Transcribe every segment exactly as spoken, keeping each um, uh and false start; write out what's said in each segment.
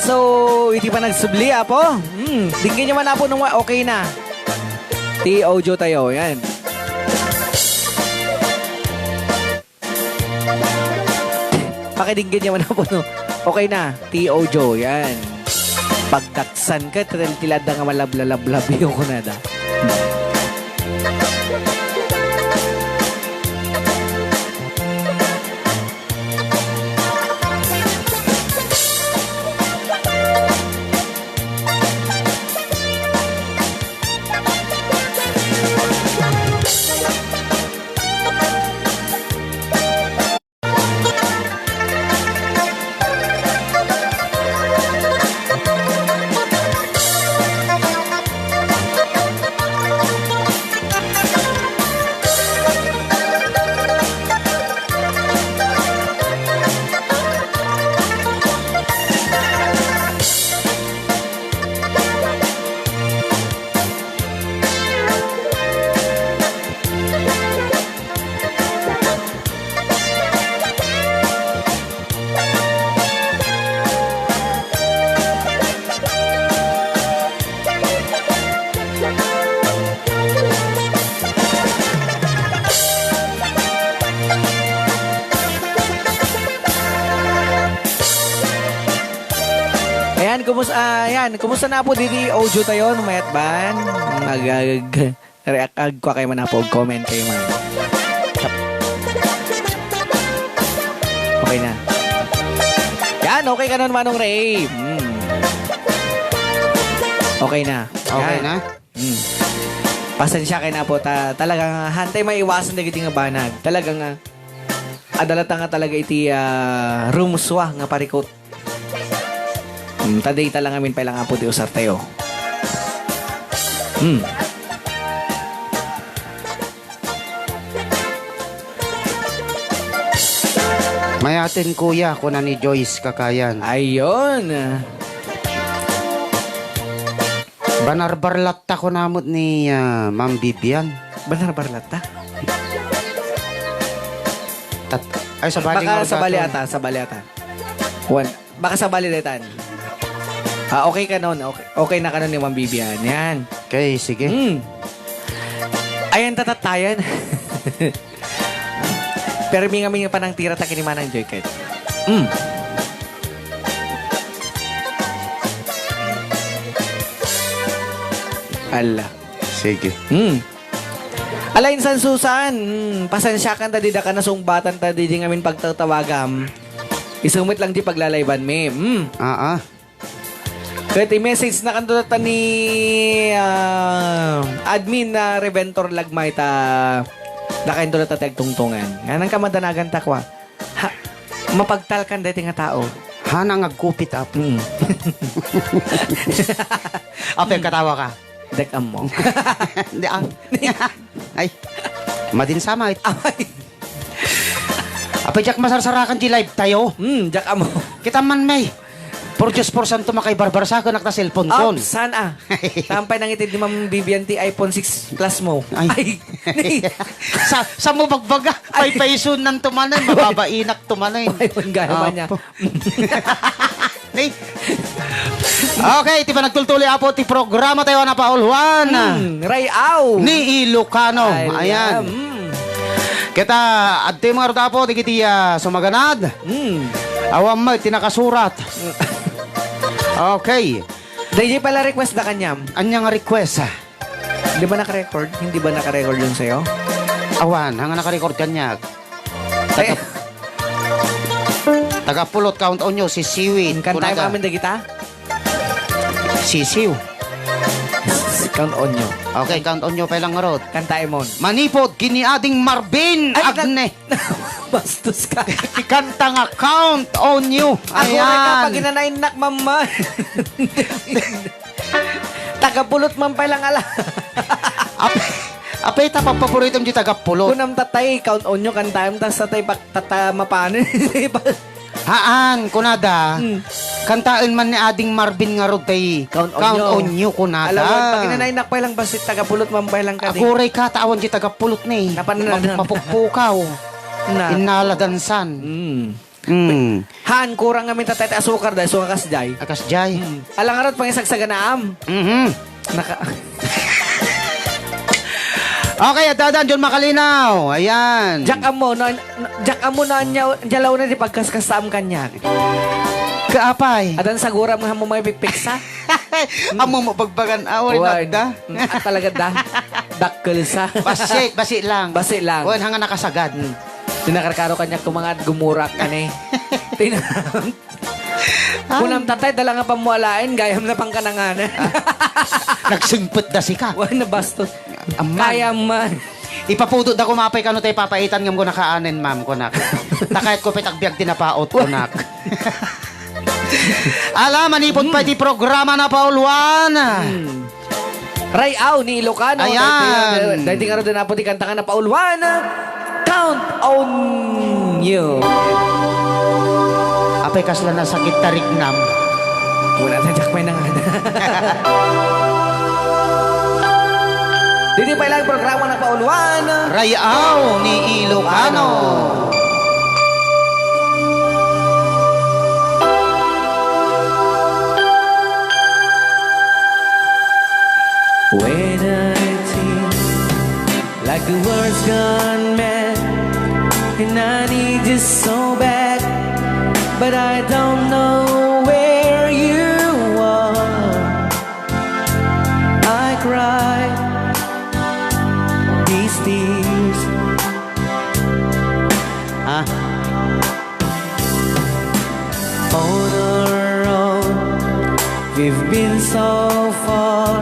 So, iti panagsubli, Apo. Hmm, dinggenyo man, Apo, nung wa-, okay na. Ti audio tayo, yan. Pakidinggenyo man, Apo, no? Okay na. Ti audio, yan. Pagdaksan ka, ti, ti ladda nga malablalablabi, kunada. Ayan, kumus-, ah, ayan, kumusta na po didi audio tayo, no, mayat ban? Nagag-, react ag kwa kayo man na po, comment kayo man. Okay na. Yan, okay ka nun, Manong Ray. Mm. Okay na. Okay Yan. na? Mm. Pasensya kayo na po. Ta-, talagang hantay maiwasan dagiti nga banag. Talagang, ah, adalata nga talaga iti, ah, rumuswa nga parikot. Mm, ta dayta lang amin pay lang, Apo, ti usar tayo. Mm. Mayaten, kuya, kuna ni Joyce Kakayan. Ayun. Banarbarlatta kuna met ni, ah, Ma'am Vivian. Banarbarlatta? Tat-, ay, sabali Baka nga sabali usaton. ata, sabali ata. One. Baka sabali daytan. Ah, okay ka nun. Okay, okay na ka nun ni Ma'am Vivian. Yan. Okay, sige. Mm. Ayan, tatatayan. Permi nga mi nga panangtira ta kini Manang Joy ket. Mm. Ala. Sige. Mm. Ala, Insan Susan, mm, pasensyakan ta dida ka nasungbatan ta didi ngamin pagtatawagam. Isu met lang di paglalayban mi. Mm. Aa. Ket i-message na kanto ta ni, ah, admin na Reventor Lagmay ta dakainto ta ti agtungtungan. Nga nang kamadanagan ta kwa. Ha, mapagtalkan daytoy nga tao. Hana nga agkupit, Apo. Mm. Apo, katawa ka. Dek ammo. Di, ah. Ay. Madin sama, eh. Ay. Apay, diak masarsarakan di live tayo. Hmm, diak ammo. Kita man, may. Pordios, porsanto, makaibarbarsakan ak ta cellphone kon. Saan, ah? Tampay nangitid ni Ma'am Vivian ti iPhone six Plus mo. Ay. Ay. Sa, sa mo bagbaga, Ay. Paypayson nan tumanay, mababainak tumanay. Ay, man gaya man niya. Apo. Ni? Okay, ti panagtultuloy, Apo, ti programa tayo, Ana Paul Juan. Hmm, Ray Au. Ni Ilocano. Ay, Ayan. Hmm. Kita, adtoy nga rod, Apo, dagiti, ah, sumaganad. Hmm. Awan met ti nakasurat. Okay. Daydi pala request da kanyam. Anya nga request, ah? Di ba naka-record? Hindi ba naka-record yun sa'yo? Awan, hanga naka-record kaniak. Taga, Eh. taga Pulot, Count On You, si Siwit. Kanta Kunaga. Mamin dagita? Sisiw. Count On You. Okay, Count On You pay lang ngarud. Kanta imon. Manipod, kini Ading Marvin Ay, Agne. Bastos ka. Ti kanta nga Count On You. Ako rin ka, Ayan. Pag inanayin nak, mama. Taga Pulot man pay lang ala. Ap-, apay ta paborito di taga Pulot. Kunam tatay, Count On You, kantaem ta sa tay pak-, tata mapanen. Haan, kunada. Hmm. Kantaen man ni Ading Marvin ngarud tay Count On You. Count On You, kunada. Alawan, pag inanay nak pay lang basit taga Pulot man pay lang kadi. Aguray ka, tawan di taga Pulot ni. Napan-, Map-, mapukpukaw. Na. Innala dansan. Hmm. Mm. Han, kurang ngamin tatay ti asukar, dahil suka kas jay. Akas jay. Mm. Alangarat pangisagsaganaam. Mhm. Naka- Okay, at dadan, John Makalinaw. Ayan. Jack Amo, no, Jack Amo, no, anya, anya launa di pagkaskasaam kanya. Kaapay? Adan saguram nga mo may pipiksa. Amo mo pagbagan, ah, ori Wan. Nagda. Mm, ah, talaga da. Dakkel sa. Basi, basi lang. Basi lang. Wan, hanga nakasagad. Mm. Dinakarkaro kanya kumangad, gumurak ka ni. Tina-, Ay. Kunam tatay, dala nga pamualain, gayam na pangkanangana. Ah. Nagsingpet da sika. Wan, nabastos. Amman. Kaya man. Ipapudot da kumapay kano tay papaitan ngem ko nakaanen, ma'am, kunak. Takayat ko pay tagbiag ti napaot, kunak. Ala, manipod pay ti programa na pauluan. Hmm. Ray-aw ni Ilocano. Ayan. Daytoy, daytoy nga ro din apo ti kanta nga napauluan. Count on you. Apay kasla nasakit ta rignam. Wala na, Jack, may nangana. Didi pa ilang programa na pauluan. Ray-aw ni Ilocano. When I think like the world's gone mad, and I need you so bad, but I don't know where you are. I cry these tears. Ah. On our own, we've been so far,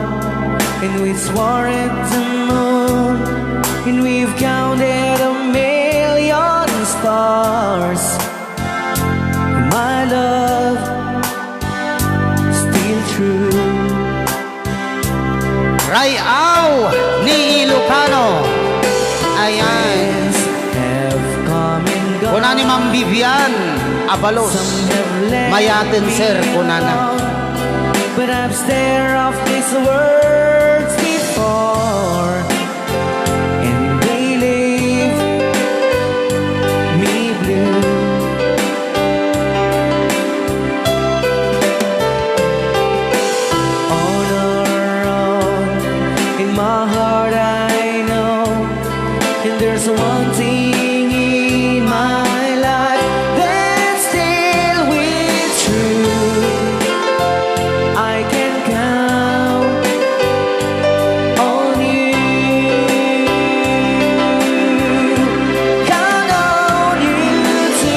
and we swore at the moon, and we've counted a million stars. My love, still true. Ray-aw ni Ilocano. Ayan. Kuna ni Ma'am Vivian Abalos, "Mayaten, sir," kunana. Perhaps there of these words before, and they leave me blue. On our own, in my heart I know, and there's one thing in my life that still will true. I can count on you. Count on you to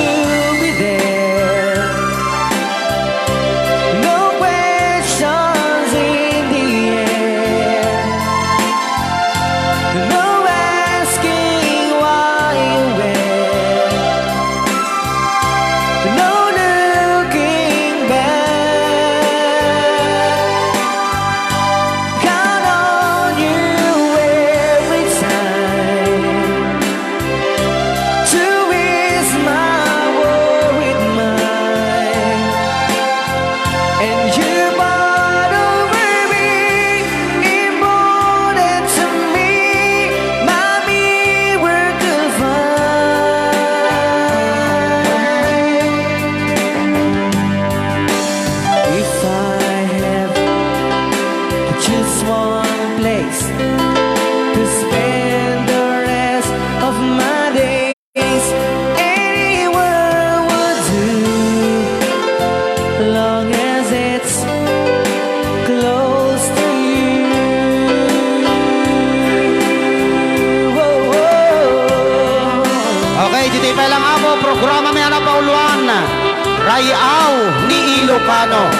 be there. No questions in the air. No asking why and where. No looking back. Count on you every time to ease my worried mind. And you brought over me, important to me, my miracle find. If I have just one place to spend the rest of my days, anywhere would do, long as it's close to you. Oh, oh, oh. Okay, ditoy pa lang ako, programa may anak pauluan. Ray-aw ni Ilocano.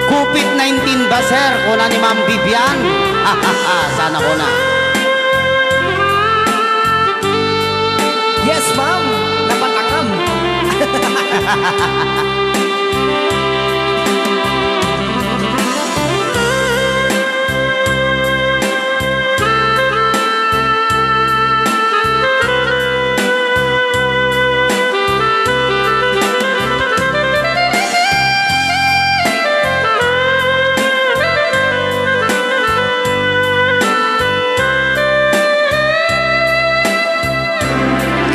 Covid nineteen ba, sir? Kuna ni Ma'am Vivian. Sana kuna. Yes, ma'am. Napatangam.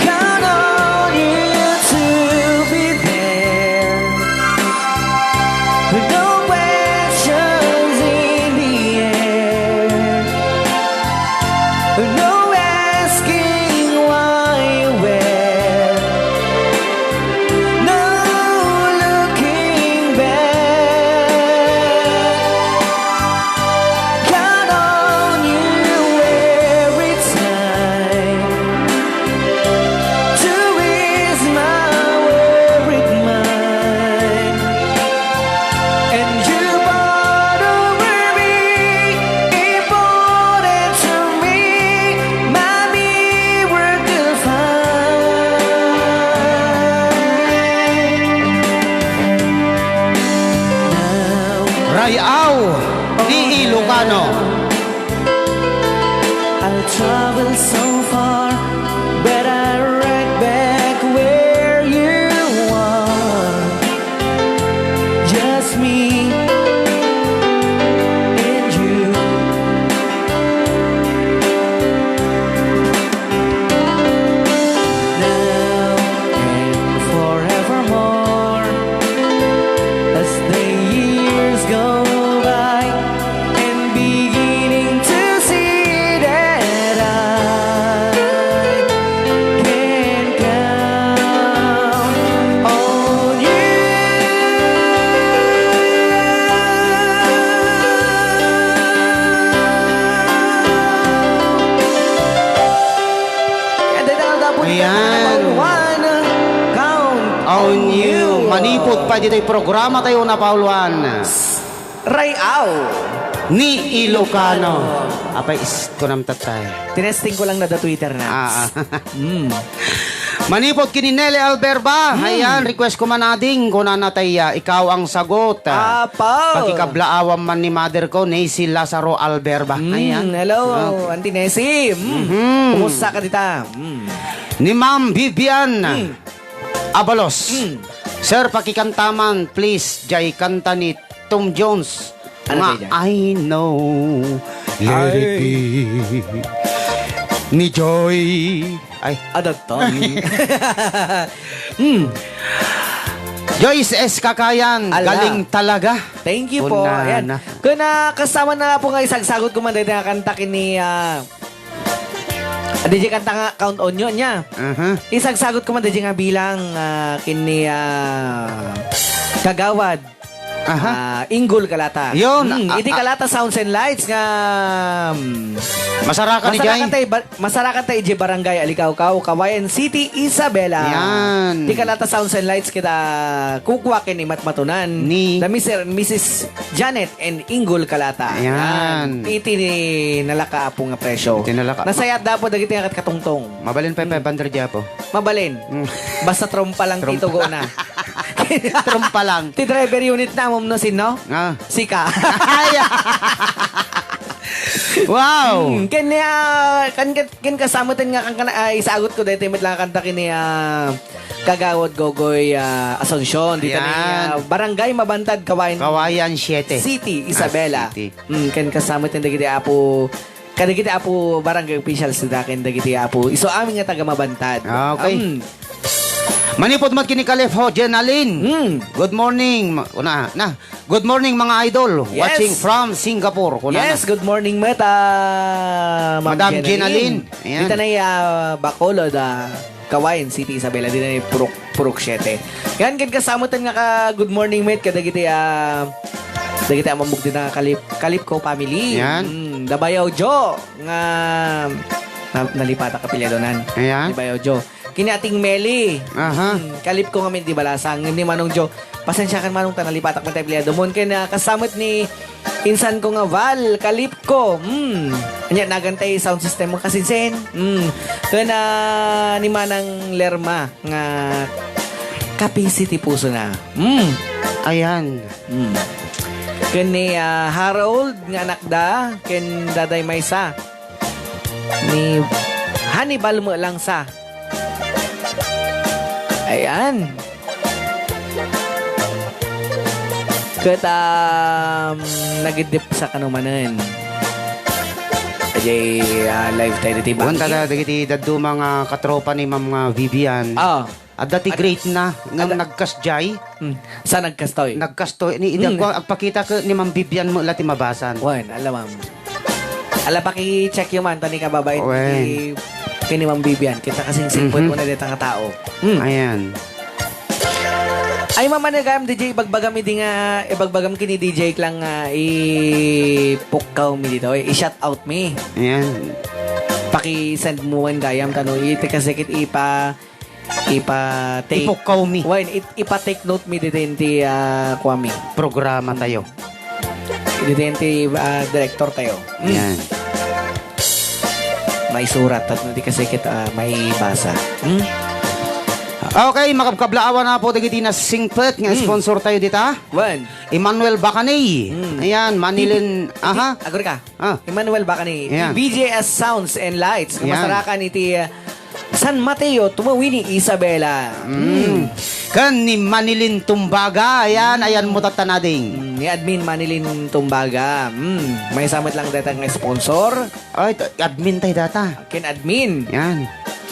Count on Aw ni Ilocano. I travel so far, but I right back where you are. Just me and you. Now and forevermore, as the years go by, and beginning to see that I can count on you. Ayan, dahil na dapat Ayan. Pauluan, count On you. Manipod pa ditoy programa tayo na Pauluan. Rayaw. Ni Ilocano. Apay, is, kunam tatay. Tinesting ko lang na da Twitter na. Ah, ah. Mm. Manipod kini Nelly Alberba. Mm. Ayan, request ko man ading, kunana tay, ah, ikaw ang sagot. Ah, Apaw. Pakikablaawan man ni mother ko, Nancy Lazaro Alberba. Mm, Ayan. Hello, Okay. Auntie Nessie. Mm. Mhm. Kumusta ka dita? Mm. Ni Ma'am Vivian Mm. Abalos. Mm. Sir, pakikanta man, please, jay kanta ni Tom Jones. Ano Nga, ba yan? I know, let it Ay. be. Ni Joy. Ay. Adagtan. Hmm. Joyce S. Kakayan, Ala. Galing talaga. Thank you po. Kunana. Ayan. Kuna, kasama na po nga isagsagot ko man dito nga kanta kini, ah, D J kanta nga Count on You niya. Aha. Isagsagot ko man D J nga bilang, ah, kini, ah, Kagawad. Aha. Ah, Inggol Kalata. Yun, Hmm, ah, iti ah. Kalata Sounds and Lights nga, hmm, Masarakan ni Jay. Masarakan tayo, ba-, masarakan tayo, J Barangay Alikawkaw, Cauayan City, Isabela. Yan. Ti Kalata Sounds and Lights kita kukua ken ni Matmatunan. Ni? Na Mister and Missus Janet and Inggol Kalata. Yan. Yan. Iti ni nalaka apo nga presyo. Iti nalaka. Nasayat dapo dagiti nga katungtong. Mabalin pa Hmm. five hundred ya po. Mabalin. Mm. Basta trompa lang Trompa. Tito go na. Trompa lang. Ti driver unit na, mum no sino? Ah. Sika. Ay, ah. Wow. Hmm, ken, ah, kan, kan, ken kasamutan nga kan, kan, ah, isagot ko daytoy met lang kanta kini, ah, Kagawad Gogoy, ah, Asuncion. Dita ni, Ayan. Ah, Barangay Mabantad, Cauayan Cauayan Siete. City, Isabela. Ah, City. Hmm, ken kasamutan dagiti apo Kadagiti apo barangay officials ti daken dagiti apo isu amin nga taga Mabantad. Ah, okay. Am. Manipod met kini Kalipho, Jenalyn. Hmm. Good morning. Ma-, una, na. Good morning, mga idol. Yes. Watching from Singapore. Kuna Yes, na. Good morning met, ah, Ma'am Madam Jenalyn. Jenalyn. Ayan. Dita na, ah, Bacolod, ah, Cauayan City, Isabela. Dita na Purok, Purok Siete. Yan, ken kasamutan nga ka, good morning, met, kadagiti, ah, dagiti amamog dita nga Kalip-, Kalipko family. Yan. Mm, Dabayaw Jo, nga na-, nalipatak apelyidonan. Ayan. Dabayaw Jo. Kini Ating Meli. Aha. Mm, Kalipko ngamin di Balasang. Ni Manong Jo. Pasensiakan Manong ta nalipatak man ti apelyidomon. Ken, ah, kasamet ni Insan ko nga Val, Kalipko. Mm. Anya, nagan tay sound system mo, kasinsin. Mm. Ken, ah, ni Manang Lerma nga kapisi ti puso na. Mm. Ayan. Mm. Ken ni, ah, Harold nga anak da, ken Daday Maysa. Ni Hannibal mo lang sa. Ayan. Ket, um, nagidip sa kanumanen. Ajay, ah, live tayo dito, Wan Bangkit. Tada dagiti dadduma nga katropa ni Ma'am nga Vivian. Ah. Adda ti Ad- great na, nga Adda- nagkasjay. Hmm. Sa nagkastoy? Nagkastoy. Ni, ida Hmm. ko, agpakita ko ni Ma'am Vivian mo la ti mabasan. Wan, alam, ma'am. Ala, paki-check yung man, tani kababayan, Wen. Kini, kini Ma'am Vivian. Kita kasing singpon Mhm. mo na dito nga tao. Hmm. Ayan. Ay, mama na gam, D J, ibagbagam idi nga, ibagbagam kini D J lang nga, ipukkaw mi dito, eh, i-shout out mi. Ayan. Paki-send mo man gayam, tano, iti kasi kit ipa, ipa take Ipukkaw mi. Wen, it-, ipa-take note mi dito, ah, kuami. Programa tayo. Dito, ah, director tayo. Mm. Ayan. May surat, at di kasi kita, ah, may basa. Hmm? Okay, makabkablaawan na po dagiti nasingpet nga Hmm. sponsor tayo dita. Wen. Emmanuel Bacani. Hmm. Ayan, Manilin, Di- aha. Agor ka. Ah. Emmanuel Bacani. Ayan. Di B J S Sounds and Lights. Nga Ayan. masarakan iti, uh, San Mateo, Tumawini, Isabela. Hmm. Hmm. Kan ni Manilin Tumbaga. Ayan, Hmm. ayan mo tatanading. Hmm, ni Admin Manilin Tumbaga. Hmm. May samat lang data nga sponsor. Ay, t-, admin tayo data. Ken admin. Yan.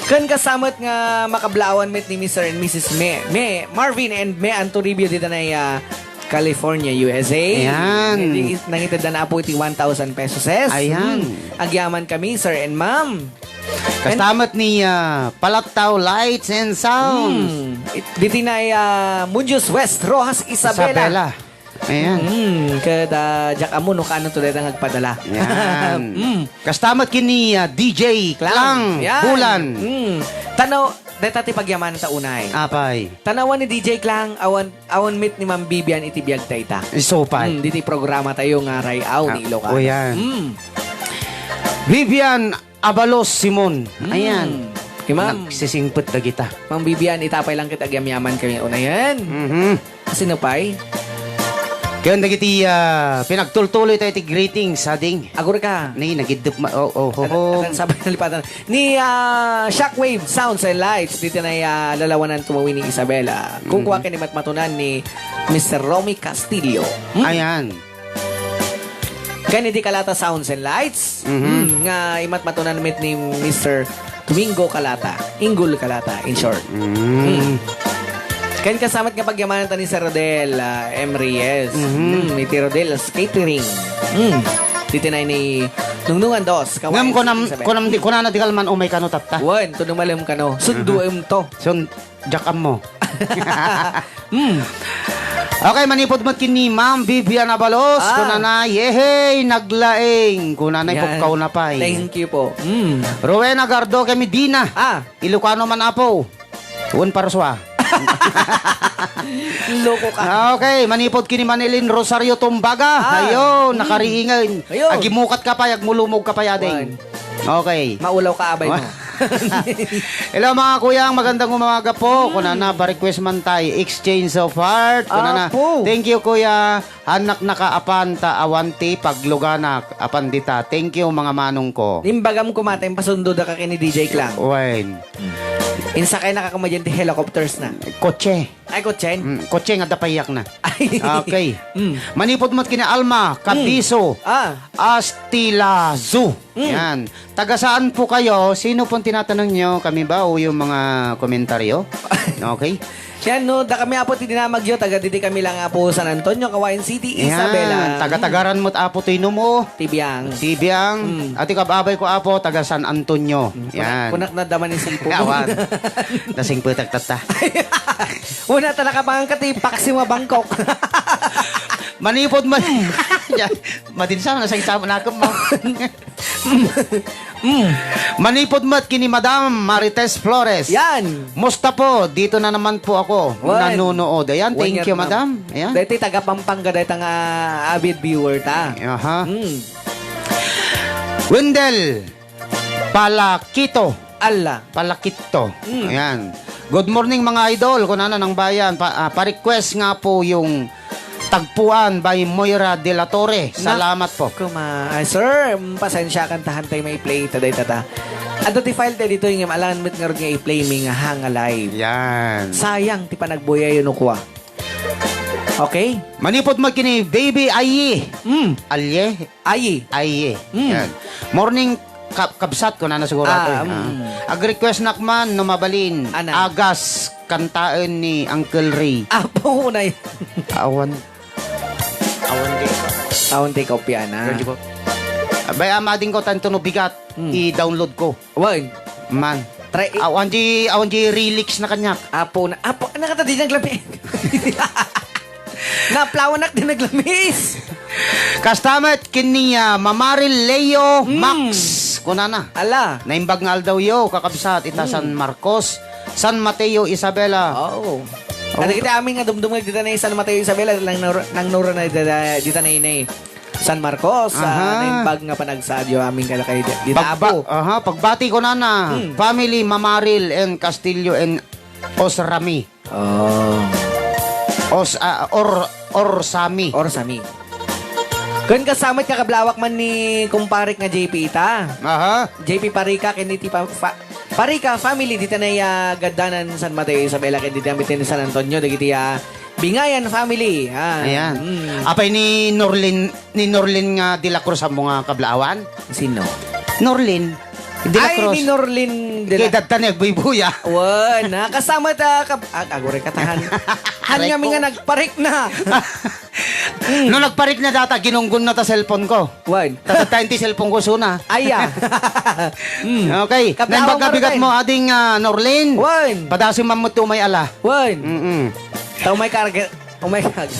Ken kasamet nga makablaawan met ni Mister and Missus Me, Me, Marvin and Me Antoribio dita na, ah, California, U S A. Ayan. Hindi, nangited na po iti one thousand pesos. Ayan. Hmm. Agyaman kami, sir and ma'am. Kastamet ni, ah, Palattaw Lights and Sounds. Hmm. It-, diti na, ah, Muñoz West, Roxas, Isabela. Isabela. Ayan. Mm, kada diak ammo no kaano to dayta nga agpadala. Yan. Mm. Kasta met ken ni, ah, D J Klang. Klang Yan. Bulan. Mm. Tanaw, dayta ti pagyamanan ta unay. Apay. Tanawan ni D J Klang, awan, awan met ni Ma'am Vivian iti biag dayta. Isu pay. Mm, diti programa tayo nga Ray-aw ni Ah, Ilocano. O yan. Mm. Vivian Abalos Simon. Mm. Ayan. Imam. Nagsisingpet dagita. Ma'am Vivian, itapay lang ket agyamyaman kami unayen. Mhm. Sino pay? Kayon dagiti, ah, pinagtultuloy tayo ti greetings, ading. Agur ka. Ni, nagiddep ma-, oh, oh, oh, Ano, oh. ano, sabay nalipatan. Ni, ah, Shockwave Sounds and Lights, dito na, ah, lalawanan tumawi ni Isabela. Kukua Mhm. kini matmatunan ni Mister Romy Castillo. Hmm? Ayan. Ken iti Kalata Sounds and Lights, Mhm. mm, nga imatmatunan met ni Mister Domingo Kalata, Inggol Kalata, in short. Mm. Mm. Ken kasamet nga pagyamanan ta ni Sir Rodel, ah, M Reyes. Mhm. Mm, iti Rodel's Catering. Mm. Diti na ni Nungnungan Dos, Kawayan Ngem kunam, City, Isabela. Kunam di, kunana di kalman umay kano tatta. Wen, tunumalem kano. Sunduem to. Mhm. Sun-, Diak ammo. Hmm. Okay, manipud met ken ni Ma'am Vivian Abalos, Ah. kunana, "Yehey, naglaing." Kunana, Yan. Ipukkaw na pay. Thank you po. Hmm. Rowena Gardo kami Dina. Ah. Ilocano man, Apo. Wen, Parsua. Loko ka. Ah, okay, manipud ken ni Manilin Rosario Tumbaga. Ah. Ayo, Hmm. nakariingan. Ayun. Agimukat ka pay, agmulumog ka pay, ading. Wan. Okay. Maulaw ka, abay mo. Hello, mga kuyang. Magandang umaga po. Mm. Kunana, pa-request man tay. Exchange of heart. Kunana, Apo. "Thank you, kuya. Anak naka apan ta awan ti pagluganak. Apan dita. Thank you, mga manong ko." Imbagam ko, matay, pasundo da ka kini D J Klang. Wine. Insakay na ka kumadyan ti helicopters na. Kotse. Ay, kotsen? Mm, kotse nga dapayak na. Ay. Okay. Mm. Manipud met kina Alma, Mm. Kabiso, Ah. Astilazo. Mm. Yan. Taga saan po kayo? Sino pong tinatanong nyo? Kami ba o yung mga komentaryo? Okay. Yan, no, da kami, Apo, ti dinamagyo, taga didi kami lang, Apo, San Antonio, Kawayan City, Yan. Isabela. Taga-tagaran mo't, Apo, ti inom, o. Tibiang. Tibiang. Mm. Ati kab-abay ko, Apo, taga San Antonio. Mm. Yan. Kunak, kunak na daman ni sipo mo. Awan. Nasingpetak tatta. Una, talaga pangan ka ti paksi mo Bangkok. Manipod man. Yan. Madinsa, nasaysayan mo na mo. Mm. Manipod met kini Madam Marites Flores. Yan. Musta po? Dito na naman po ako. Wan. Nanonood. Ayan, Wan thank nga you, naman. Madam. Ayan. Dahil taga Pampanga, dahil nga avid viewer ta. Aha. Mm. Wendell Palakito. Ala. Palakito. Mm. Ayan. Good morning, mga idol. Kunana ng bayan. Pa, ah, pa-request nga po yung Tagpuan by Moira de la Torre. Nak-, Salamat po. Kuma-, ay, sir, mm, pasensya kan tahan tayo may play ta, day tata. Adda ti file tayo dito, yung alangan met nga rod nga i-play mi nga hanga live. Yan. Sayang ti panagbuyayo no kuwa. Okay? Manipod mo kini, Baby Ayi. Mm. Alye? Ayi. Ayi. Mm. Yan. Morning, Kab-, kabsat ko na na siguro Ah, ato, eh. mm. Ah. Ag-request nak man, no mabalin, Ana? Agas, kantaen ni Uncle Ray. Apo na yan. Awan. Awan di. Awan di kopya na. Thank you po. Abay, amading ko, tanto no bigat, Mm. i-download ko. Wan. Man. Try it. Awan di, awan di relics na kanyak. Apo na. Apo, nakata di naglami. Naplawanak din naglamis. Kasta met ken ni, ah, Mamaril Leo Mm. Max. Kunana. Ala. Naimbag nga aldaw yo, kakabsat, ita Mm. San Marcos, San Mateo, Isabela. Oo. Oh. Kada kita amin nga dumdum nga dita na San Mateo, Isabela, nang nura, nang nura na dita, dita na inay San Marcos, ah, Aha. naimbag nga panagsaad yo amin kada kayo di-, dita Pagba-, apo. Aha, pagbati ko nana, Mm. family, Mamaril and Castillo and Osrami. Oh. Os-, ah, or-, Orsami. Orsami. Ken kasama ti kakablawak man ni kumparik nga J P ita. Aha. J P Parika ken iti pa-, fa-, Parika family dita nay, ah, gaddanan San Mateo Isabela ken dita amin ti San Antonio dagiti, ah, Bingayan family. Ah, Ayan. mm. Apay ni Norlin, ni Norlin nga de la Cruz ammo nga kablaawan? Sino? Norlin. De la Ay, Cruz. Ni Norlin de la Kay dadta ni agbuybuya. Wen, nakasama ta kab-, ag-, aguray katahan. Han Aray kami ko. Nga nagparik na. No nagparik na data, ginunggon na ta cellphone ko. Wen. Tatatayin ti cellphone ko suna. Aya. Mm. Okay. Kabdaaw Naimbag nga nga bigat rin. Mo, ading, ah, Norlin. Wen. Padasem man mo ti umay ala. Wen. Mm-mm. Ta umay karga, umay karga.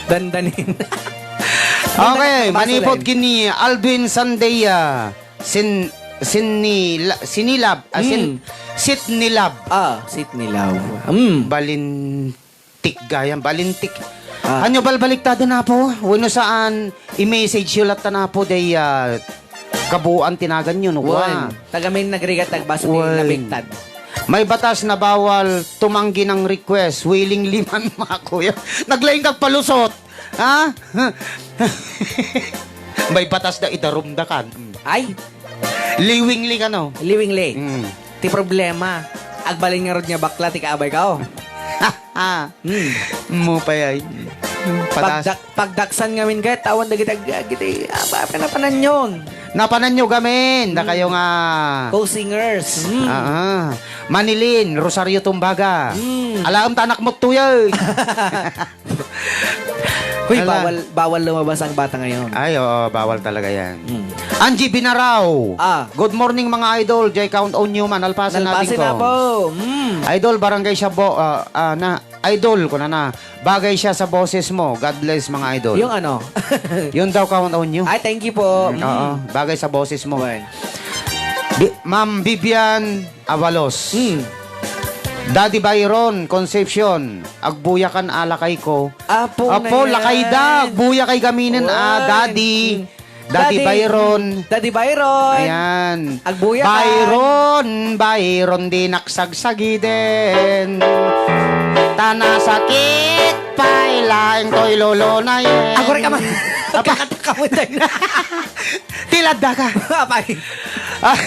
Dandanin. Okay, Dandanin, manipod baso, kini Aldwin Sandeya. Sin-, sinila-, sinilab, ah, sin-, Mm. sitnilab. Ah, sitnilab. Mm. Balintik gayam, balintik. Ah. Anyo balbaliktaden, Apo? Wenno saan, i-message yo latta, Apo, day, ah, kabuuan ti naganyo, no? Wen. Wa. Tagamin nagrigat, agbasa ti Wen. Nabiktad. May batas na bawal tumanggi ng request, willingly man, mga kuya. Naglaing kag palusot. Ha? May batas da idarum da kan. Ay. Liwingli kano. Liwingli. Mm. Ti problema, agbalin ngarud nga bakla ti kaabay kao. Ah. Mm. Mo pa yay. Patas. Pagdak-, pagdaksan ngamin ket awan dagiti ag-, dagiti, ah, pa-, pinapananyon. Napananyo gamin, da Mm. kayo nga Co-singers. Mm. Ah, ah. Manilin, Rosario Tumbaga. Mm. Alaem ta anak mo tuyo. Hoy, Ala. Bawal, bawal lumabas ang bata ngayon. Ay, oo, bawal talaga yan. Mm. Angie Binaraw. Ah. Good morning, mga idol. Jay Count on you man. Alpasen Alpasen natin ko. Na po. Mm. Idol, barangay siya bo-, ah, ah, na, idol, kuna na. Bagay siya sa boses mo. God bless, mga idol. Yung ano? Yun daw, Count on you. Ay, thank you po. Mm, Mm. oo. Bagay sa boses mo. Well. Bi-, Ma'am Vivian Abalos. Mm. Daddy Byron Concepcion, agbuyakan a lakay ko. Apo Apo, na lakay da, yan. Agbuya kay gaminen, ah, Wen. Daddy. Mm. Daddy Daddy, Byron. Daddy Byron. Ayan. Agbuya ka. Byron, Byron, di naksagsagiden. Tana sakit, pay laeng toy lolo na yen. Agore ka man. Apa? Kakanta ka mo tayo na. Tilad da ka. Apay. Ah,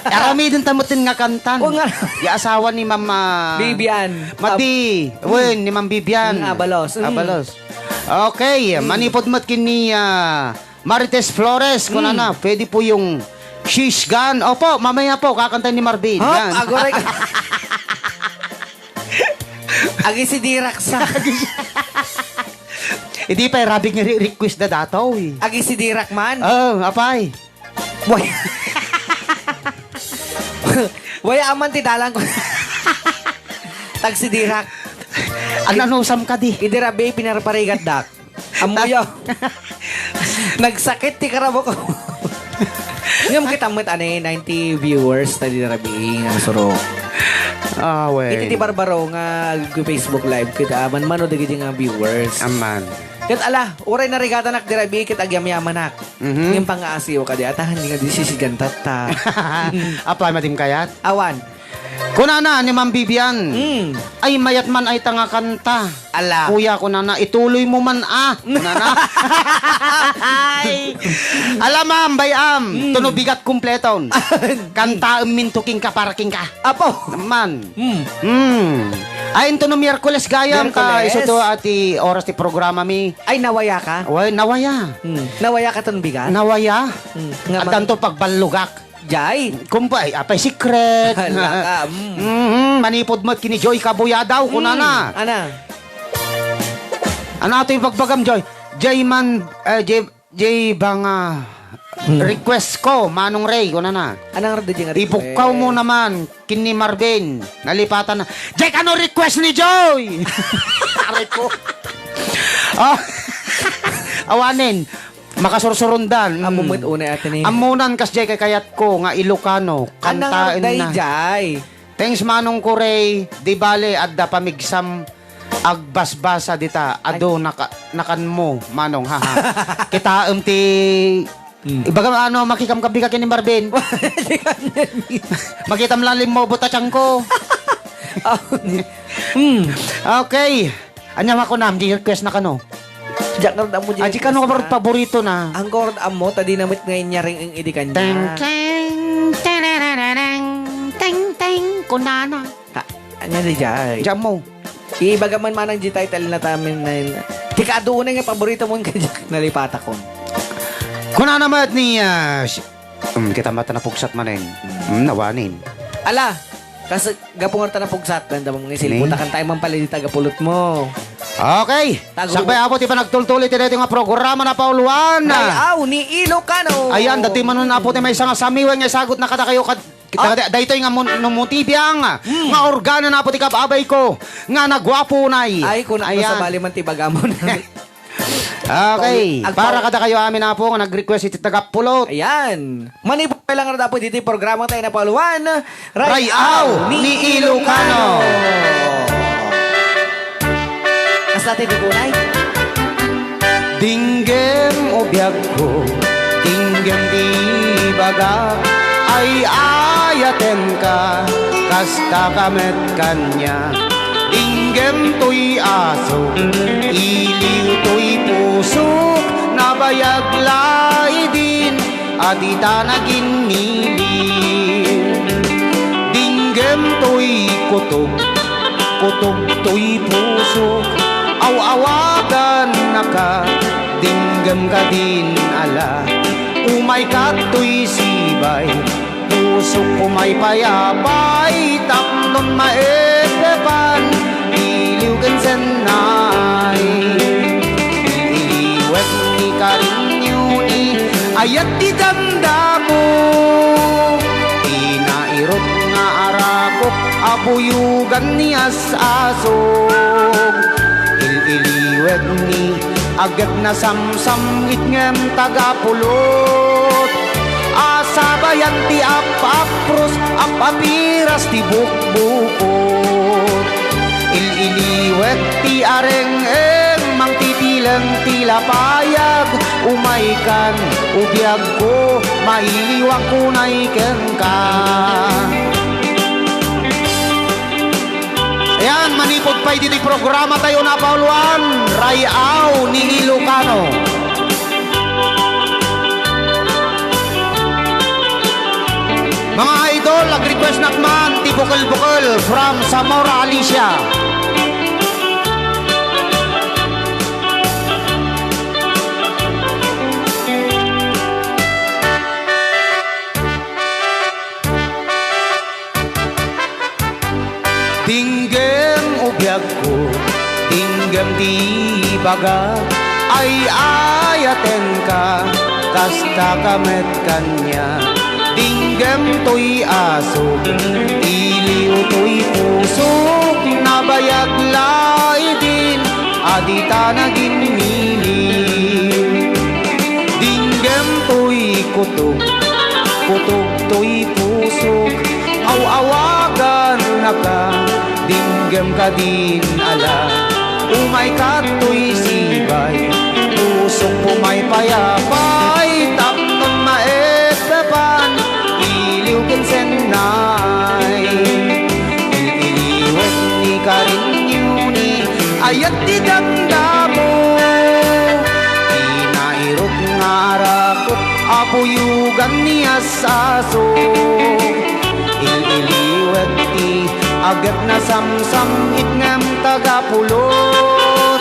aramiden ta met nga kantan. O nga. Ya asawa ni Ma'am, ah, Vivian. Madi. Ab- Wen, ni Ma'am Vivian. Mm, Abalos. Mm. Abalos. Okay, Mm. manipod met kini, ah, Marites Flores, kunana, Mm. pwede po yung shish gun. Opo, mamaya po, kakanta ni Marvin. Hop, Yan. Agoray ka. Agisidirak sa. Hindi pa, rabing re-, request na dataw, eh. Agisidirak man? Oh, apay. Way. Way aman ti dalan ko. Tagsidirak. An-, anusam ka di? Idi rabi, pinarparigat dak. Ammoyo. Nagsakit ti karabo ko. Ngem kita met ane, ninety viewers ta idi rabi nga surok. Ah, wey. Iti ti barbaro nga ag-Facebook live kita, manmano dagiti nga viewers. Aman. Ket ala, uray narigatanak di rabi ket agyamyamanak. Mhm. Ngem pangaasiw kadi, atahan di nga di sisigantatta. Apay, madim kayat? Awan. Kunana ni Ma'am Vivian, Mm. "Ay, mayat man ay tanga kanta." Ala. "Kuya," kunana, "ituloy mo man, ah," kunana. Ay. Ala, ma'am, bay-am, Mm. tuno bigat kumpleton. Kantaem minto king ka para king ka. Apo. Naman. Mm. Mm. Ay, into no Miyerkules gayam ka, Miyerkules. Isu to ati oras ti programa mi. Ay, nawaya ka? Way, nawaya. Mm. Nawaya ka ton bigat? Nawaya. Mm. Nga Addan mang- to pagballugak. Jay? Kumpa, ay, apay secret. Hala ka, mm. Mhm, manipod met kini Joy Kabuyadaw, kunana. Mm, ana? Ano atoy bagbagam, Joy? Jay man, eh, Jay, Jay ba nga Hmm. request ko, Manong Ray, kunana. Anang rada Jay nga request? Ibukkaw mo naman, kini Marvin, nalipatan na. Jay, ano request ni Joy? Aray ko. Oh. Awanen. Makasursurundan. Mm. Ammo met unay ati ni. Ammonan kasdiay kay kayatko nga Ilocano. Anang kantaen na. Daydiay. Thanks, Manong Kuray. Di bale, adda pamigsam agbasbasa dita. Adu, Ay. naka-, nakan mo, Manong. Haha. Kitaem ti, Mm. ibaga ano, makikamkabi ka kini Marvin. Makitam lalim mo, buta tiyan ko. Ah, ni-, hmm. Okay. Ania makunam, di request na kano? Diak ngarud ammo di Aji kano request na. Paborito na. Ang ngarud ammo, ta di na met nga inyareng idi kanya. Teng, teng, tererereng, teng, teng, kunana. Ha, ania di jay? Jam mo. Ibaga man manang di title na tamin na yun. Tika, adu unay nga paborito mo nga diak nalipatakon. Kunana met ni, ah, si-, um, kita mata napugsat manen. Hmm, nawanin. Ala, kas gapu nga ta napugsat, nanda mo nga Ni? Isilputa kan tayo man pala di tagapulot mo. Okay. Tago. Sakbay, Apo, ti panagtultuli ti daytoy nga programa na pauluan. Rayaw ni Ilocano. Ayan, dati manon, Apo, ti maysa nga samiwen nga isagut na kadakayo kad-, kita, Ah. da-, daytoy nga mun-, no motibiang Hmm. nga organo na, Apo, ti kab-abay ko nga naguapo nay. Ay, kun Ayan. Sabali man ti bagamon. Okay, Agpa- para kadakayo amin, Apo, nga nag-request iti tagapulot. Ayan. Manipod pa lang nga dapat ditoy programa tayo na pauluan. Rayaw ni Ilocano. Kasta ti tugunay? Dinggem, o biagko, dinggem ti bagak, ay-ayatenka, kasta ka met kaniak. Dinggem toy asok, iliw toy pusok, nabayag la idin a dita naginmiliw. Dinggem toy kutog, kutog toy pusok, aw-awagannaka, dinggem kadin ala, umayka toy sibay. Pusok pay payapay tapno maepepan, iliw ken sennay. Iliwek ni karinyo ni ayat ti damdamo. Pinairut nga arakok a buyogan ni as-asog. Il-iliwek ni agek na samsam itngem tagapulot. Asabayan ti ap-apros, ap-apiras ti bukbukot. Il-iliwek ti areng-eng, mangtitileng ti lapayag. Umaykan, o biagko, mailiwak unay kenka. Ayan, manipod pay ditoy programa tayo na pauluan, Rayaw ni Ilocano. Mga idol, nag-request na man ti Bukel-Bukel from Zamora, Alicia. Dinggem, o biagko, dinggem ti baga, ay-ayatenka, kasta ka met kaniak. Dinggem toy asok, iliw toy pusok, nabayag la idin a dita naginmiliw. Dinggem toy kutog, kutog toy pusok, aw-awagannaka, dinggem kadin ala, umayka toy sibay, pusok pay payapay, tapno maepepan, iliw ken sennay. Il-iliwek ni karinyo ni ayat ti damdamo. Pinairut nga arakok a buyogan ni as-asog. Il-iliwek ti agek na samsam itngem tagapulot.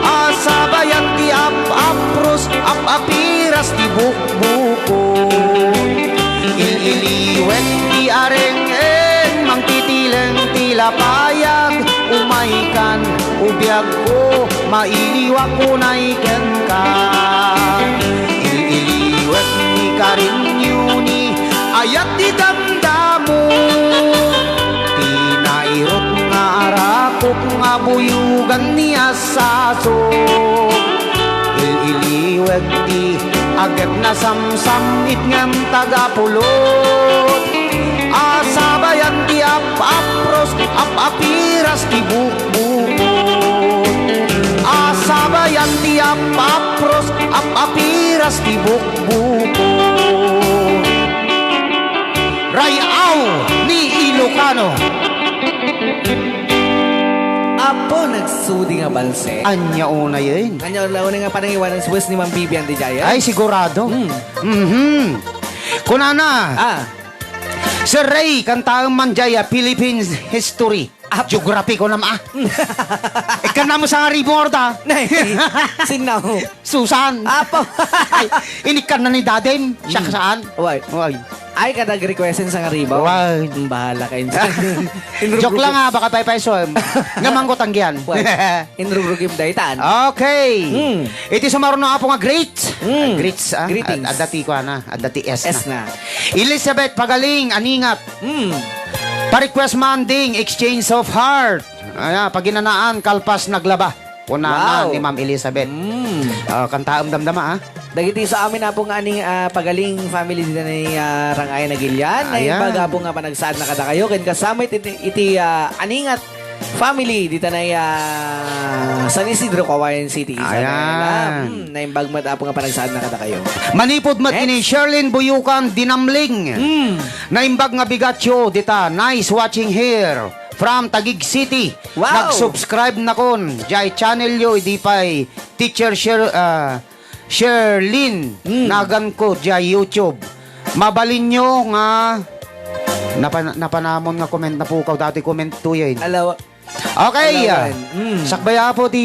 Asabayan ti ap-apros, ap-apiras ti bukbukot. Il-iliwek ti areng-eng, mangtitileng ti lapayag. Umaykan, o biagko, mailiwak unay kenka. Il-iliwek ni karinyo ni ayat ti damdamo. Pinairut nga arakok nga buyogan ni as- sasok. Il-iliwek ti agek na samsam itngem tagapulot. Asabayan ti ap-apros, ap-apiras ti bukbukot. Asabayan ti ap-apros, ap-apiras ti bukbukot. Rayaw ni Ilocano. Apo, nagsudi nga balse. Anya unay, eh. Anya unay nga panangiwanan sa buwis ni Ma'am Vivian di Jaya? Ay, sigurado. Hmm. Mhm. Kunana. Ah. Sir Ray, kantaem man Jaya, Philippines history. Ah. Geography ko naman, ah. Ikkan na mo sa nga ribo, orta. Nay, sinaw. Susan. Apo. Ay, inikkan na ni Dadem. Siya Hmm. saan? Why? Why? Ay, kadag requestin sa nga ribaw. Why? Hmm, bahala ka, insan. Joke lang, ah, baka paypayso, eh. Nga manggo tanggian. Why? Inrugrugim daytan. Okay. Hmm. Iti sumaruno, apo, nga great. Hmm. Ah, greats, ah. Greetings. Ad-, adda ti kuana, adda ti S S na. Na. Elizabeth Pagaling, Aningat. Hmm. Pa-request man ding Exchange of Heart. Aya, paginanaan, kalpas naglaba. Kunana Wow. ni Ma'am Elizabeth. Mm. Ah, kantaem damdama, ah. Dagiti sa amin, apo, nga aning, ah, Pagaling family dita ni, ah, Rangay Nagilian. Ayan. Naimbag, apo, nga panagsaad na kadakayo. Ken kasama iti, iti, ah, Aningat family dita ni, ah, San Isidro, Cauayan City, Isabela. Ayan. Hmm, naimbag met, apo, nga panagsaad na kadakayo. Manipud met Next. Kini Sherlyn Buyukan Dinamling. Hmm. Naimbag nga bigatyo dita. Nice watching here. From Taguig City. Wow! Nag-subscribe nakon jay channel yo, idi pay Teacher Sher-, ah, Sherlyn Mm. Nagan ko jay YouTube. Mabalinyo nga napan-, napanamon nga comment, napukaw dati comment to yun. Alaw-, Okay, ah, alawan. Mm. Sakbay, apo, ti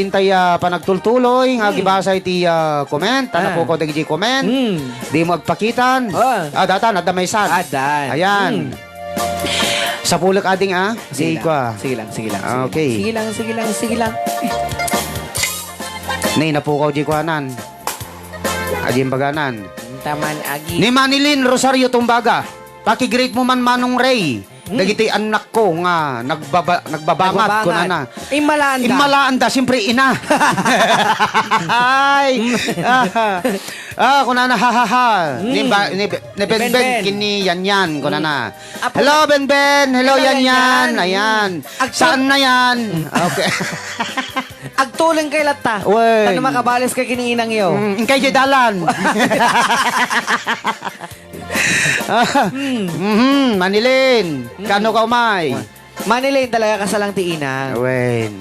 intay, ah, panagtultuloy nga Mm. gibasa iti, ah, comment, Ah. napukaw dagiti comment. Mm. Di mo agpakitan. Ah. Ah, datan, adda maysan. Addan. Ayan. Mm. Sapulek ading, ah. Sige Sige lang. Ko, ah. Sige lang, sige lang, sige lang. Okay. Sige lang, sige lang, sige lang. Ni, napukaw di kuanan. Adi imbaganan. Taman agi. Ni Manilyn Rosario Tumbaga. Paki-greet mo man, Manong Ray. Hmm. Dagiti annakko nga nagbaba-, nagbabangat, Nagbabangat. Kunana. Immalaanda. Immalaanda, siyempre, ina. Ay. Ah, ah, kunana, ha, ha, ha. Hmm. Ni ba-, ni, ni Ben Ben Ben. Kini Yan Yan, kunana. Hmm. Apo. Hello, Ben Ben. Hello, Hello, Yan Yan Yan. Yan. Ayan. Agtu- Saan na yan? Hmm. Okay. Agtuleng kay latta. Wen. Tano makabales ka kini inang yo. Mm, kay di dalan. Ah, Hmm. mhm, Manilyn, Hmm. kano ka umay? Manilyn talaga, kasalang ti ina. Wen.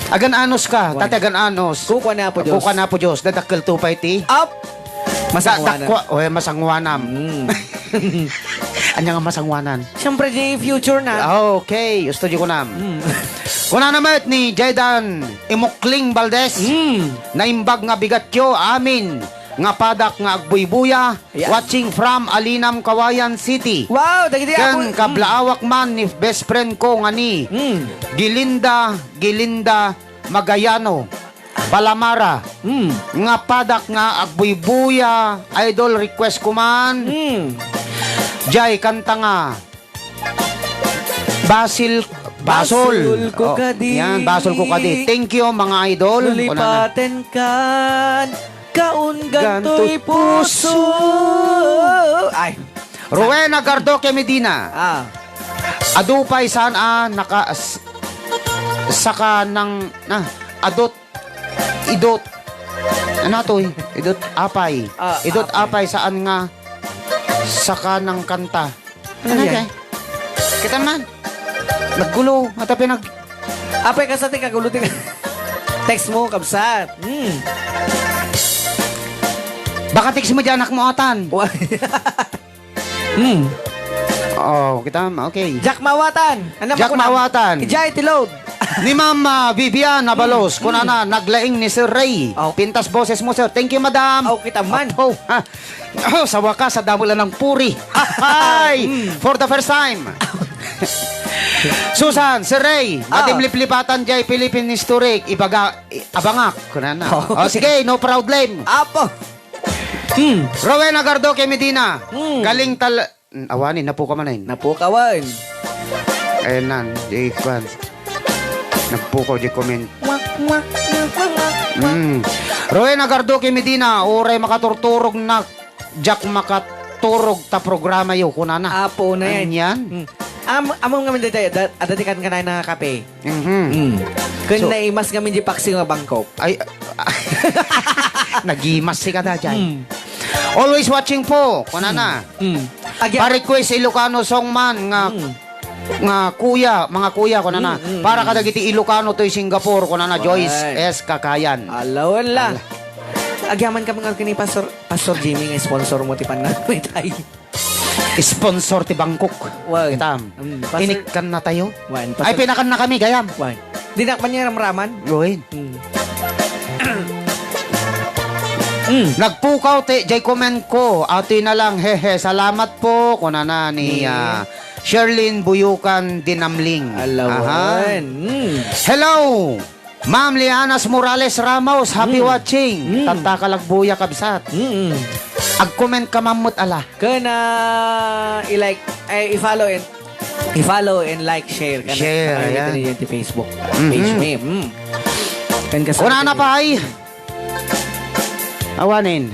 Agan-anos ka, Wen. Tati agan-anos. Kukua ni Apo Dios. Kukua ni Apo Dios, dadakkel to pay ti. Up! Masanguanan. Da-, dakwa-, oy, masanguanam. Hmm. Anya nga masanguanan? Siyempre, di future na. Okay, gusto di kunam. Hmm. Kunana met ni Jaydan Imukling Valdez, Hmm. Naimbag nga bigatyo, amin. Nga padak nga agbuybuya, Ayan. Watching from Alinam, Cauayan City. Wow, dagiti Ken apo-, mm. Kablaawak man ni best friend ko nga ni Mm. Gilinda, Gilinda Magayano, Palamara. Mm. Nga padak nga agbuybuya, idol, request ko man. Mm. Jay, kanta nga Basil, basol. Basol ko Oh, kadi. Yan, basol ko kadi. Thank you, mga idol. Kunana. Nulipaten kan, kaun gantoy Gantoy puso. puso. Ay. Rowena Gardoque Medina. Ah. Adu pay saan a naka-, s-, saka nang, na, adot Idot. Ano to, eh? Idot apay. Ah, Idot apay. Apay, saan nga saka ng kanta? Ano Ano yan? Kay? Kita man. Naggulo. Mata pinag- Apay ka sa tika, gulo tika. Text mo, kabsat. Hmm. Baka text mo dyan, anak mo atan. Wa- Hmm. Oh, kita, okay. Jack Mawatan. Ano Jack makunan? Mawatan. Ijay ti load. Ni Ma'am, ah, Vivian Abalos, Hmm. kunana, naglaing ni Sir Ray. Oh. Pintas boses mo, sir. Thank you, madam. Oh, kita man. Apo, ha. Oh, sa wakas, sa damo lang ng puri. Hi! Hmm. For the first time. Susan, Sir Ray, Oh. matimliplipatan jay Philippine Historic, ibaga, i-, abangak, kunana. Oh. Oh, sige, no problem. Apo. Hmm. Rowena Gardoque Medina. Hmm. Galing tal-, mm, awani, napukaw man, eh. Napukawan. Ayan nan, di kwan. Napukaw, di comment. Wak, wak, wak, wak, wak. Hmm. Rowena Gardoque Medina, uray makaturturog na, jak makaturog ta programa yo, kunana. Apo na yan. Ayan. Hmm. Am-, amam nga man dati, da-, adati kan kanay na kape. Mhm. Mm. Kun So, naimas ngamin di paksiw nga bangkok. Ay, nagimas si kada dyan. Mm. Always watching po, kunana. Mm. Agya- Pa-request Ilocano song man nga Mm. nga kuya, mga kuya, kunana. Mm, mm, Para mm. kadagiti Ilocano toy Singapore, kunana, Joyce Ay. S. Kakayan. Alawen la. Ala. Agyaman kami nga ni Pastor, Pastor Jimmy nga sponsor mo ti panna-, may tayo. Sponsor ti Bangkok. Wan. Itam. Mm, Pastor Inikkan na tayo. Wan, Ay, Pastor pinakan na kami, gayam. Wan. Di na man niya ramraman. Gawin. Mm. Mm. Nagpukaw ti jay comment ko. Atoy na lang, hehe. Salamat po. Kunana ni, Ni ah, Sherlyn Buyukan Dinamling. Alawan. Aha. Mm. Hello! Ma'am Lianas Morales Ramos, happy Mm. watching. Mm. Tatta ka lagbuya, kabsat. Mm-mm. Ag-comment ka, ma'am, met ala. Ken, ah, i-like, eh, i-follow and, i-follow and like, share ka na. Share, Ay, ayan. Ito na yan, ti Facebook Mhm. page mi. Mm. Ken ka sa Una na pa ay. Awanin.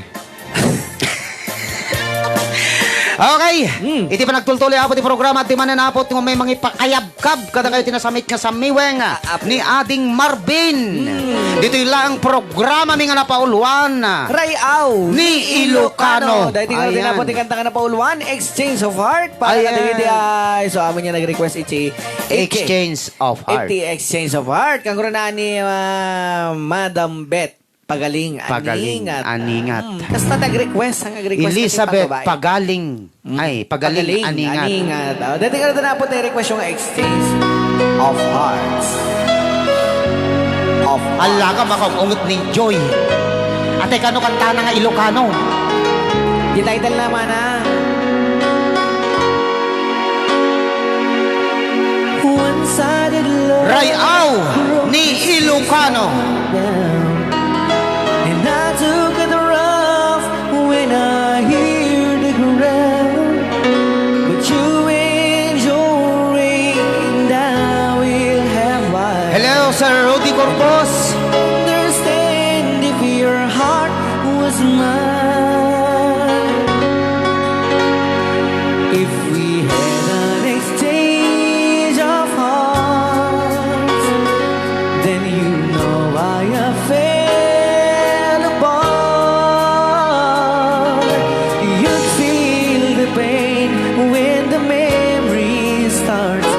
Okay. Mm. Iti panagtultuloy, Apo, ti programa, at di manen, Apo, ti may mangipakayabkab, kada kayo tinasamit nga samiweng Ah, Apo. ni Ading Marvin. Mm. Ditoy lang programa mi nga napauluan. Ray-aw ni Ilocano. Dahil tingnan natin Ayan. na po, tingnan tayo na pa uluan, Exchange of Heart. Para Ayan. kadagiti ay, so, amin niya nag-request iti, iti Exchange of Heart. Iti Exchange of Heart. Kangurana ni, ah, Madam Beth Pagaling, Pagaling, Aningat. Aningat. Mm, kasta nag-request, ang nag-request kasi Elizabeth pagbabae. Pagaling. Mm. Ay, Pagaling, Pagaling, Aningat. Aningat. Oh, dati ka na po tayo request yung Exchange of Hearts. Of Ala ka, Hearts. Makaungot ni Joy. Ate, kano kantana nga Ilocano? Di title naman, ah. One-sided love Ray-aw ni Ilocano. And I took the rough when I hear the ground. But you enjoy and I will have life. Hello, Sir Rudy Corpus. Understand if your heart was mine. If we had an exchange of hearts, then you know I have fell apart. You'd feel the pain when the memory starts.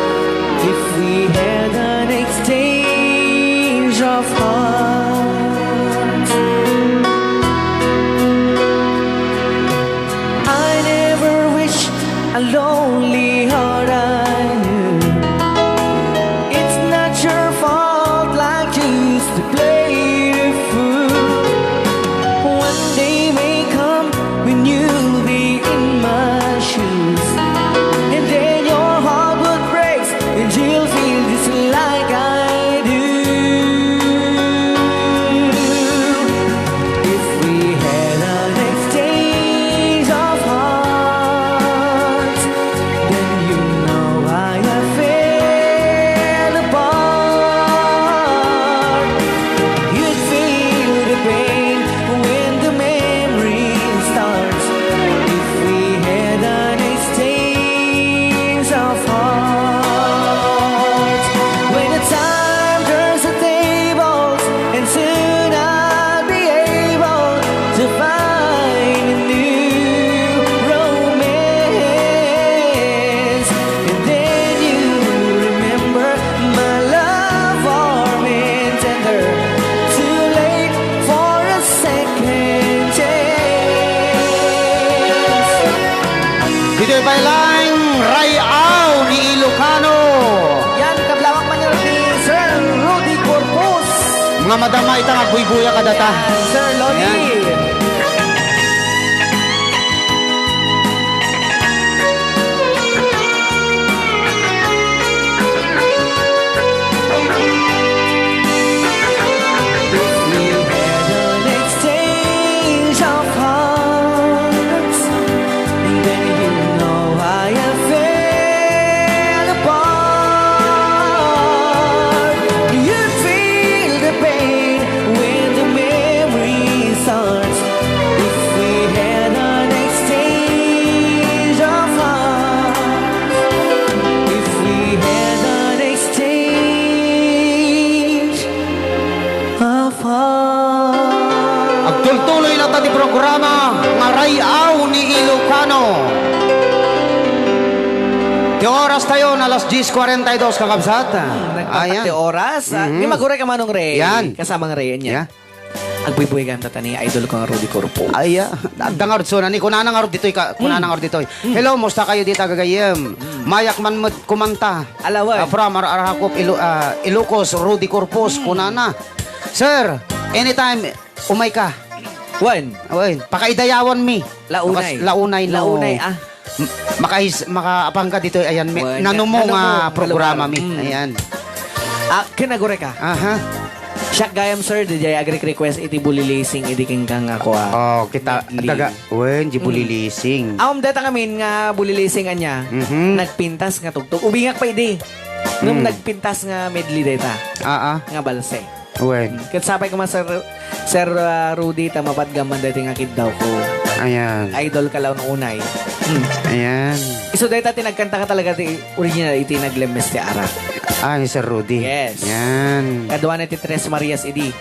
If we had an exchange of hearts, I never wish a lonely heart I knew. It's not your fault, like you used to play the fool. One day may come when you'll be in my shoes, and then your heart would break, and you'll feel just like I do. If we had an exchange of hearts, then you know I have fell apart. You'd feel the pain when the memory starts. If we had an exchange of hearts, when the time turns the tables, and soon I'll be able to find a new romance. And then you remember my love warm and tender, too late for a second chance. Ditoy pay laeng Ray-aw ni Ilocano. Yan, kablawak man yun ni Sir Rudy Corpus. Nga madama ita nga agbuybuya kadata. Yan, Sir Lodi. Yan. If we had an exchange of hearts, then you know I have fell apart. You feel the pain when the memory starts. Alas diez cuarenta y dos, kakabsat. Hmm, nagpatak ti oras. Ah, mhm. Di maguray ka, Manong Ray. Yan. Kasamang Ray, yan. Yeah. Agbuybuy gayam tata ni idol ko nga Rudy Corpus. Ay, ah, adda nga rod suna ni, kunana nga rod ditoy ka, kunana nga rod ditoy. Mm. "Hello, musta kayo dita gagayem? Mm. Mayak man met kumanta." Alawan. Ah, from Ar-, Arakop, Ilo-, ah, Ilocos, Rudy Corpus, kunana. "Sir, anytime, umay ka." Wen. Wen, pakaidayawan mi. Launay. Bakas launay, no? Launay, ah. M-, makais-, makaapang ka ditoy, ayan, mi-, nanumo nga programa mi. Mm. Ayan. Ah, kinagure ka. Aha. Siak gayam, sir, di jay agri-request iti bulilising, idi king kang ako, ah. Oh, kita, medley. Daga, wen, di bulilising. Awan data ngamin nga bulilising anya, nagpintas nga tugtog. Ubingak pa idi. Nung nagpintas nga medley data. Ah, ah. Nga balse. Wen. Ket sapay koma, Sir, Sir, ah, Rudy, ta mapadgam man daytoy nga kiddaw ko. Ayan. Idol ka laeng unay. Hmm. Ayan. Isu dayta ti nagkanta ka talaga ti original iti naglemmes ti arak. Ah, ni Sir Rudy. Yes. Yan. Kaduana ti Tres Marias idi.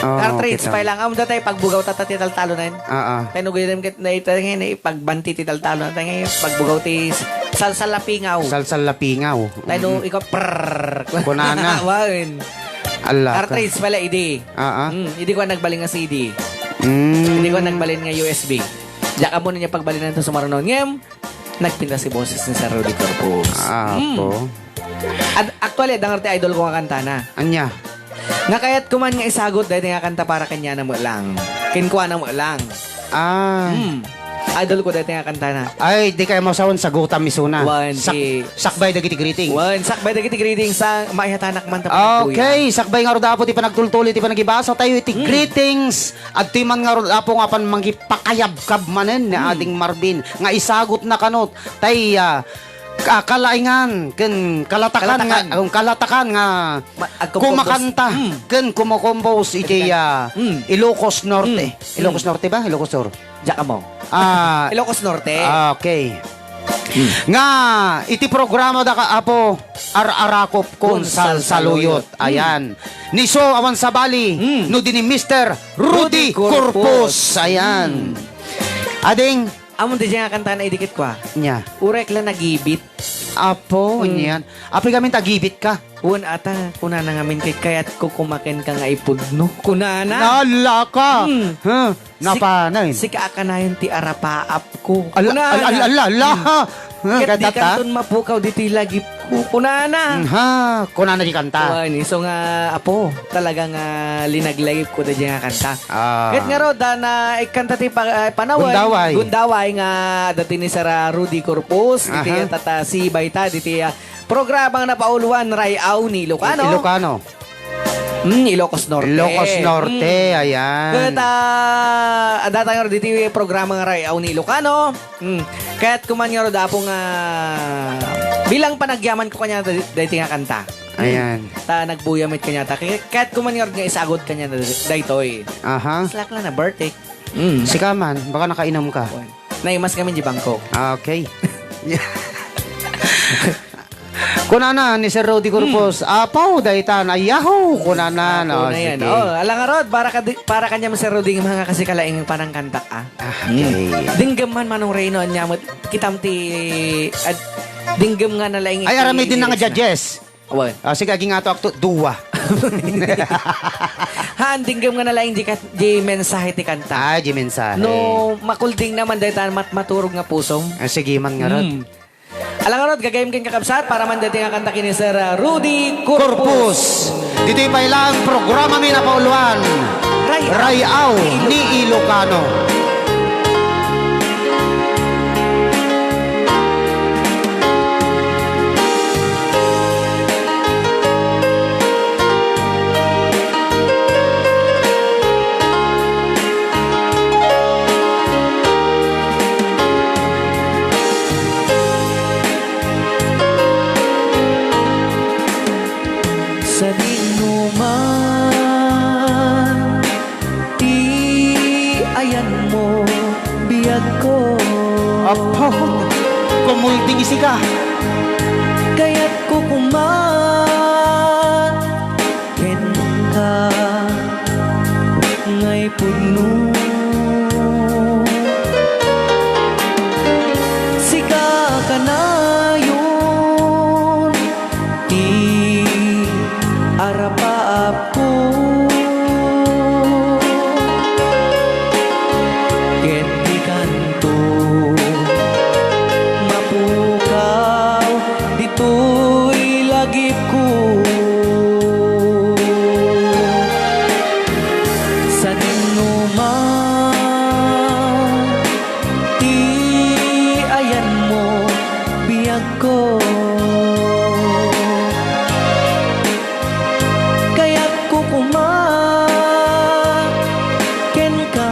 Oo, cartridge, kita. Pay lang. Am, datay pagbugaw tata ti taltalo na yun. Oo. Tayo nugulim ket na ito ngayon, eh, pagbanti ti taltalo na tayo ngayon. Pagbugaw ti salsal lapingaw. Salsal lapingaw. Tayo, ikaw, prrrr. Kunana. Wen. Ala ka. Cartridge pala, idi. Ah, ah. Mm, idi ko nagbalin nga C D. Mm. Idi ko nagbalin nga U S B. Diak ammo niya pagbalinan to sumarunon. Ngem, nagpintas ti boses ni Sir Rudy Corpus. Apo. Mm. Ad-, actually, adda ngarud ti idol ko nga kantana. Anya? Nga kayat ko man nga isagut daytoy nga kanta para kaniana met lang. Kenkuana met lang. Ah. Hmm. Idol ko daytoy nga kantana. Ay, di kayo masawan, sagutan mi suna. Wan, Sak-, di sakbay dagiti greetings. Wan, sakbay dagiti greetings sa maihatanak man ta panagtuya. Okay, sakbay ngarud, Apo, ti panagtultuloy, ti panagibasa tayo iti greetings. Adtoy man ngarud, Apo, nga pan mangipakayabkab manen ni Ading Marvin nga isagutna kano tay, ah, ka-, kalaingan ken kalatakan nga, kalatakan. Kalatakan nga Ma-, agkumpos. Kumakanta ken kumukompose iti, ah, Ilocos Norte. Ilocos Norte ba? Ilocos Sur? Diak ammo. Ah, Ilocos Norte. Okay. Nga iti programa da ka, Apo, Ar-arakop kun salsaluyot. Ayan. Ni So awan sabali, no di ni Mister Rudy Corpus. Ayan. Ading, Amon di nga kanta na idikit ko, ah. Nya. Urek la nagibit. Apo, niyan. Apo, gamin ta gibit ka. Wen ata, kunana ngamin kay kayat ko kumaken ka nga ipudno. Kunana. Nalaka. Hmm. Huh? Napanay. Sika a kanayon ti arapaap ko. Ala, kunana. Ala, ala, ala. Hmm. Huh, ket di kanton mapukaw ditoy lagip ko. Kunana. Hmm, ha, kunana di kanta. Wen, isu nga, Apo, talaga nga linaglagip ko da di nga kanta. Ah. Ket ngarud, ah, na ikkanta ti pa-, ah, panawen, Gundaway. Gundaway nga dati ni Sir Rudy Corpus, iti tata si Bayta, diti, ah, programa nga napauluan, Ray-aw ni Ilocano. Ilocano. Mm, Ilocos Norte. Ilocos Norte, ayan. Ket, ah, adda tayo diti programa nga Ray-aw ni Ilocano. Mm. Ket kuman nga Apo nga bilang panagyaman ko kanya da-, daytoy nga kanta. Ayan. Ta nagbuya met kaniata. Kay, ket kuman nga nga isagod kaniata daytoy. Aha. Slack lang na birthday. Mm. Sika man, baka nakainom ka. Naimas kami di bangko. Ah, okay. Kunana ni Sir Rudy Corpus, "Apaw, daytan, ayaw," kunana, no, sige. Oh, ala ngarud, para ka di-, para kanya, Sir Rudy, nga mga kasi kalaing panangkantak, ah. Ah, okay. Dinggem man, Manong Reno, anya met, kitam ti, ad-, dinggem nga nalaing. Ay, aramid din nga judges. Awan. Ah, sige, aging ato akto, duwa. Haan, dinggem nga nalaing di kat-, di mensahe ti kanta. Ah, di mensahe. No, makulding naman daytan mat-, maturog nga pusom. Ah, sige, man ngarud. Mm. Ala ngarud, gagayem ken kakabsat, para man daytoy nga kanta ken ni Sir, ah, Rudy Corpus. Corpus. Ditoy pay lang programa mi napauluan. Ray-aw. Ray-aw ni Ilocano. Sadinoman ti ayanmo, biagko. Apo, kumulding isika. Kayatko koma kenka nga ipudno. Sika kanayon Arapaapko ket dikanto mapukaw ditoy lagipko. Sadino man ti ayanmo, biagko. Kayatko koma kenka,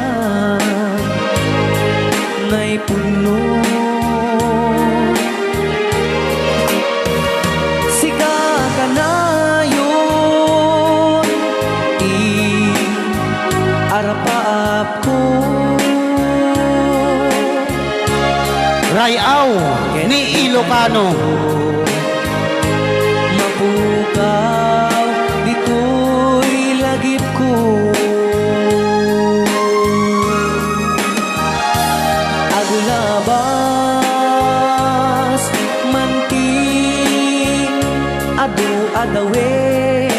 naipudno. Sika kanayon ti arapaapko. Ray-aw ni Ilocano. Mapukaw ditoy lagipko. Aglabas man ti adu a dawel.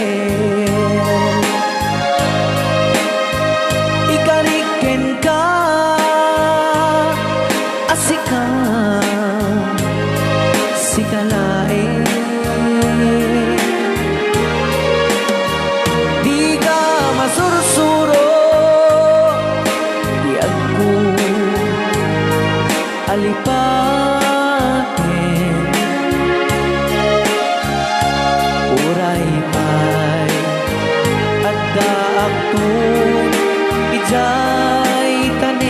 Ikarik kenka a sika, sika laeng. Dika masursuro, biagko, alipaten. Uray pay addaakto idiay tanem.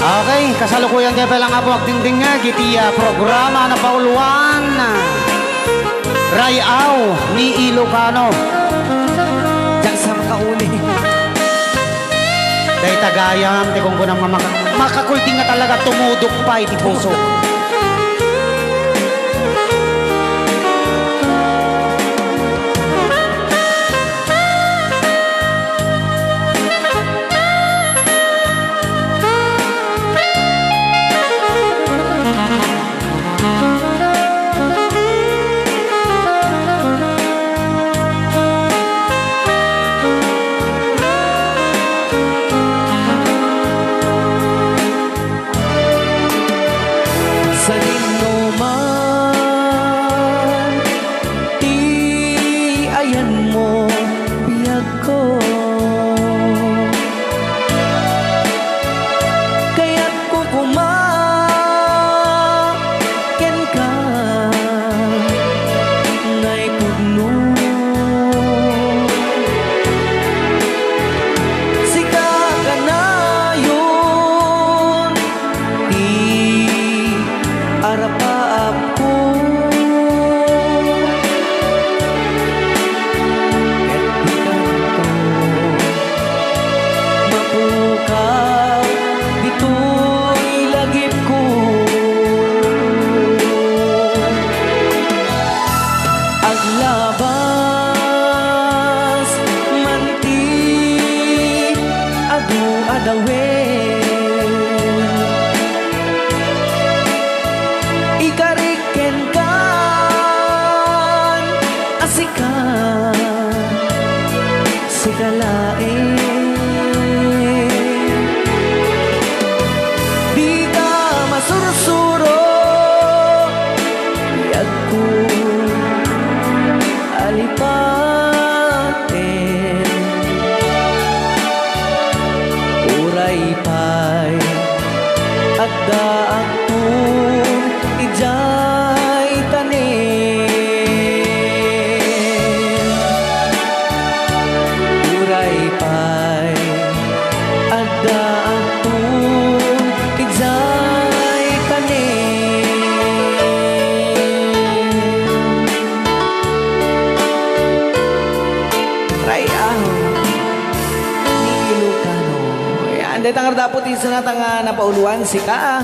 Okay, kasalukuyan tayo pala nga po agdingdingag iti, ah, programa na pauluan, ah, Ray-aw ni Ilocano. Diyan sa makauli. Dayta gayam, ti kungkunam nga maka-, makakulting nga talaga tumudok pa iti puso. Sadino man ti ayanmo, biagko. Kayatko koma kenka, naipudno. Sika kanayon ti arapaapko. Ket dikanto mapukaw ditoy lagipko. Aglabas man ti adu a dawel. Ikarik kenka a sika, sika laeng. Dika masursuro, biagko, alipaten. Uray pay addaakto idiay tanem. Uray pay addaakto idiay tanem. Ray-aw ni Ilocano. Ayan, dayta ngarud, Apo, ti isunata nga napauluan, sika.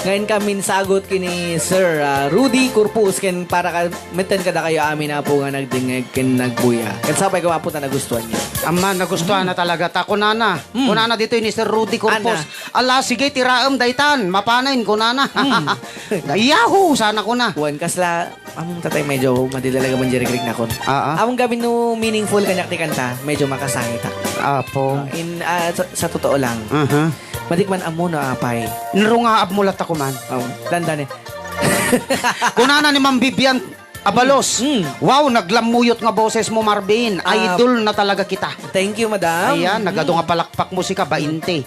Ngayon kami sagot kini Sir, ah, Rudy Corpus, ken para ka, metten kadakayo amin, Apo, nga nagdingeg ken nagbuya. Ken sapay ko, Apo, ta nagustuhan niyo. Ama, nagustuhan na talaga. Ta kunana. Hmm. Kunana ditoy ni Sir Rudy Corpus. Ana. "Ala, sige, tiraem daytan. Mapanen," kunana. Hmm. Yahoo! Sana kuna. Wen, kasla, among tatay medyo madidalaga man di rigrig nakon. Ah, ah. Among gamin no meaningful kaniak ti kanta, medyo makasangit ak. Apo. Ah, in, ah, sa, sa totoo lang. Aha. Madik man ammo no apay. Nrungaab mo latta kuman. Oh, dandani. Kunana ni Ma'am Vivian Abalos. Mm. Wow, naglammuyot nga boses mo, Marvin. Ah, idol na talaga kita. Thank you, madam. Ayan, nagado nga palakpak mo sika, bainte.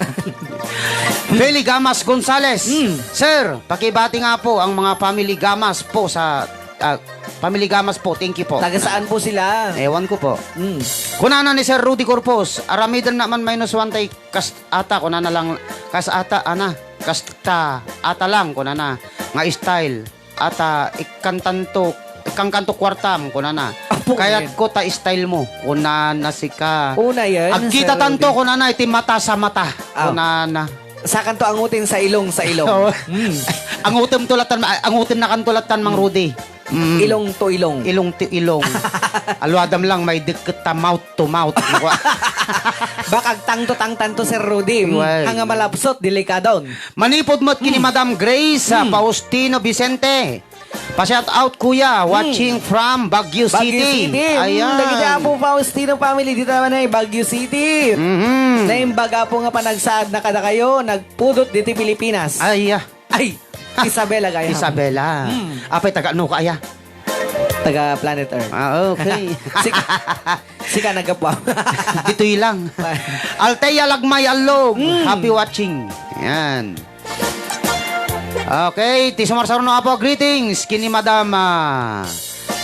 Feli Gamas Gonzales. Mm. Sir, pakibati nga po ang mga family Gamas po sa, ah, family Gamas po. Thank you po. Taga saan po sila? Ewan ko po. Mm. Kunana ni Sir Rudy Corpus, aramiden na man minus one tay kas ata, kunana lang, kas ata, ana, kas ta, ata lang, kunana, nga style. Ata, ikkantanto, ikkangkanto kuartam, kunana. Apo, kayat ko ta style mo, kunana sika. Una yan, Agkita Sir tanto, Rudy. Kunana, iti mata sa mata, ah, kunana. Sakanto angutin sa ilong, sa ilong. Oo. Mm. Angutem to latan, angutem na kanto latan, Mang Rudy. Mm. Ilong to ilong. Ilong to ilong. Aluadam lang, may dikit ta mouth to mouth. Baka agtangto-tangtanto, Sir Rudy. Mm. Well. Anga malapsot, delikadon. Manipod met kini Mm. Madam Grace, ah, Mm. Faustino Vicente. Pa-shout out, kuya. Mm. Watching from Baguio Baguio City. City. Mm, ayan. Dagiti Apo Faustino family, dita man ay Baguio City. Mhm. Naimbag, Apo, nga panagsaad na kadakayo, nagpudot diti Pilipinas. Ay, ah. Ay, Isabela, gayam. Isabela. Mm. Apay, taga ano ka, aya? Taga Planet Earth. Ah, okay. Sika, sika naggapuam. Ditoy lang. Althea Lagmay Allog. Mm. Happy watching. Yan. Okay, ti sumarsaruno, Apo, greetings kini Madam, ah,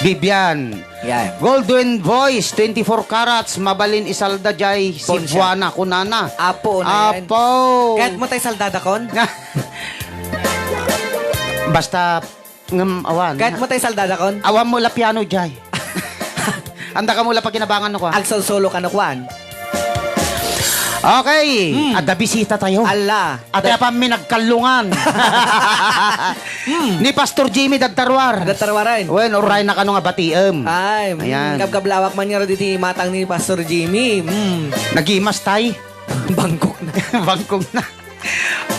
Vivian. Yan. Golden Voice, twenty-four carats, mabalin isalda jay Ponsyar. Cebuana, kunana. Apo na yan. Apo. Kayat mo tay saldadakon? Basta, ngem, awan. Kayat mo tay saldadakon? Awan mo la piano jay. Anda ka mo la pakinabangan no, kuan? Agsolo-solo ka no, kuan? Okay, hmm. Adda bisita tayo. Ala. Ate, da- apam mi nagkallungan. Hmm. Ni Pastor Jimmy dadtaruar. Dadtaruaran. Wen, uray na kano nga batiem. Ay, mm, ayan. Kabkablawak man nga diti matang ni Pastor Jimmy. Mm. Nagimas tay. Bangkok na. Bangkok na.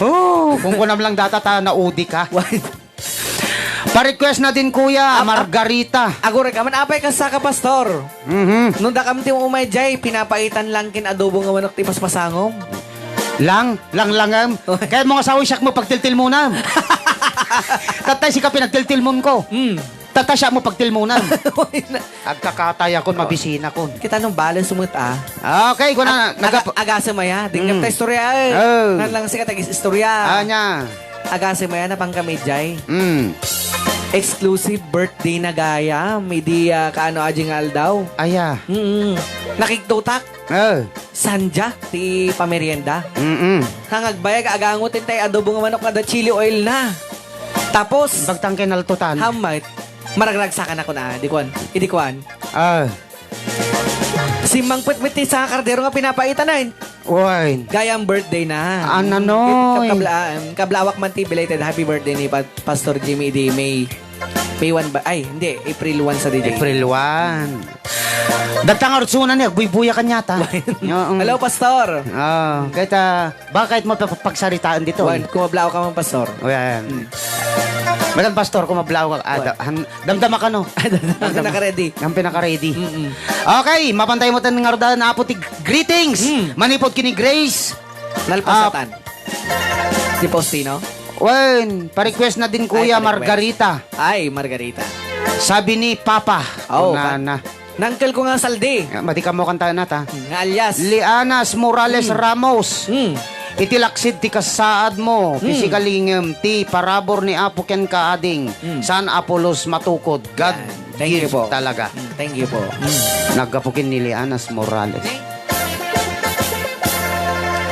Oh, kung kunam lang data ta naudi ka. What? Pa-request na din, Kuya, ah, Margarita. Agurek ka man, apay kasta ka, Pastor. Mhm. Nung dakam ti umay jay, pinapaitan lang kin adobo nga manok ti paspasangom. Lang, lang, langem. Kaya mo nga sawi siyak mo pagtiltilmunam. Tatay, sika pinagtiltilmun ko. Hmm. Tatay, siya mo pagtilmunam. Agkakatay ako, mabisina ko. Kita nung bales mo ta. Ah, okay, ko na, aga-, nagap- agasem aya, di ka ta istorya, eh. Oh. Nan lang sika tag-istorya. Ah, nya. Agasem aya, napangkami jay. Mm. Exclusive birthday na gayam, idi, ah, kaano aji nga aldaw. Aya. Mm-mm. Nakigtutak. Oh. Sanja, ti pamerienda. Mm-mm. Hangagbayag, agango, tintay adobo nga manok, kada chili oil na. Tapos, bagtang kinaltutan. Hamay, maragragsakan ako na, di kuan. Idi kuan. Ah. Simmangpet met ti sanga kardero nga pinapaitan, ay. Wine. Gayam birthday na. Ano, noy? Kabla-, kablawak man ti belated happy birthday ni Pa-, Pastor Jimmy di May. May one ba? Ay, hindi. April one sa D J. April one. Datang arsunan niya, buybuya kanyata. Wine. Oo. Hello, Pastor. Ah, kahit, ah, Bakit mo pa-, pagsaritaan dito? Wan, kumablao ka man, Pastor. O, yan. Hmm. Madam Pastor, kumablao ka. Ah, wan. Da-, han-, damdama ka, no? Ang pinaka-ready. Ang pinaka-ready. Mm-mm. Okay, mapantay mo tan nga rudan, Apo, ti greetings. Hmm. Manipod kini Grace. Nalpasatan. Ah. Si Faustino? Wen, pa-request na din, Kuya, ay, pa-request. Margarita. Ay, Margarita. Sabi ni Papa. Oh, na, kan-, na. Nangkel ko nga saldi. Nga, madi ka mo kantaen nata. Nga alias. Lianas Morales Hmm. Ramos. Hmm. Iti laksid ti kasaad mo, Hmm. physically ngem ti parabur ni Apo ken kaading. Hmm. San Apolos matukod. God Yan. Thank you give po. Talaga. Hmm, thank you po. Hmm. Naggapu ken ni Lianas Morales.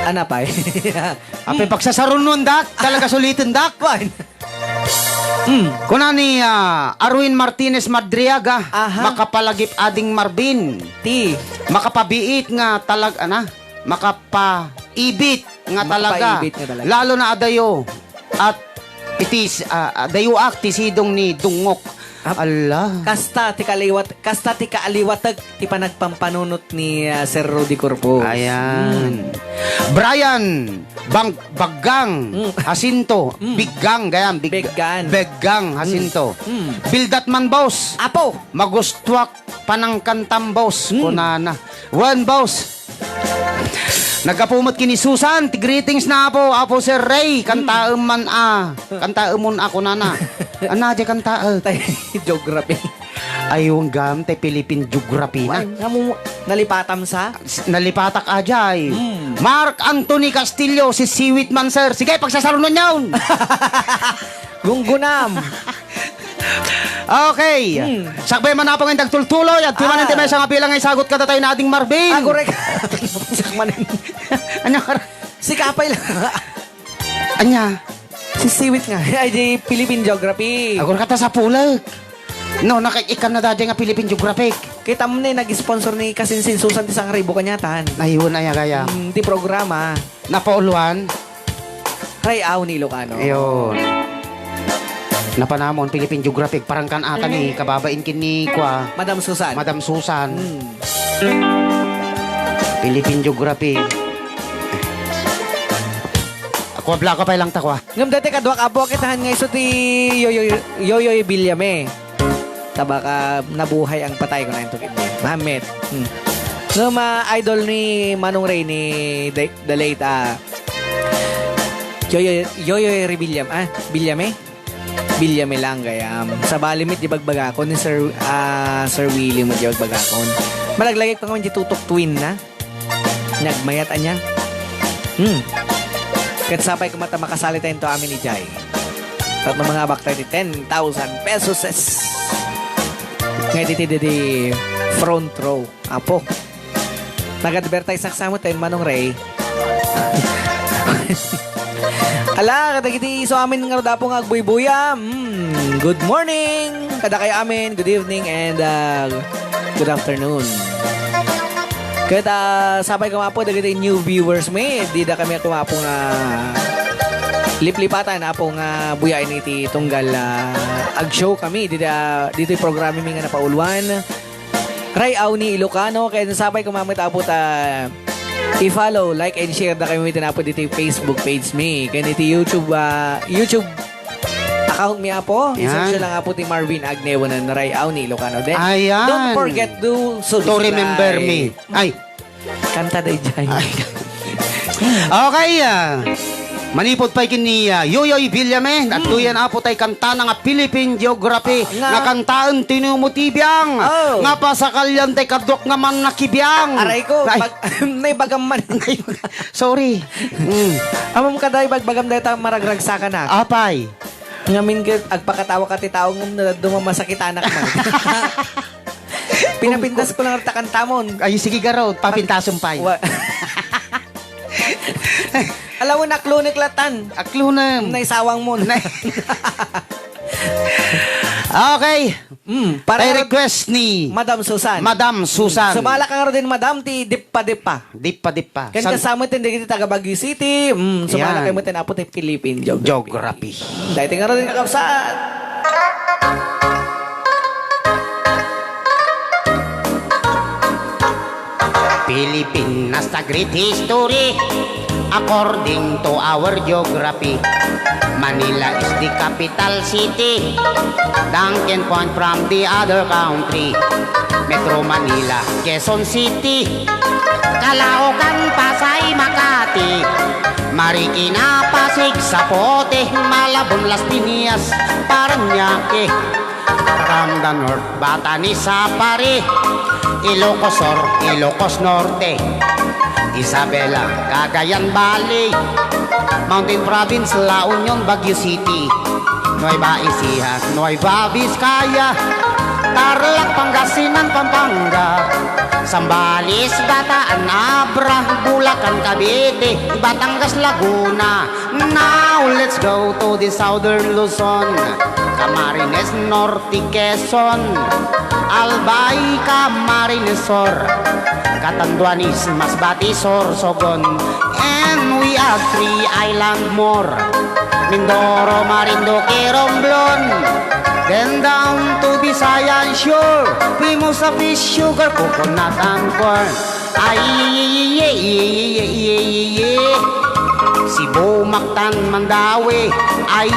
Ana pay. Apay Hmm. pagsasarunon dak, talaga suliten dak. Kuan. Mm. Kuna ni, ah, Arwin Martinez Madriaga, aha. Makapalagip ading Marvin. Ti. Makapabiit nga talag-, ana? Makapaibit nga talaga. Makapaibit nga talaga. Lalo na adayo. At Iti s-, ah, ah, dayuak ti sidong ni Dungok. Ap-, Ala. Kasta ti kaliwat-, kasta ti kaaliwatek ti panagpampanunot ni, ah, Sir Rudy Corpus. Ayan. Mm. Brian Bang-, Baggang Mm. Jacinto. Mm. Biggang, gayam. Big-, Biggan. Beggang Mm. Jacinto. Mm. Bildat man, boss. Apo. Magustuak panangkantam, boss. Mm. Kunana. Wen, boss. Naggapu met ken ni Susan, ti greetings na, Apo, Apo Sir Ray, kantaem man a, kantaemon a kunana. Ania diay kantaek? Tay geography. Ay, unggam, tay Philippine geography na. Ay, namu-, nalipatam sa? S-, nalipatak a diay. Hmm. Mark Anthony Castillo, sisiwit man, sir. Sige, pagsasarunon yon. Gunggunam. Okay. Hmm. Sakbay man, Apo, nga dagtultuloy, adtoy man Ah. ti maysa nga bilang nga isagut kadatayo ni Ading Marvin. Ah, korek. Sakmanen. Ania? Sikapay lang. Ania? Sisiwit nga. Ay, di Philippine Geography. Agor ka ta sa pulek. No, nakaikan na dadi nga Philippine Geographic. Kita mo ni, nag-sponsor ni Kasinsin Susan ti sangribo kaniatan. Ayun, aya gaya. Hmm, ti programa. Napauluan? Ray-aw ni Ilocano. Ayun. Napanamon, Philippine Geographic, parang kan ata ni kababain ken ni kwa. Madam Susan. Madam Susan. Hmm. Philippine Geography. Ako, blaka pa lang ta kwa. Ngem dati kaduak, Apo, kitahan nga isu ti Yoyoy, Yoyoy Villame. Tabaka nabuhay ang patay ko na yung tukit mo. Mamet. Hmm. Ngem, ah, idol ni Manong Ray ni the, the late, ah, Yoyoy, Yoyoy Rebillam. Ah, Villame? Villame lang gayam. Sabali met di bagbagakon ni Sir, ah, Sir Willie met di bagbagakon. Malaglagip ka ngamin di Tutok Twin na. Nagmayat ania. Hmm. Ket sapay koma ta makasali tayo to amin ijay. Tapno mangabak tayo ti ten thousand pesos. Ngay diti di front row. Apo. Nag-advertise ak sa mo ten, Manong Ray. Ala, kadagiti isu amin nga rod, Apo, nga agbuybuya. Mm, good morning. Kada kayo amin, good evening, and, uh, good afternoon. Ket, ah, sapay koma, Apo, dagiti new viewers mi, dida kami koma, Apo, nga liplipatan, Apo, nga buyaen iti tunggal, ah, ag-show kami, dida, ditoy programa mi nga napauluan. Ray-aw ni Ilocano, ken sapay koma met, Apo, ta i-follow, like, and share da kami iti, Apo, ditoy Facebook page mi, ken iti YouTube, ah, YouTube account mi, Apo. Yan. I-search lang, Apo, ti Marvin Agne wenno Ray-aw ni Ilocano. Then, Ayan. Don't forget to subscribe. To remember me. Ay. Kanta daydiay. Ay. Okay, ah. Manipud pay ken ni, ah, Yoyoy Villame, Hmm. adtoyen, Apo, tay kantana nga Philippine Geography, Ah, nga nga kantaen ti numo ti biang, Oh. nga pasakalian tay kaduak nga mannakibiang. Aray ko, Ay. bag-, naibagam man. Sorry. Mm. Ammom kada ibagbagam dayta maragragsakanak. Apay. Ngamin ket agpakatawa ka ti tao ngem no dadduma masakitanak man. Pinapintas ko lang ta kantamon. Ay, sige, garud, papintasen pay. Wa-, Ala, wen, aklonek latan. Aklonem. Naisawang mo. Na- Okay. Mm, para Ay, request ni Madam Susan. Madam Susan. Sumala ka nga din, Madam, ti Dippa Dippa. Dippa Dippa. Ken San- kasama ti dagiti taga Baguio City. Mm, sumala Yan. kayo mo tin Apo ti Philippine Geography. Geography. Dahil tingnan rin kakabsat. Pilipinas a great history, according to our geography. Manila is the capital city, dunking point from the other country. Metro Manila, Quezon City, Caloocan, Pasay, Makati, Marikina, Pasig, Zapote, Malabon, Las Piñas, Parañaque. From the north, Batanes, Aparri, Ilocos Sur, Ilocos Norte, Isabela, Cagayan Valley, Mountain Province, La Union, Baguio City, Nueva Ecija, Nueva Vizcaya, Tarlac, Pangasinan, Pampanga, Zambales, Bataan, Abra, Bulacan, Cavite, Batangas, Laguna. Now let's go to the southern Luzon, Camarines Norte, Quezon, Albay, Camarines Sur, Catanduanes, Masbate, Sorsogon, and We have three island more. Mindoro, Marinduque, Romblon. Then down to Visayan Shore. Famous a fish, sugar, coconut, and corn. Ay, Cebu, Mactan, Mandaue. Ay,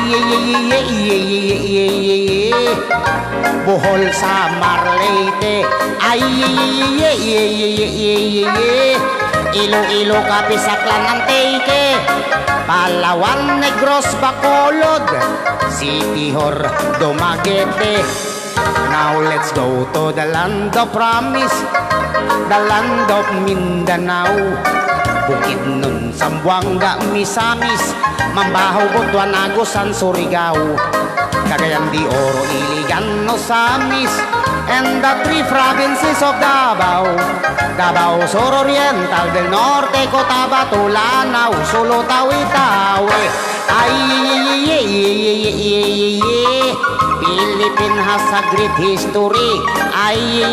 Bohol, Samar, Leyte. Ay, Iloilo, Capiz, Aklan, Antique. Palawan, Negros, Bacolod. Siquijor, Dumaguete. Now let's go to the land of promise, the land of Mindanao. Bukidnon, Zamboanga, Misamis, Mambajo, Butuan, Agusan, Surigao, Cagayan de Oro, Iligan, Ozamiz, and the three provinces of Davao, Davao Sur Oriental, del Norte, Cotabato, Lanao, Sulu, Tawi-Tawi. Ay, Philippine has a great history. Ay,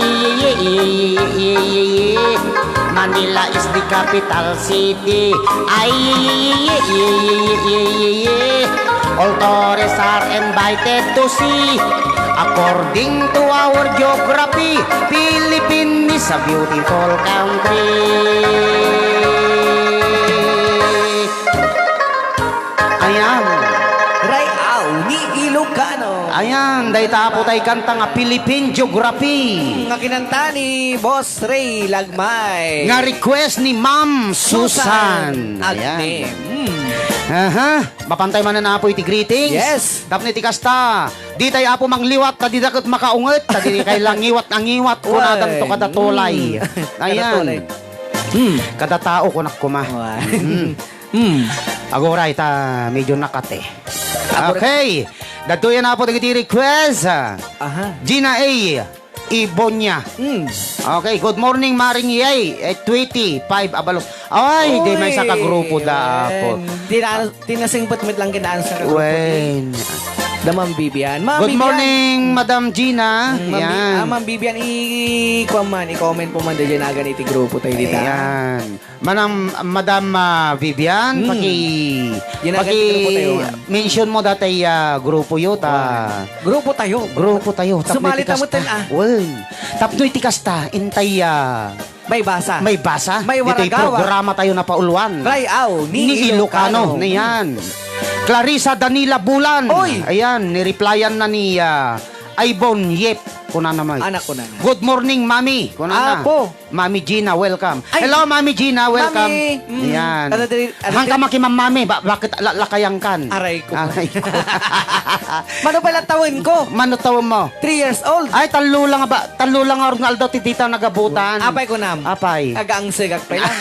Manila is the capital city. Ay, all tourists are invited to see. According to our geography, Philippines is a beautiful country. Ayan. Rayaw ni Ilocano. Ayan, dayta apo tay kanta nga Philippine Geography. Nga kinanta ni Boss Ray Lagmay. Nga request ni Ma'am Susan. Susan Agne. Ayan. Mm. Aha. Mapantay manen, apo, iti greetings. Yes. Tapno iti kasta, ditay, apo, mangliwat, ta dida ket makaunget, ta di kay langiwat, angiwat, kunadan to kada tulay. Mm. Kada tulay. Ayan. Mm. Kada tao, kunak koma. Wa. Mm. Mm. Aguray ta medyo nakate. Aguray. Okay. Dagitoy, apo, dagiti request. Aha. Gina A. Ibonia. Mm. Okay, good morning, Maring Yay. Eh, twenty-five Abalos. Ay, di may sa kagrupo da, apo. Wen, di na, di nasingpet met lang kinaan sa kagrupo. Wen. Da Ma'am Vivian. Ma'am Vivian. Good morning, Madam Gina. Mm, Ma'am Vi-, ah, Ma'am Vivian, i-, i-, kuwan man, i-comment mo man da dyan, agan iti grupo tayo dita. Ayan. Manang, Madam, ah, Vivian, hmm, paki-, ginaganti paki-, grupo tayo, ah, mention mo datay, ah, grupo yo, ta. Grupo tayo. Grupo tayo. Tapno sumali iti tayo kasta, ten, ah. Well, tapno iti kasta, intay, ah, may basa. May basa. May waragawag. Itay programa tayo napauluan. Rayaw ni Ilocano. Ni Ilocano. Na yan. Clarissa Danila Bulan. Oy! Ayan, ni-replyan na ni, ah, Ibon Yep. Kunana, Mike. Anak ko na. Good morning, Mami. Kunana. Apo. Mami Gina, welcome. Ay, hello, Mami Gina, welcome. Mami, mm, yan. Ano, diri, ano, hangka diri? Makimamami, ba, bakit la-, lakayan kan? Aray ko. Aray ko. Mano pala tawen ko? Mano tawen mo? Three years old. Ay, tallo lang ba? Tallo lang nga aldaw ti dita nagabutan. Apay ko nam. Apay. Aga ang sigak pa lang.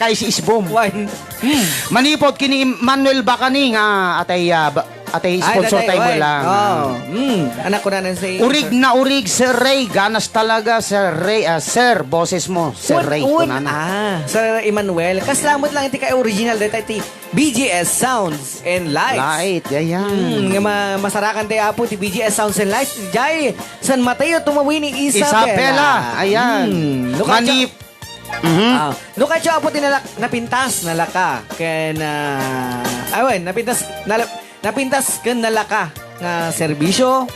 Kay si Isbom. Wine. Hmm. Manipod kini Manuel Bacani nga atay, ah, ba-, atay sponsor tayo lang. Oh. Hmm. Anak ko na si Urig na urig, Sir Ray. Ganas talaga, Sir Ray. Ah, Sir, boses mo, Sir Ray. Kunana. Ah, Sir Emmanuel. Kaslamot lang iti kay original data iti B G S Sounds and Lights. Light, ayan. Hmm, nga ma-, masarakan tayo, apo, ti B G S Sounds and Lights. Jai, San Mateo, Tumawini, Isabela. Isabela, ayan. Hmm. Look at Manip- Mhm. Ah, no, kay Apo ti nalak-, napintas, nalaka, ken, ah, awen, napintas, nala-, napintas ken nalaka nga serbisyo.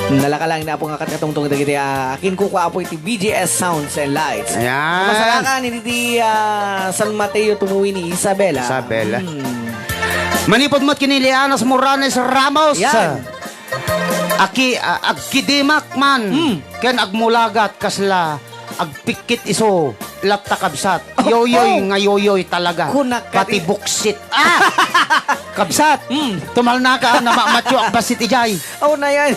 Nalaka lang ni Apo nga kat-, katungtong dagiti, ah, akin kuko Apo iti B G S Sounds and Lights. Ayan. Masarakan iti, ah, San Mateo, Tumawini, Isabela. Isabela. Hmm. Manipod met ken ni Lianas Morales Ramos. Yan. Aki-, a-, agkidimak man, hmm, ken agmulagat kasla agpikkit isu latta, kabsat. Oh, yoyoy, oh, nga yoyoy talaga. Kunak ka pati di- buksit. Ah! Kabsat, hmm, tumalna ka, na ma-, matyo ak bassit ijay. Oh, na yan.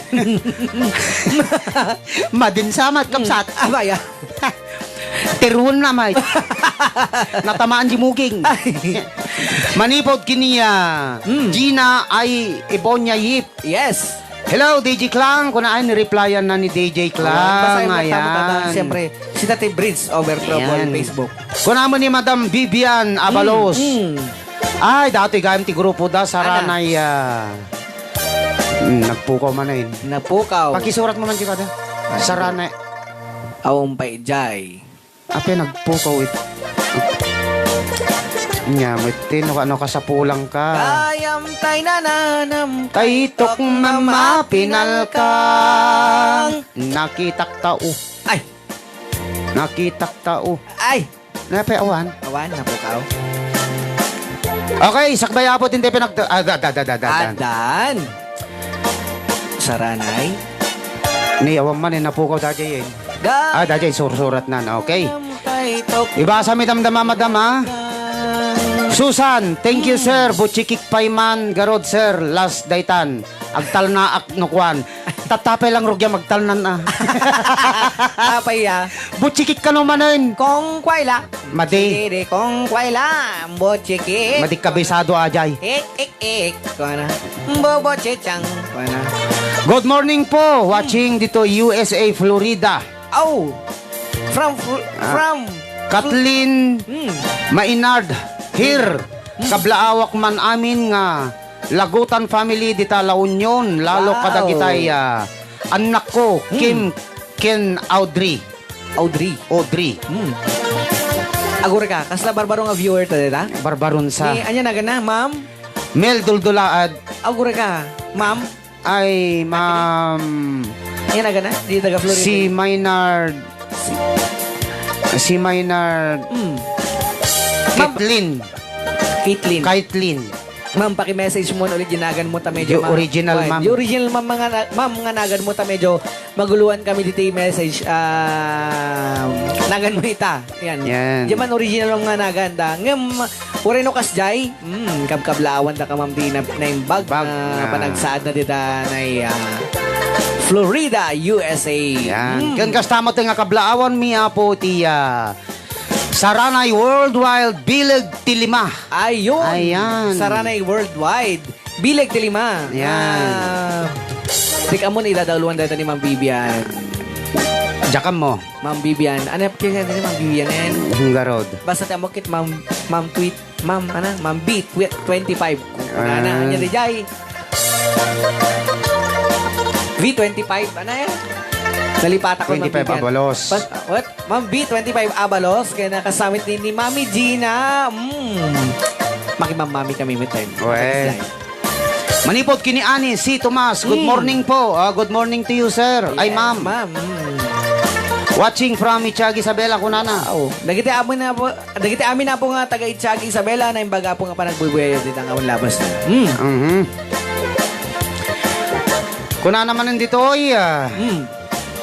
Madin samat, hmm, kabsat. Abaya. Tiruon na, may. Natamaan di muging. Ay. Manipod kini, ah, hmm, Gina ay Ibonya Yip. Yes. Hello, D J Klang. Kuna ay ni-replyan na ni D J Klang. Ayan, basahin mo tayo, ayan. Siyempre, si Tatay Bridge over Trouble, ayan, Facebook. Kuna mo ni Madam Vivian Abalos. Mm, mm. Ay, dati gayam ti grupo da, Saranay, ah, mm, nagpukaw man, eh. Nagpukaw. Pakisurat mo man, di ba, da? Ay. Saranay. Awan pa, ijay. Apay nagpukaw it-, Nya, metten, no, no, kasapulan ka. Kayam tay nananam, tay tok mamapinalkang. Nakitak tao. Ay. Nakitak tao. Ay. Napay awan? Awan, napukaw. Okay, sakbay apo, tinte pinag-, ah, da, da, da, da, da, da. Adan. Saranay. Ni awan man, eh, napukaw, dajay, eh. Da- Ah, dajay, sursurat na, okay. Ibasa mi damdama, madama. Susan, thank you, sir. Butchikik pay man, garod, sir. Last daytan. Agtalnaak no kuan. Tattapay lang rugya magtalnan, ah. Apay, ah. Butchikik kano manen. Kong kway la. Madi. Chikiri kong kway la. Butchikik. Madi kabisado, ajay. Ik, ik, ik. Kuana. Bobo chichang. Kuana. Good morning po. Watching dito U S A, Florida. Oh. From Fl-, Ah. from Kathleen Hmm. Mainard here. Hmm. Kablaawak man amin nga Lagutan family dita La Union, lalo Wow. kadagitay, ah, annakko, Hmm. Kim ken Audrey. Audrey. Audrey. Hmm. Agureka, kasla barbaro nga viewer ta dita? Barbaron sa. Ni, anya naganna, ma'am? Mel Duldulaad. Agureka, ma'am? Ay, ma'am. Anya naganna? Di taga Florida. Si Maynard. Si, si Maynard. Hmm. Ma'am. Caitlin. Caitlin. Caitlin. Ma'am, paki-message mo ulit, di nagan mo ta medyo Yung ma-, original, kuwan, ma'am. Yung original, ma'am, nga na-, ma'am, nga nagan mo ta medyo maguluan kami dito yung message, ah, nagan mo ita. Yan. Yan. Di man original, ma'am, nga nagan da. Ngem, uray no kasjay, mm, kabkablaawan da ka, ma'am, di na, naimbag Bag na na. panagsaad na dita na, ah, Florida, U S A. Yan. Mm. Ken kasta met nga kablaawan mi, apo, ti, ah, Saranay Worldwide, bileg ti lima. Ayun. Ayan. Saranay Worldwide, bileg ti lima. Yan. Ah, di ka mo na idadauluan dahil ni Ma'am Vivian. Jakam mo. Ma'am Vivian. Ano yung pinagkakita ni Ma'am Vivian yan? Garod. Basta ti amo kit Ma'am, Ma'am Tweet, Ma'am, ano? Ma'am B, twe-, twenty-five. Kung ano, Ah. ano, di jay. V twenty-five, ano yan? Nalipatan ko, Ma'am Twenty-five Vivian. Abalos. Pas-, what? Ma'am V twenty-five Abalos, kaya nakasamit din ni Mami Gina. Mm. Makimamami kami, Miten. Well. Manipod kini ani si Tomas. Good Mm. morning po. Ah, good morning to you, sir. Ay, Yes, ma'am. ma'am. Mm. Watching from Itiagi, Isabela, kunana. Oo. Dagiti amin na po, dagiti amin na po nga taga Itiagi, Isabela, na imbaga po nga panagbubuyayo dito nga labas na. Mm. Mhm. Kuna naman ditoy, ah, Mm.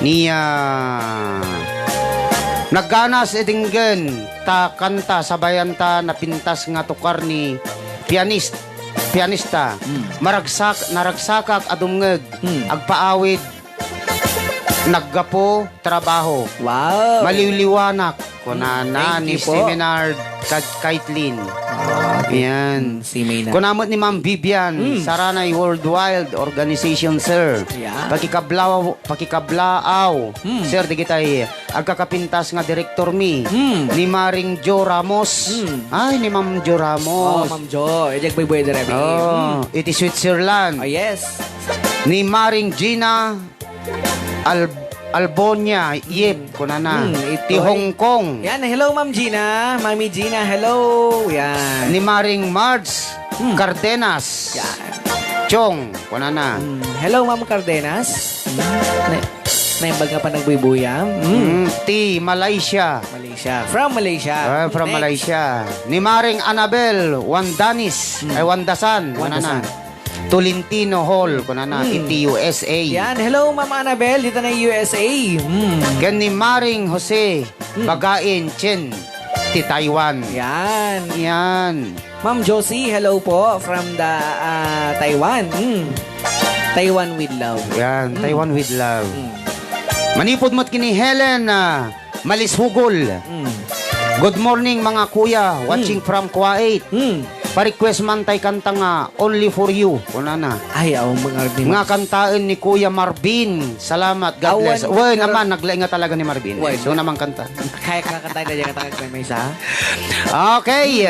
ni, ah, nagganas idinggen ta kanta sabayanta napintas nga tukar ni pianist-, pianista. Mm. Maragsak-, naragsakak a dumngeg, Mm. agpaawid, naggapu, trabaho. Wow. Maliwliwanak, kunana Thank ni you po. Seminard kad Kaitlin. Ah, okay. Ayan. Mm, si Maynard. Kuna met ni Ma'am Vivian, Mm. Saranay Worldwide Organization, sir. Yeah. Pakikablaaw, pakikablaaw, Mm. sir, digitay agkakapintas nga direktor mi, Mm. ni Maring Jo Ramos. Mm. Ay, ni Ma'am Jo Ramos. Oh, Ma'am Jo. Eh, di agbuybuya di Remy. Oh, Mm. iti Switzerland. Oh, yes. Ni Maring Gina Al-, Albonia, Yip, kunana. Hmm, ito Ti ay Hong Kong. Yan, hello, Ma'am Gina. Mami Gina, hello. Yan. Ni Maring Marge Hmm. Cardenas. Yan. Chong, kunana. Hmm. Hello, Ma'am Cardenas. Hmm. Na, naimbag nga pa nagbuybuya. Hmm. Hmm, ti Malaysia. Malaysia. From Malaysia. Ah, from Next. Malaysia. Ni Maring Annabel Wandanis. Hmm. Ay, Wandasan. Wandasan. Kunana. Tolentino Hall, kunana, Hmm. iti U S A. Yan. Hello, Ma'am Annabel. Dito na yung U S A. Hmm. Ken ni Maring Jose Hmm. Bagain Chen, ti Taiwan. Yan. Yan. Ma'am Josie, hello po from the, ah, Taiwan. Hmm. Taiwan with love. Yan, Hmm. Taiwan with love. Hmm. Manipod met kini Helen, ah, Malisugol. Mm. Good morning, mga kuya. Watching Mm. from Kuwait. Mm. Pa-request man tay kanta nga Only for You. Kunana. Ay, aw, mga Arvin. Nga kantaen ni Kuya Marvin. Salamat. God Awan, bless. Wen, pero naman, naglaing nga talaga ni Marvin. Wen. So, naman kanta. Kaya ka kanta na dyan, kanta ka may isa? Okay.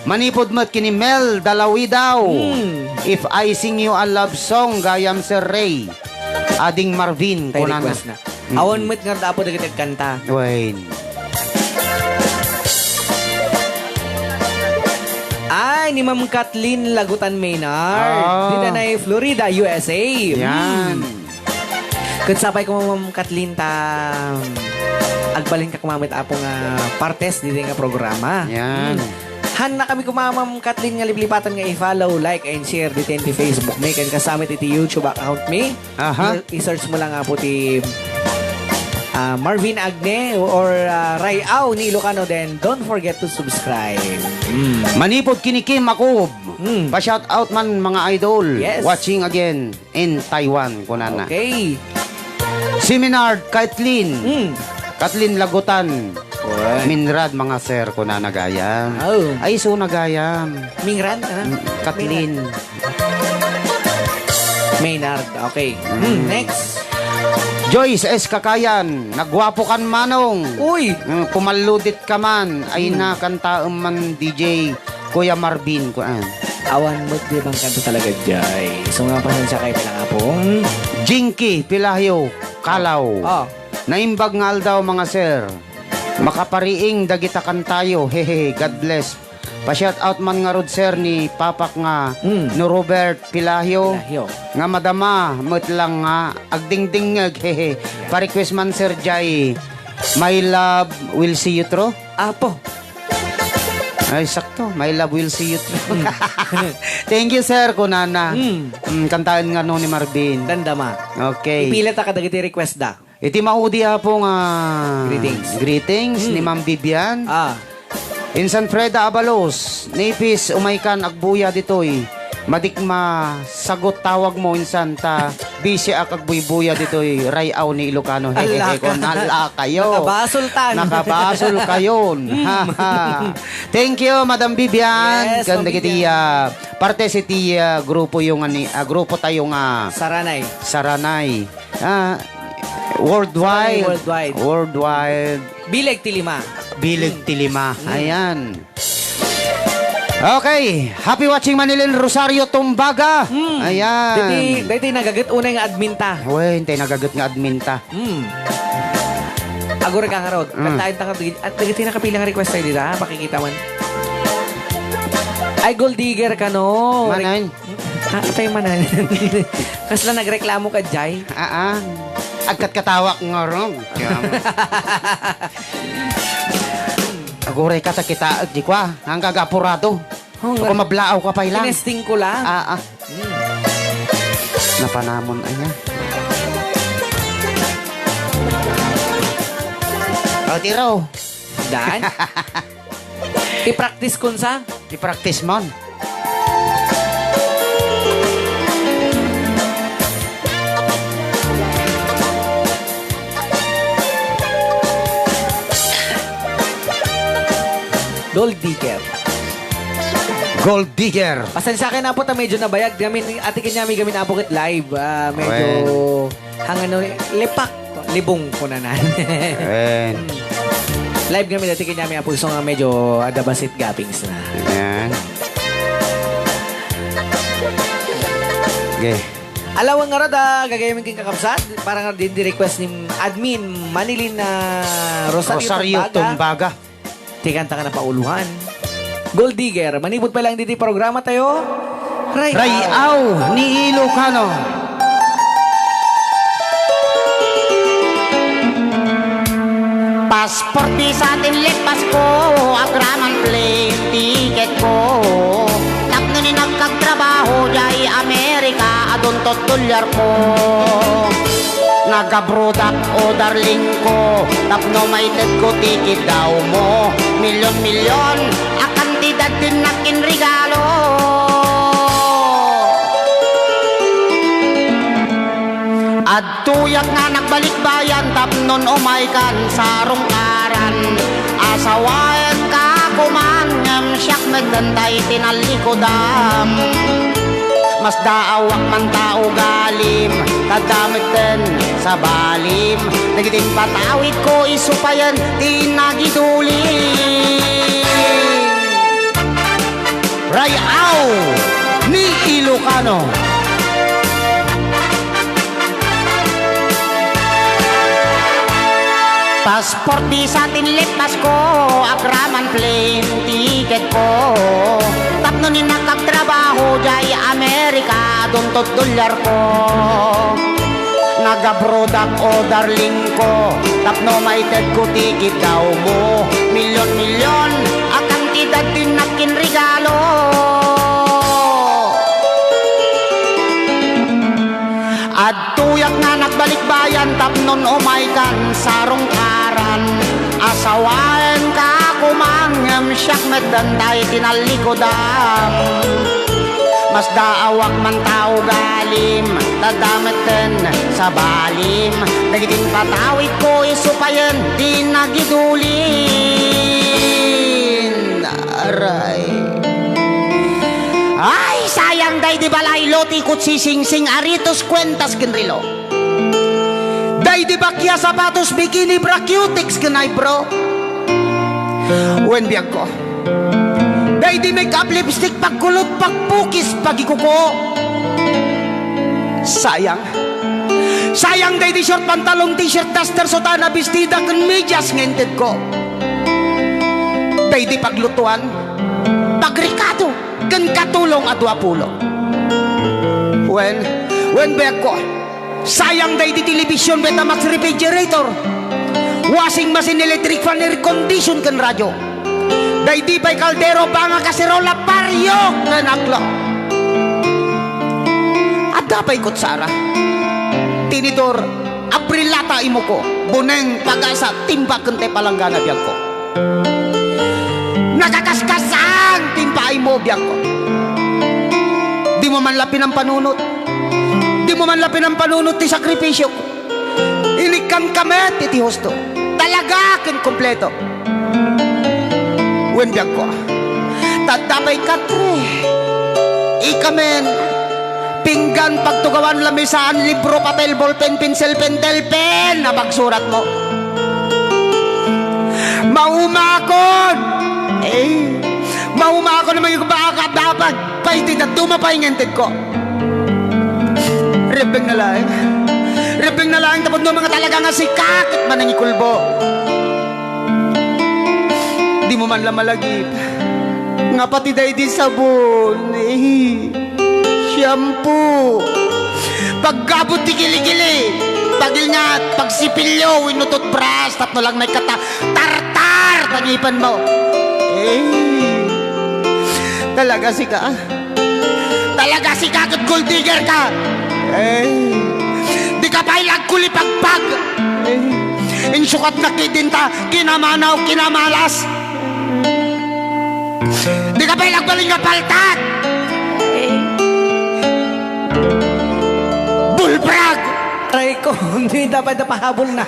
Manipod met kini Mel Dalawidaw. Mm. If I Sing You a Love Song, gayam Sir Ray. Ading Marvin, Tay kunana. Request na. Mm. Awan met nga dapat dagiti agkanta. Wen. Ay, ni Ma'am Kathleen Lagutan Maynard. Ah. Dita na Florida, U S A. Yan. Hmm. Ket sapay ko, Ma'am Kathleen, ta agbalin ka kumamet, Apo, nga partes diti nga programa. Yan. Hmm. Hanna kami kuma, Ma'am Kathleen, nga liplipatan nga i-follow, like, and share diti iti Facebook mi, ken kasamit iti YouTube account mi. Aha. I-, i-search mo lang, Apo, ti, ah, Marvin Agne or, ah, Ray Au ni Ilocano, then don't forget to subscribe. Mm. Manipod kini Kim Akob. Mm. Pa-shout out man, mga idol. Yes. Watching again in Taiwan, kunana. Okay. Seminar, Kathleen. Mm. Kathleen Lagutan. Oy. Minrad, mga sir, kunana gayam. Oh. Ay, so na gayam. Mingrad, ah? Mm, Kathleen. Maynard. Okay. Mm. Hmm, next. Joyce S. Kakayan, nagwapo kan manong. Uy! Mm, pumalludit ka man. Ay Hmm. na, kantaem man, D J, Kuya Marvin, kuan. Awan met di bang kanta talaga, Jay? So nga, pasensya kayo pala nga po. Hmm. Jinky Pilahio, Kalaw. Oh. Naimbag nga aldaw, mga sir. Makapariing dagita kantayo. Hehe, God bless. Pa-shout out man ngarud, sir, ni Papak nga Mm. no Robert Pilahio, Pilahio. Nga madama met lang nga agdingdingngeg. Hehe. Yeah. Pa-request man, Sir Jai, My Love Will See You Through. Apo. Ay, sakto. My Love Will See You Through. Mm. Thank you, sir, kunana. Mm. Mm, kantaen nga no ni Marvin. Dandama. Okay. Ipila ta kadagiti request da. Iti maudi, Apo, nga Greetings. Greetings ni Hmm. Ma'am Vivian. Ah. Insan Freda Abalos, Nipis, umaykan, agbuya ditoy. Madik masagot tawag mo, insan ta busy ak agbuybuya ditoy, Ray Au ni Ilocano. Hehehe, Ala ka. Kon ala kayo. Nakabasol tan. Nakabasol kayon. Hmm. Ha, ha. Thank you, Madam Vivian. Yes, Kan Ma'am dagiti, Vivian. Ah, parte siti, ah, grupo yung ani, ah, grupo tayo nga Saranay. Saranay. Ah, worldwide. Worldwide. Worldwide. Bileg ti lima. Bileg ti lima. Mm. Ayan. Okay. Happy watching, Manilin Rosario Tumbaga. Mm. Ayan. Dati, dati nagaget unay nga admin ta. Uy, intay nagaget nga admin ta. Mm. Agora ka nga, Rod. Mm. Kantaen ta nga, at dagiti nakapilang request tayo dita, ha? Pakikita man. Ay, gold digger ka, no? Manan. Ah, atay manan. Kasla nagreklamo ka, Jay? Aa. Agkatkatawak nga ron. Aguray ka, ta kita, di kwa. Hanggang apurado. Oh, ako nga. Mablaaw ka pa ilang. Tinesting ko lang. Aa. Hmm. Napanamon, aya. O, tiro. Dan? I-practice kun sa? I-practice mon. Gold digger. Gold digger. Pasensya kayo na po ta medyo nabayag. Gamin, ati kanya may gamin apo ket live. Ah, medyo Wen. Hangano, lepak, libong ko na na. Ayan. Live kami dati kanya may apo, so nga medyo adabasit gapings na. Ayan. Okay. Alawan nga rada, gagayamin king kakabsat, para nga din di request ni admin, Manilin na Rosario Rosario Tumbaga. Tumbaga. Ti kanta nga napauluhan. Gold Digger, manipud pa lang diti programa tayo. Ray-aw. Ray-aw ni Ilocano. Passport visa ti inlepas ko, agraman plane ticket ko. Tapno ni nagkagtrabaho, jay Amerika, adun tot dolyar ko. Nagabrodak, o darling ko, tapno maited ko ti kiddaw mo. Milyon-milyon a kantidad ti nakinregalo. Adtoyak nga nagbalikbayan tapnon umaykan sa rungkaran. Asawaek ka kuman ngem siak metten tay tinallikudam. Masdaawak man ta ugalim, tadda metten sa balim. Dagiti impatawid ko isu payen ti nagiduli. Ray-aw ni Ilocano. Passport visa ti inlippasko, agraman plane ticketko. Tapno ni nakagtrabaho jay Amerika, duntot dolyarko. Nagabrodak, o darlingko, tapno maitedko ti kidawmo. Milyon-milyon a kantidad ti nakinregalo. Adtoyak nga nagbalikbayan tapnon umaykan sarungkaran. Asawaenka koma ngem siak met dantay ti nallikodam. Masdaawak man ta ugalim, ta dametten sabalim. Dagiti patawidko isu payen ti nagidulin. Aray. Ay, sayang daydi balaylo ti kutsisingsing, aritos, kuentas ken relo. Daydi bakia, sapatos, bikini, bra, cutex ken eyebrow. Wen biagko. Daydi make-up, lipstick, pagkulot, pagpukis, pagikuko. Sayang. Sayang daydi short pantalon, t-shirt, duster, sutana, bestida ken medias nga intedko. Daydi paglutuan, pagrekado, ken katulong a dua pulo. Wen, wen, biagko, sayang daydi television, Betamax, refrigerator, washing machine, electric fan, air condition, ken radio. Daydi pay kaldero, banga, kaserola, pario, ken aklo. Adda pay kutsara, tinidor, abrilata, imuko, buneng, pagasa, timba, ken te palanggana, biagko. Nakakaskasang ti impaaymo, biagko. Dimo man la pinampanunot. Dimo man la pinampanunot ti sakripisio. Inikkanka met iti husto. Talaga ken kompleto. Wen, biagko. Tadda pay katre. Ikamen. Pinggan, pagtugawan, lamisaan, libro, papel, ballpen, pinsel, pentel, pen a pagsuratmo. Maumakon! Eh, maumakon a mangigbaakabapag pay ti dadduma pay nga intedko. Ribbeng na laeng. Ribbeng na laeng tapno nga talaga nga sika ket manangikulbo. Dimo man la malagip nga pati daydi sabon, eh, shampoo, paggabut ti kilikili, pagilngat, pagsipilyo wenno toothbrush tapno lang maikkat ta tartar ta ngipenmo. Eh, talaga sika. Talaga sika ket gold digger ka. Eh, dika pay la agkulipagpag. Eh, insukatnak ti dinta, kinamanaw, kinamalas. Dika pay la agbalin nga paltak. Eh, bulbrag. Aray ko, hindi dapat napahabol na.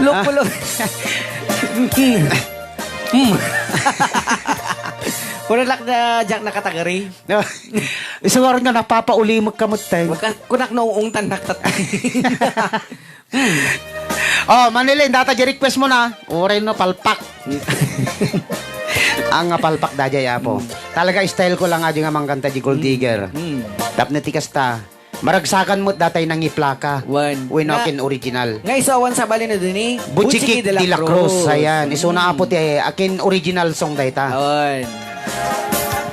Lupulong. Hmm. Wala lak na Jack na category. Isu nga napapaulimek ka met, tay. Wag ka, kunak na uungtan naktat. Hmm. Oh, Manilin, data di request mo na. Uray no, palpak. Ang nga palpak dajay, apo. Hmm. Talaga style ko lang adi nga mangkanta di Gold Digger. Hmm. Tapno ti kasta, maragsakan met datay nangiplaka. Wen. Wenno akin original. Nga isu awan sabali na dini, Butchikik Butchikik de la Cruz. Ayan. Isuna apo ti akin original song dayta. Wen.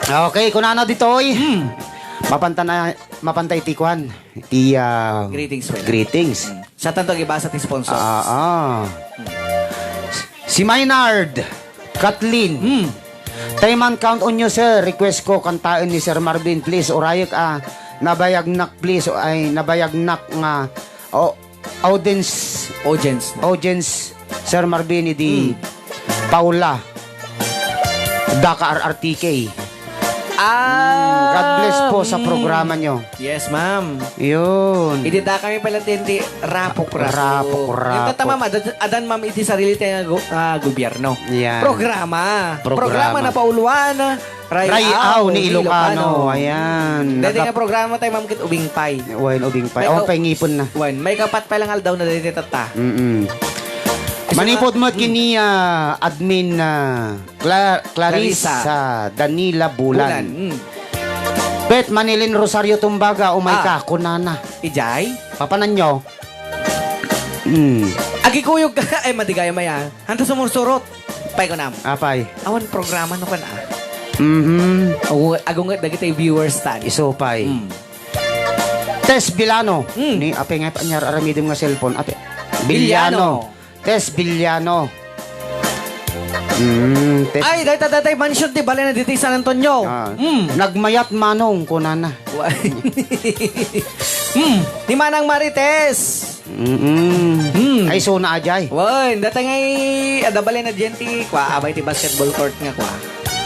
Okay, kunana ditoy. Hmm. Mapanta na, mapanta iti kuan. Iti, ah, greetings, wen. Greetings. Hmm. Sa tanto agibasa ti sponsor. Ah, ah. Hmm. Si Maynard, Kathleen. Hmm. Tay man count on you, sir. Request ko, kantaen ni Sir Marvin, please. Urayek a nabayagnak, please. Ay, nabayagnak nga, o, audience. Audience. Audience, Sir Marvin, idi, hmm, Paula. Daka R R T K. Ah, God bless po sa, mm, programa nyo. Yes, ma'am. Yun. Idi dakami pala ti Rapok Rapok. Rapok Rapok. Yung tata, ma'am, adan, adan, ma'am, iti sarili tayo nga go-, ah, gobyerno. Yan. Programa. Programa. Programa na pauluan. Ray-aw ni Ilocano. Ayan. Dati nga programa tayo, ma'am, kit ubing pay. Wen, ubing pay. Awan pay ngipon na. Wen, maikapat pay lang aldaw na dati tatta. Mm-mm. Manipod met kini, ah, admin, ah, Cla-, Clarissa Danila Bulan. Bulan, mm. Bet, Manilin Rosario Tumbaga, umay ka, kunana. Ijay? Papananyo? Mm. Agikuyog ka, ay, madigay, maya. Hanta sumursurot. Pay ko nam. Apay. Awan programa no kan, ah. Mhm. Agu-, agunget dagiti viewers tan. Isu pay. Mm. Tess Villano. Mm. Ni, apay nga, panyar aramidem nga cellphone. Apay. Villano. Villano. Tess Villano. Mm, Tess. Ay, dayta, dayta, mansion ti balay na ditoy San Antonio. Ah. Mm. Nagmayat manong, kunana. Wa-, mm. Ni Manang Marites. Mm-mm. Mm. Ay, suna ajay. Wen, data ngay, adda balay na diyan ti, kwa, abay ti basketball court nga, kwa.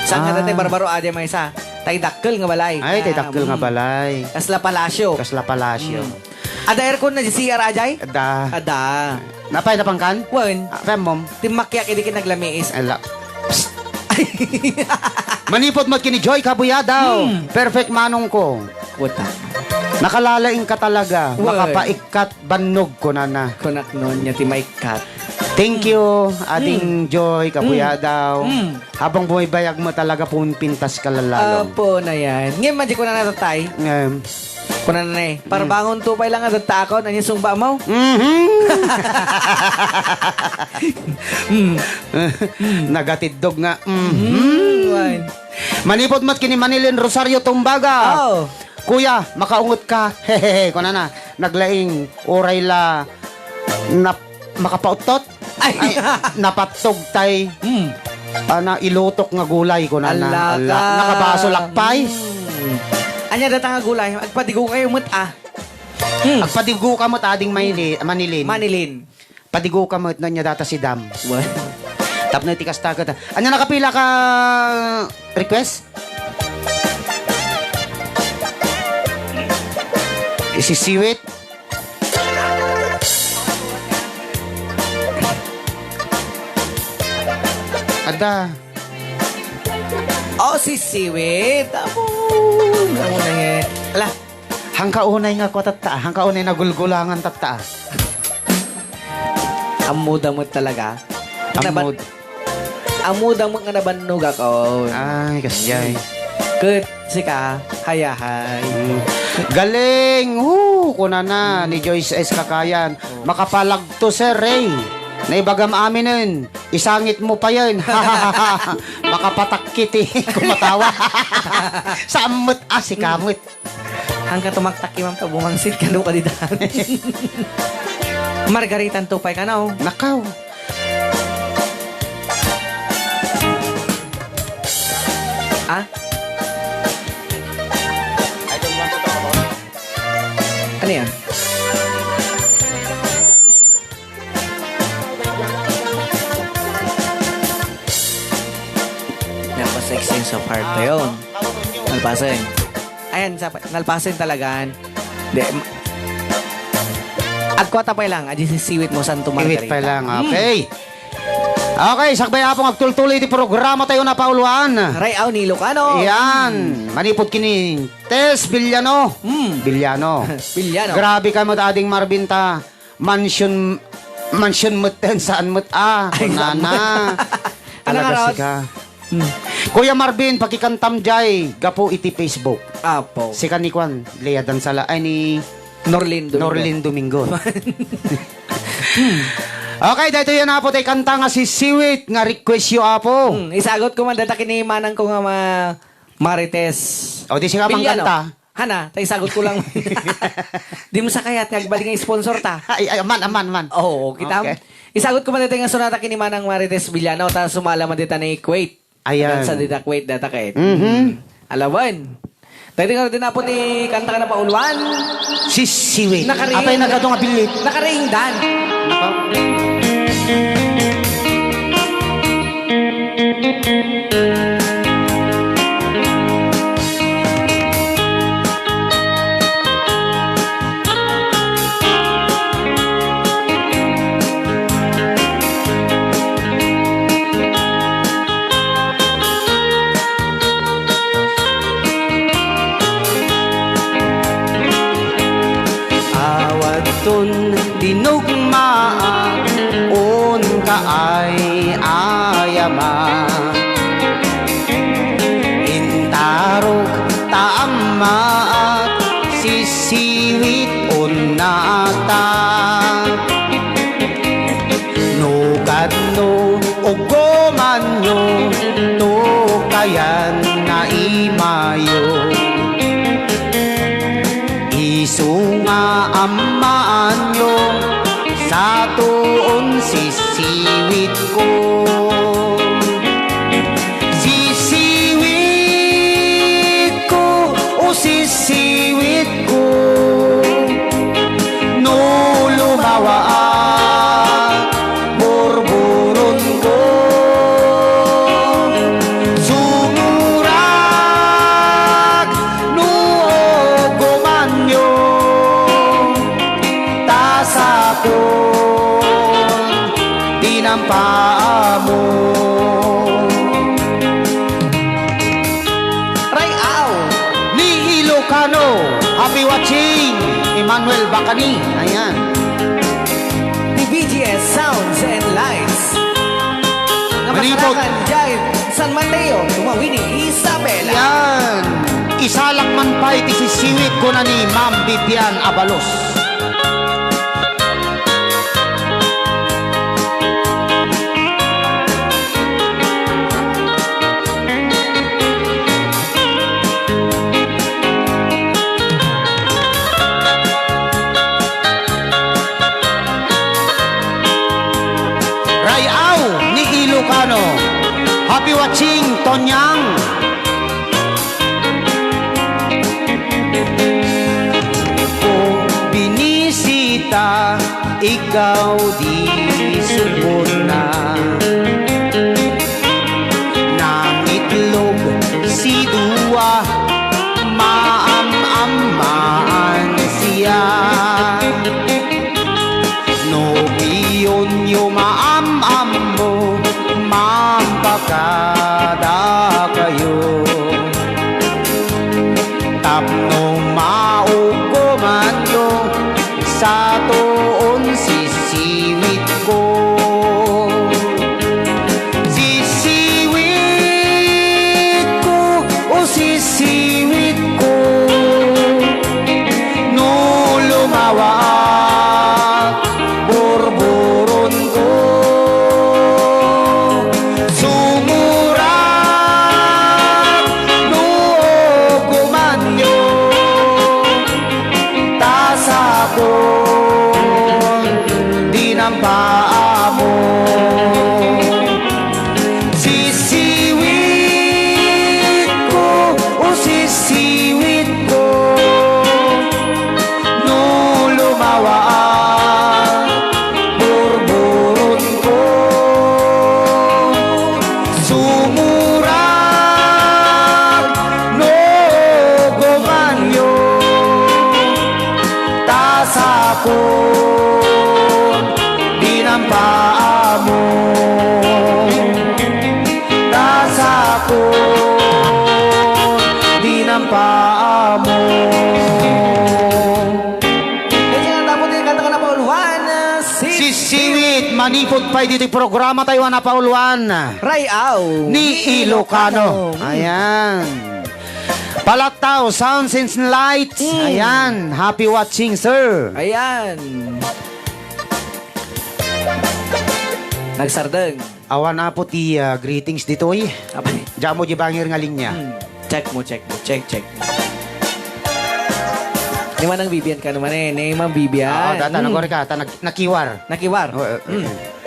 Saan nga Ah. data barbaro ajay maysa? Tay dakkel nga balay. Ay, tay Ah, dakkel nga mm. balay. Kasla palasyo. Kasla palasyo. Mm. Ada aircon na di C R ajay? Ada. Ada. Napay napangkan? Wen. Ah, pem mom. Timmakyak idi kinaglamiis. Ala. Psst. Manipod met kini Joy Kabuyadaw. Hmm. Perfect manong ko. Puta. Nakalalaing ka talaga. Wen. Makapaikkat bannog kunana. Kunak nun, nya ti maikkat. Thank you, Ading Hmm. Joy Hmm. Kabuyadaw. Hmm. Habang bumibayag mo talaga, pumipintas ka lalong. Apo na yan. Ngayon, madya ko na natatay. Ngayon. Kunana na eh, "Parbangon to pay lang nga datta ako, nanya sungba mo?" Mhm. Mm. Nagatiddog nga, mhm. Mm, wan. Manipod met kini Manilin Rosario Tumbaga. Oh. "Kuya, makaungot ka." Hehehe, kunana, naglaing, uray la, nap-, makapauttot. Ay. Ay, napattog tay, Mm. ana, ilutok nga gulay, kunana. Ala Ala, ka. Nakabaso lakpay. Mm. Anya data nga gulay, agpadigo kayo met, ah. Mm. Agpadigo ka met, ading Manili-, Manilin. Manilin. Padigo ka met, no, nya data si Dam. Wa- Tapno iti kasta ket, anya nakapila ka request? Isisiwit? Ada. Oh, si Siwit. Apo, amo na eh. Ala. Hangka unay nga kwa tatta, hangka unay nagulgulangan tatta. Ammo da met talaga. Ammo. Naban-, ammo da met nga nabannog ako. Ay, kasjay. Ket sika, hayahay. Mm. Galing! Woo! Kunana ni Joyce S. Kakayan, "Makapalagto, Sir Ray. Naibagam aminen. Isangit mo pa yan." Makapatakki ti kumatawa. Saan met, ah, sika met. Hangka tumaktak imam ta bumangsit kano ka dita. Margaritan to pay kano. Nakaw. Ah? Ano yan? Napa-sexting sa part na yun. Nalpasen. Ayan, sa, nalpasen talagan. Di, m-, agkwata pa lang, adi si Siwit mo, Santo Margarita. Siwit pa lang, hmm. Okay. Okay, sakbay apong agtultuloy ti programa tayo na pauluan. Ray, aw, ni Lucano. Yan. Hmm. Manipod kini Tess Villano. Hmm. Villano. Villano. Grabe ka mo, Ading Marvin, ta. Mansion, mansion met ten, saan met, ah, ay, kunana. Talaga sika. Hmm. Kuya Marvin, pakikantam jay, gapu iti Facebook. Apo. Sika ni kuan, Lea Dansala, ay, ni Norlin Domingo. Norlin Domingo. Hmm. Okay, daytoy yan, Apo, tay kanta nga si Siwit nga request yo, Apo. Hmm, isagot ko man data kini manang ko nga ma-, Marites. O, di sika Villano. Mangkanta. Hana, tay sagot ko lang. Di mo sa kayat nga agbali nga sponsor ta. Ay, ay, aman, aman, aman. Oo, kita. Okay. Isagot ko man dito nga sonata kini Manang Marites Villano, ta sumala man dita ni Kuwait. Ayan. Sa dita Kuwait, data kay. Mhm. Alawan. Tayo nga din po ni kanta ka na pauluan. Sisiwit. Nakari-, apay nagkadto nga bilit. Nakaringdan. Naka- Awadton dinugmaak, unka ay ayama. Intarok ta ammaak, sisiwit unnata. Siwitko, no lumawaak, burburonko. Sumurag, no ugumanyo, ta sakon, dinampaamo. Ray-aw ni Ilocano. Happy watching, Emmanuel Bacani. Ayan. T V G S Sounds and Lights. Nga Manipod. Masarakan jay San Mateo, Tumawini, Isabela. Yan. Isalak man pay ti sisiwit, kuna ni Ma'am Vivian Abalos. Ray-aw ni Ilocano. Happy watching, Tonyang. Kung binisita ikaw di sumbonna. Nangitlog si Dua, maam-amaan siya. No pionyo maam-ammo, mampakada kayo. Tapno maukomanyo, satoon sisiwitko. Sisiwitko, o sisiwitko, no lumawaak, burburonko. Sumurag, no ugumanyo, ta sakon, dinampaamo. Sisiwitko, o sisiwitko, no lumawaak, burburonko. Sumurag, no ugumanyo, ta sakon, dinampaamo. Ta sakon, dinampaamo. Kaya nga, tapos yung kanta ka na, Paul Juan, ah, si Sisiwit, manipod pay ditoy programa tayo, na Paul Juan. Ray-aw. Ni Ilocano. Ilocano. Ayan. Palatao, Sounds and Lights. Mm. Ayan. Happy watching, sir. Ayan. Nagsardeng. Awan, Apo, ti, ah, greetings ditoy. Apay. Diak mo di bangir nga linya. Hmm. Check mo, check mo, check, check. Ni Manang Vivian ka naman eh. Ni Ma'am Vivian. Ah, data, hmm, nagwari ka, ta nag-, nakiwar. Nakiwar. Oo, oo, hmm, oo.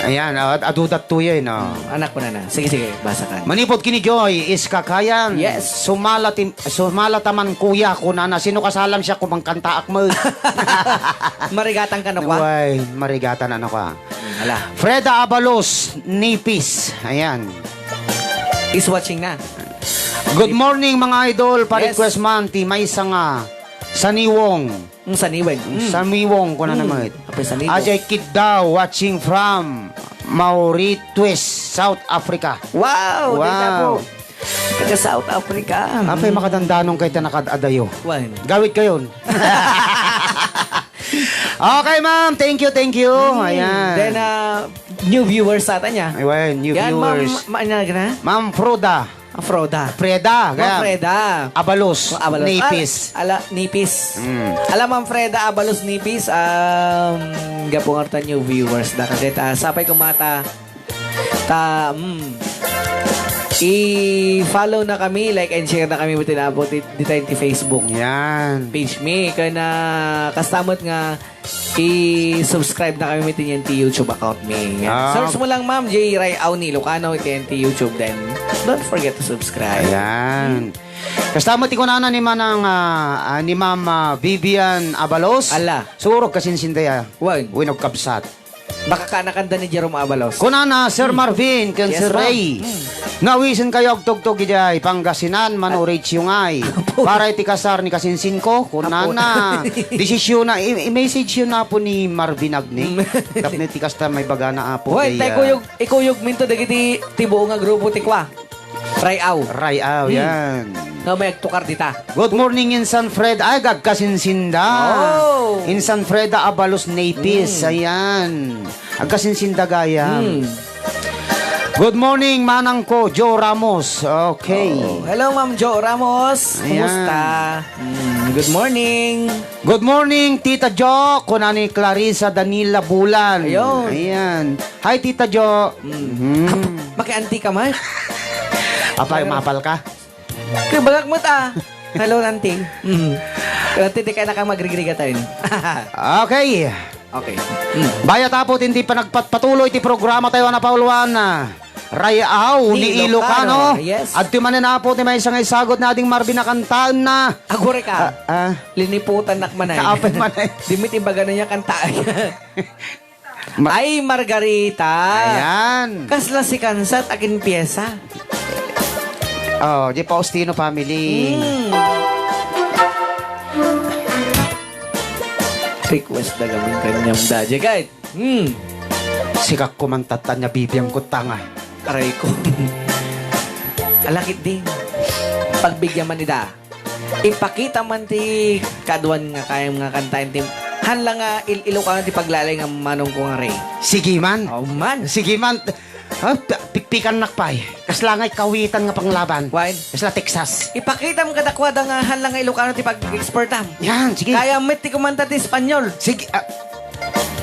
Ayan, ah, adudat tuya, eh, no? Hmm, anak ko na na. Sige, sige, basa ka. Manipod kini Joy, is kakayan. Yes. Sumala tim-, sumala taman, kuya, kunana. Sino kasalam siya, kumangkantaak mo? Marigatan ka na kwa? Way, marigatan ano ka? Ala. Freda Abalos, Nipis. Ayan. Is watching na. Good morning, mga idol. Yes. Pa-request man ti maysa nga Saniwong. Mm, Saniweng. Mm. Saniwong, kuna na met. Apay Saniwong. Ajay Kiddaw, watching from Mauritius, South Africa. Wow, wow. Taga South Africa. Apay, mm, makadandanon kayo ta nakad-adayo. Wan. Gawid kayon. Okay, ma'am. Thank you, thank you. Mm. Ayan. Then, ah, new viewers ata niya. Ay, well, new viewers. Yan, ma'am, ma-, ano na? Ma'am Froda. Ah, Froda. Freda, Ma'am kaya Freda. Abalos, Ma'am Abalos. Nipis. Al-, ala, Nipis. Mm. Ala, Ma'am Freda Abalos Nipis, um, gapu nga ta new viewers da. Kasi ta, sapay kumata, ta, mm. I-follow na kami, like and share na kami, buti na po, di, di tayo ti Facebook Yan. page mi. Kaya na, kasta met nga, i-subscribe na kami, buti niyan ti YouTube account mi. Yan. Ah. Search mo lang, Ma'am J Ray Aw ni Ilocano, iti yan ti YouTube, then don't forget to subscribe. Yan. Kasta met ti kunana ni Manang, ah, ah, ni Ma'am, ah, Vivian Abalos. Ala. Siguro kasinsinda ya. Wen. Wenno kabsat. Baka kaanakanda ni Jerome Abalos. Kunana, Sir Hmm. Marvin, ken Yes, Sir ma'am. Ray. Hmm. Nawisenkayo agtugtog idiay Pangasinan, Ah. manuritio ngay. Apo. Para iti kasar ni kasinsinko, kunana. Apo. Desisyon na, i-, i-message yun na po ni Marvin Agni. Hmm. Tapno ti kasta may bagana, apo, Hoy, kaya tay kuyog, ikuyog minto dagiti ti buo nga grupo ti kwa. Rayaw. Rayaw, Hmm. yan. No, may agtukar dita. Good morning, Insan Fred. Ay, agkasinsinda. Oh. Insan Freda Abalos Napis. Hmm. Ayan. Agkasinsinda gayam. Hmm. Good morning, manangko, Joe Ramos. Okay. Oh. Hello, Ma'am Jo Ramos. Ayan. Kumusta? Hmm, good morning. Good morning, Tita Jo. Kuna ni Clarissa Danila Bulan. Ayun. Ayan. Hi, Tita Jo. Mm. Mhm. Makianti ka man? Apay, mapal ka? Kaya bagak mo ta. Hello, Auntie. Mm. Auntie, di ka na kang magrigriga tayo. Okay. Okay. Mm. Bayat apo, ti panagpatpatuloy ti programa tayo, Ana Pauluan, ah, Rayaw ni Ni Ilocano. Ilocano. Yes. Adtoy manen apo ti maysa nga isagut ni Ading Marvin a kantaenna. Agure ka. Ah, ah. Liniputan nak manay. Kaapay manay. Dimit ibaga na niya kantaan. Ma- Ay, Margarita. Ayan. Kasla si Kansat akin piyesa. Oh, di Faustino family. Hmm. Request na gamin kanyang daddy. Kahit, hmm. Sikak ko man tatan niya bibiyang ko tanga. Aray ko. Alakit din. Pagbigyan man ida. Ipakita man ti kaduan nga kayam nga kantaen ti, han la nga il-, Ilocano ti paglalay nga manong ko nga re. Sige man. Oh, man. Sige man. Ah, pi-, pikpikannak pay. Kasla nga ikawitan nga panglaban. Why? Kasla Texas. Ipakitam kadakwada nga han la nga Ilocano ti pag-expertam. Yan, sige. Kaya met ti kumanta ti Espanyol. Sige, ah,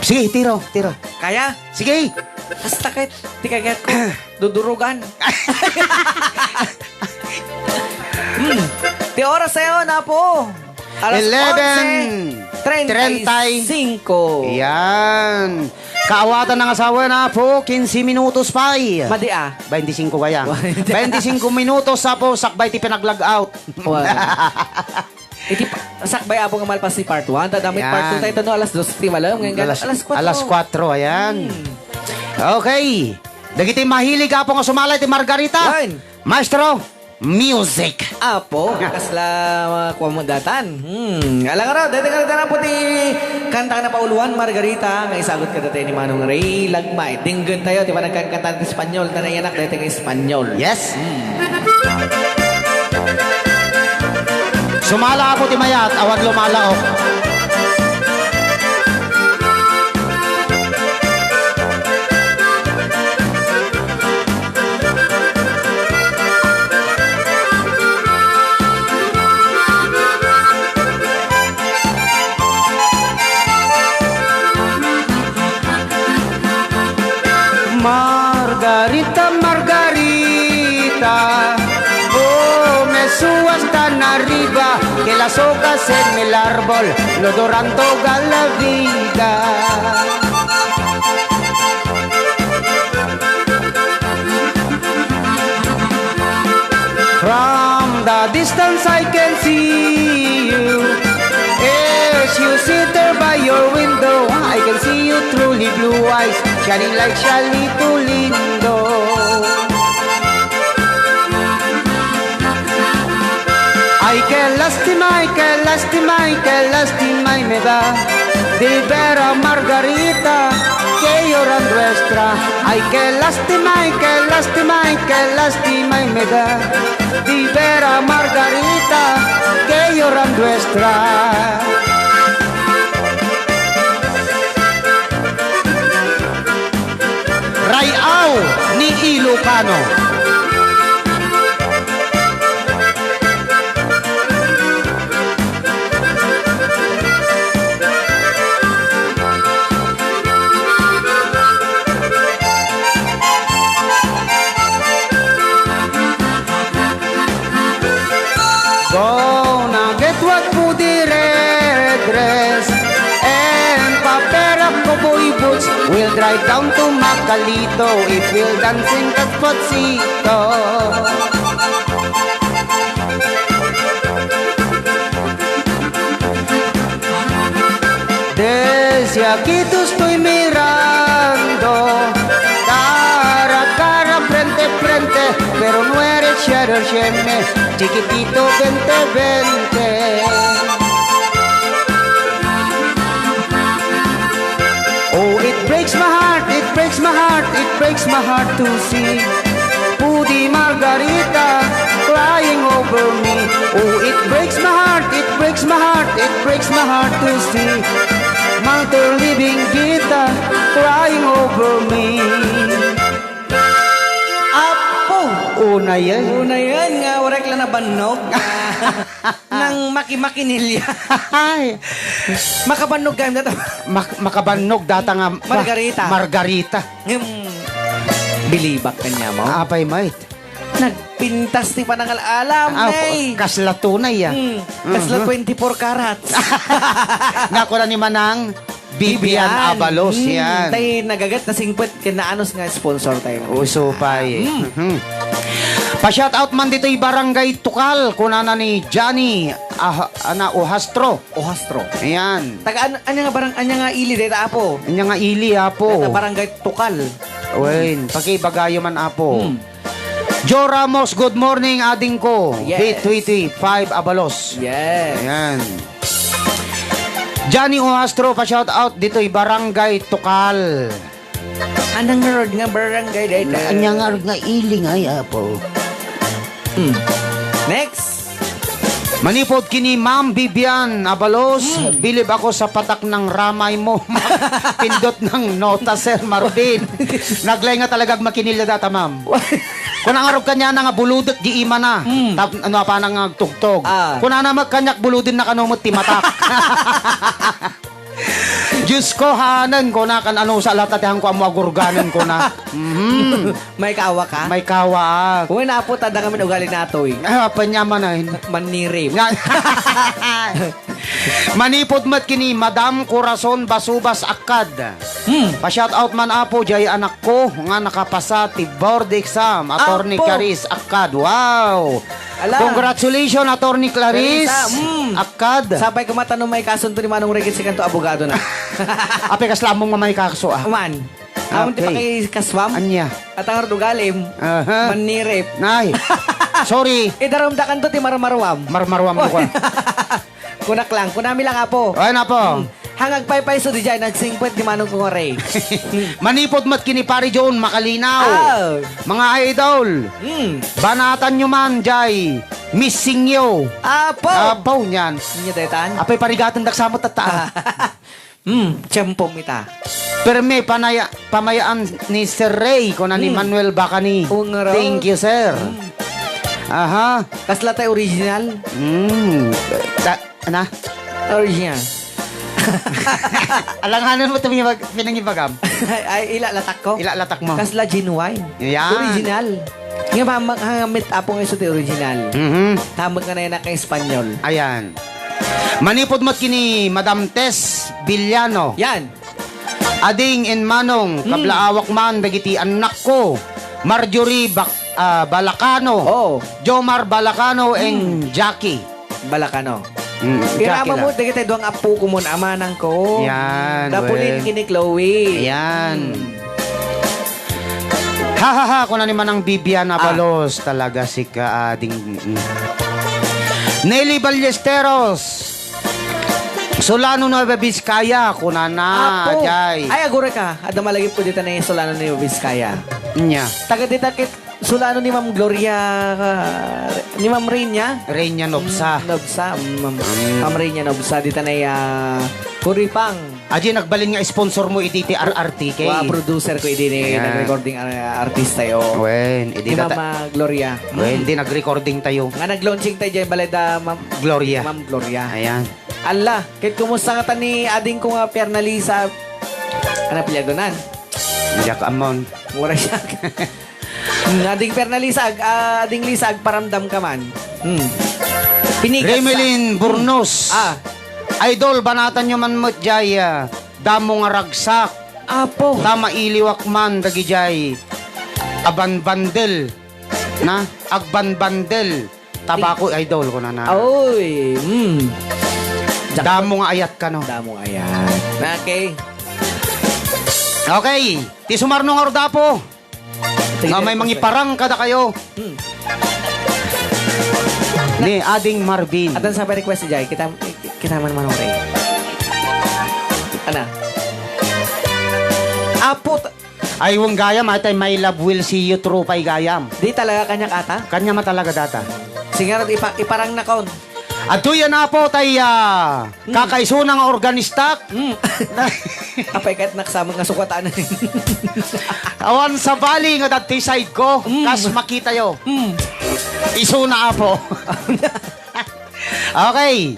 sige, tiro, tiro. Kaya? Sige. Hasta kahit ti kagayat ko. Dudurugan. Hmm. Ti oras tayo, Apo. Alas eleven treinta y cinco. Yan. Kaawatan ng asawa na po, quince minutos pay. Madi, ah. Twenty-five kaya. Twenty-five minutos, Apo, sakbay ti pinag-log out. Wala. Iti pa-, sakbay, Apo, nga malpas ti part one. Tadamit part two Yan. Tayo, no, alas dos ti malam. Ngayon, alas, alas kuatro. Alas kuatro, ayan. Hmm. Okay. Dagiti mahilig, Apo, nga sumala iti Margarita. Yan. Maestro, music. Apo, kasla, uh, kuwan mo datan. Hmm. Alang araw, dati ka na po ti kanta na pauluan, Margarita, nga isagot ka dati ni Manong Ray Lagmay. Dinggen tayo, ti panagkanta ti Espanyol, tanayanak, dati nga Espanyol. Yes. Hmm. Sumala, Apo, ti mayat, awan lumalaok. Margarita, Margarita, oh, me subas tan arriba, que las hojas en el árbol no duran toda la vida. From the distance I can see you. As you sit there by your window, I can see you truly blue eyes, shining like Charlito Lindo. Ay, qué lástima, ay, qué lástima, ay, qué lástima, y me da de ver a Margarita que llorando está. Ay, qué lástima, ay, qué lástima, ay, qué lástima, y me da de ver a Margarita que llorando está. Rayaw ni Ilocano. Though it will dancing Despacito. Desde aquí te estoy mirando, cara a cara, frente a frente, pero no eres Chiquitito, vente, vente. Oh, it breaks my heart, it breaks my heart, it breaks my heart to see Pudi Margarita crying over me. Oh, it breaks my heart, it breaks my heart, it breaks my heart to see Mother living Gita crying over me. Apo! Una yan. Una yan nga waray la nabannog. Nang makimakinilya. Ay. Makabannog gayam data. Mak-, makabannog data nga, ba-, Margarita. Margarita. Hmm. Bilibak kanya mo? Apay, mait. Nagpintas ti panangal-alam, Ah, nay. Kasla tunay, ah. Hmm. Kasla Mhm. twenty-four carats. Nga kuna ni Manang, Vivian Vivian. Abalos, Hmm, yan. Tay nagagat na singpet ken naanus nga sponsor tayo. Uso pay. Hmm. Mhm. Pa-shout out man ditoy Barangay Tukal, kunana ni Johnny, ah, ana, Ohastro. Ohastro. Ayan. Taga an-, anya nga barang-, anya nga ili dayta, apo? Anya nga ili, apo? Dayta Barangay Tukal. Wen, pakibagayo man, apo. Hmm. Joe Ramos, good morning, ading ko. Yes. Bit twenty-five Abalos. Yes. Ayan. Johnny Oastro, pa-shout out ditoy Barangay Tukal. Anang nga rod nga barangay dayta? Anya nga rod nga iling ay, apo. Hmm. Next. Manipod kini Ma'am Vivian Abalos, Hmm. bilib ako sa patak ng ramay mo. Pindot ng nota, Sir Marvin. Naglay nga talaga agmakinilya data, ma'am. Kuna nga rod kanya na nga buludek di imana. Hmm. Tap-, ano, apa na nga agtugtog. Ah. Kuna na magkanyak buluden na kano met ti matak. Diyos ko, hanen ko na kan ano sa lata ti hangko amo agurganen ko na. Mhm. May kawa ka? May kawa, ah. Uy, napo, tanda kami ugali natoy. Ah, panyaman ay. Manirip. Nga. Manipod met kini Madam Corazon Basubas Akkad. Hmm. Pa-shout out man, apo, jay anakko nga nakapasa ti board exam, Attorney Apo. Caris Akkad. Wow! Ala. Congratulations, Attorney Clarice. Clarissa, mm. Akkad. Sapay ko matano may kasunto ni Manong Regis kanto abogado na. Apay, kasla ammom nga may kaso, ah. Man. Amon ti Okay. pakikasuam. Anya? At ang ugalim, Aha. manirip. Nay. Sorry. Idarum da kanto ti marmaruam. Marmaruam ko. Kunak lang. Kunami lang, apo. Ay, napo. Hmm. Hangag paypay so di jay, nagsingpet di Manong Kore. Manipod met kini Pari John Makalinaw. Ah. Mga idol, Hmm. banatan nyo man jay, missing you. Apo! Apo, niyan. Inyo detan? Apay parigaten dak samot tatta. Hmm, tiyempo mita. Permi panaya-, pamayaan ni Sir Ray, kuna ni Hmm. Manuel Bacani. Oo nga raw. Thank you, sir. Hmm. Aha. Kasla tay original? Hmm. Ta-, Ana? Original. Alanganan mo ito pinangibag-, pinangibagam. Ay, ilalatak ko. Ilalatak mo. Kasla genuine. Yan. Original. Nga ma-, ma-, nga meet up nga iso ti original. Mhm. Tamot nga na yan ang Espanyol. Ayan. Manipod mo kini Madam Tess Villano. Yan. Ading and Manong, Hmm. kablaawak man dagiti annakko. Marjorie Bak-, ah, Balacano. Oo. Jomar Balacano and Hmm. Jackie. Balacano. Mm, Jackie Kinama mo, lang. Dagiti duang apo ko mon, amanang ko. Yan, Napulin well. Kini Chloe. Yan. Hmm. Ha, ha, ha, kuna ni Manang Vivian Ah. Abalos, talaga si ka, ah, ding, mm. Nelly Ballesteros. Solano, Nueva Vizcaya, kunana, Apo. Jay. Ay, agura ka. Adda malagip ko dita na yung Solano, Nueva Vizcaya. Nya. Taga dita kit Solano ni Ma'am Gloria, ah, ni Ma'am Reina? Reina Nobsa. Mm, Nobsa. Mm, Ma'am, Mm. Ma'am Reina Nobsa, dita na ya Kuripang. Aji, nagbalin nga sponsor mo iti ti R R T K. Wa, producer ko idi ni Ayan. Nag-recording, ah, artist tayo. Wen, idi Ni data- Mama Gloria. Wen, Mm. di nag-recording tayo. Nga nag-launching tayo dyan, balay da Ma'am Gloria. Ma'am Gloria. Ayan. Ala, kit kumusta nga ta ni ading ko nga Piernalisa? Ano, pilyadonan? Diak amon. Mura siya. Hmm, ading Piernalisa, ag-, ah, ading Lisa, agparamdam ka man. Hmm. Pinikas sa Remelin Burnos. Ah. Idol, banatan nyo man met jay, ah, damo nga ragsak. Apo. Ta mailiwak man dagidiay a banbandel, na? Agbanbandel. Tabako, idol, kunana. Oy, mm. Damo nga ayat kano. Damo nga ayat. Okay. Okay. Ti sumarno nga rudapo. Nga may mangiparang kadakayo. Hmm. Ni Ading Marvin. Atan sa request, Jai? Kita, kita man manore. Ana? Apo, t- Ay, weng gayam, ay, tay, "My love will see you through" pay gayam. Di talaga kaniak ata? Kaniam a talaga data. Sige, ipa-, iparang na kon. Adtoy a, Apo, tay, ah, Mm. kakaisuna nga organistak. Mm. Apay ket naksamang nga sukatan. Awan sabali nga dagiti side ko, Mm. kas makitayo. Mm. Isuna, Apo. Okay.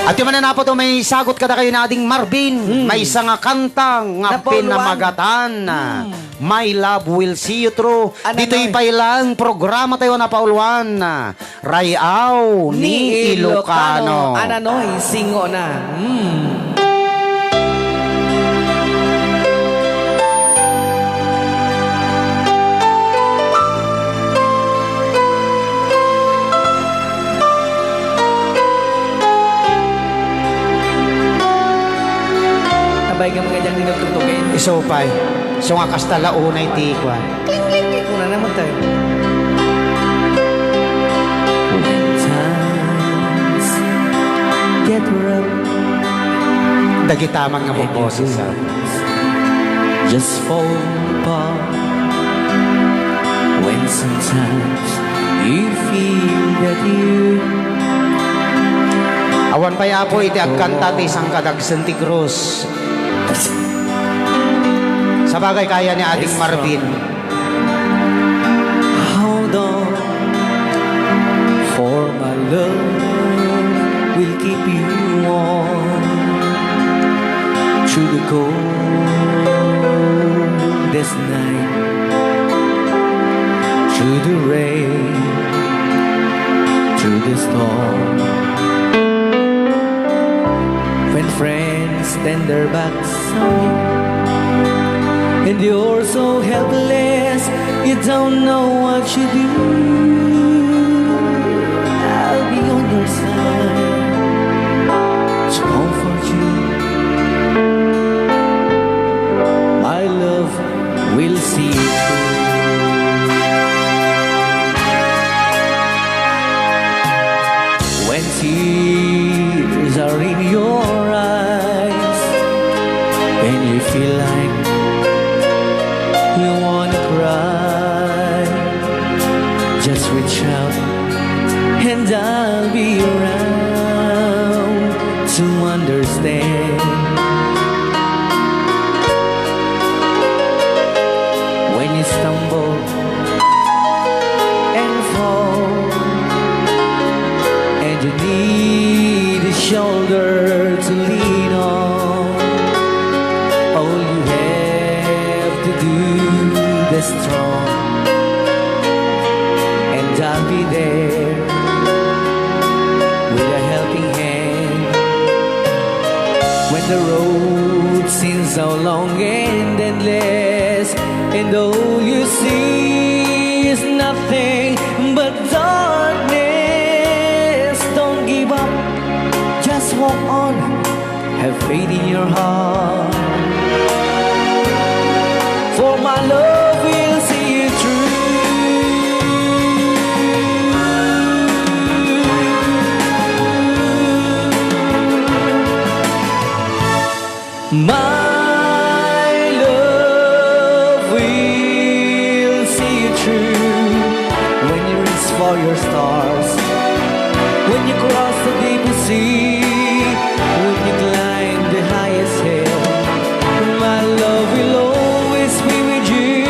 Adtoy manen, Apo, to may sagot kadakayo ni Ading Marvin. Mm. Maysa nga kanta nga pinamagatan. Mm. My love will see you through. Ditoy pay laeng programatayo a napauluan, Ray-aw ni Ilocano. Ananoy, singona. Hmm. Abay, ngem nga diak tinutugtukin. Isu pay. Isu nga kasta la unay ti kuan. Kling, kling, kling. Una naman tayo. When times get rough, dagita man nga boses, ah. Just fall apart. When sometimes you feel that you Awan pay, Apo, iti agkanta ti sangkadagsen ti krus. Sabagay kaya ni Ading Marvin. Hold on, for my love will keep you warm through the coldest night, through the rain, through the storm. When friends turn their backs on you, and you're so helpless, you don't know what you do. I'll be on your side to comfort you. My love will see you through. When tears are in your eyes and you feel like you wanna cry, just reach out and I'll be around to understand. When you stumble and fall, and you need a shoulder to lean on, all you have to do is strong, and I'll be there with a helping hand. When the road seems so long and endless, and all you see is nothing but darkness, don't give up, just walk on, have faith in your heart. For my love will see you through. My love will see you through. When you reach for your stars, when you cross the deepest sea, when you climb the highest hill, my love will always be with you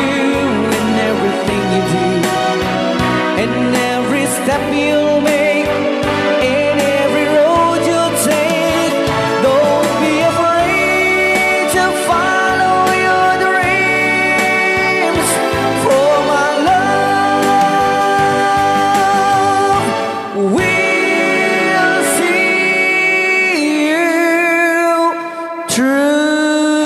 in everything you do, in every step you make, in every road you take. Don't be afraid to follow your dreams, for my love will see you through.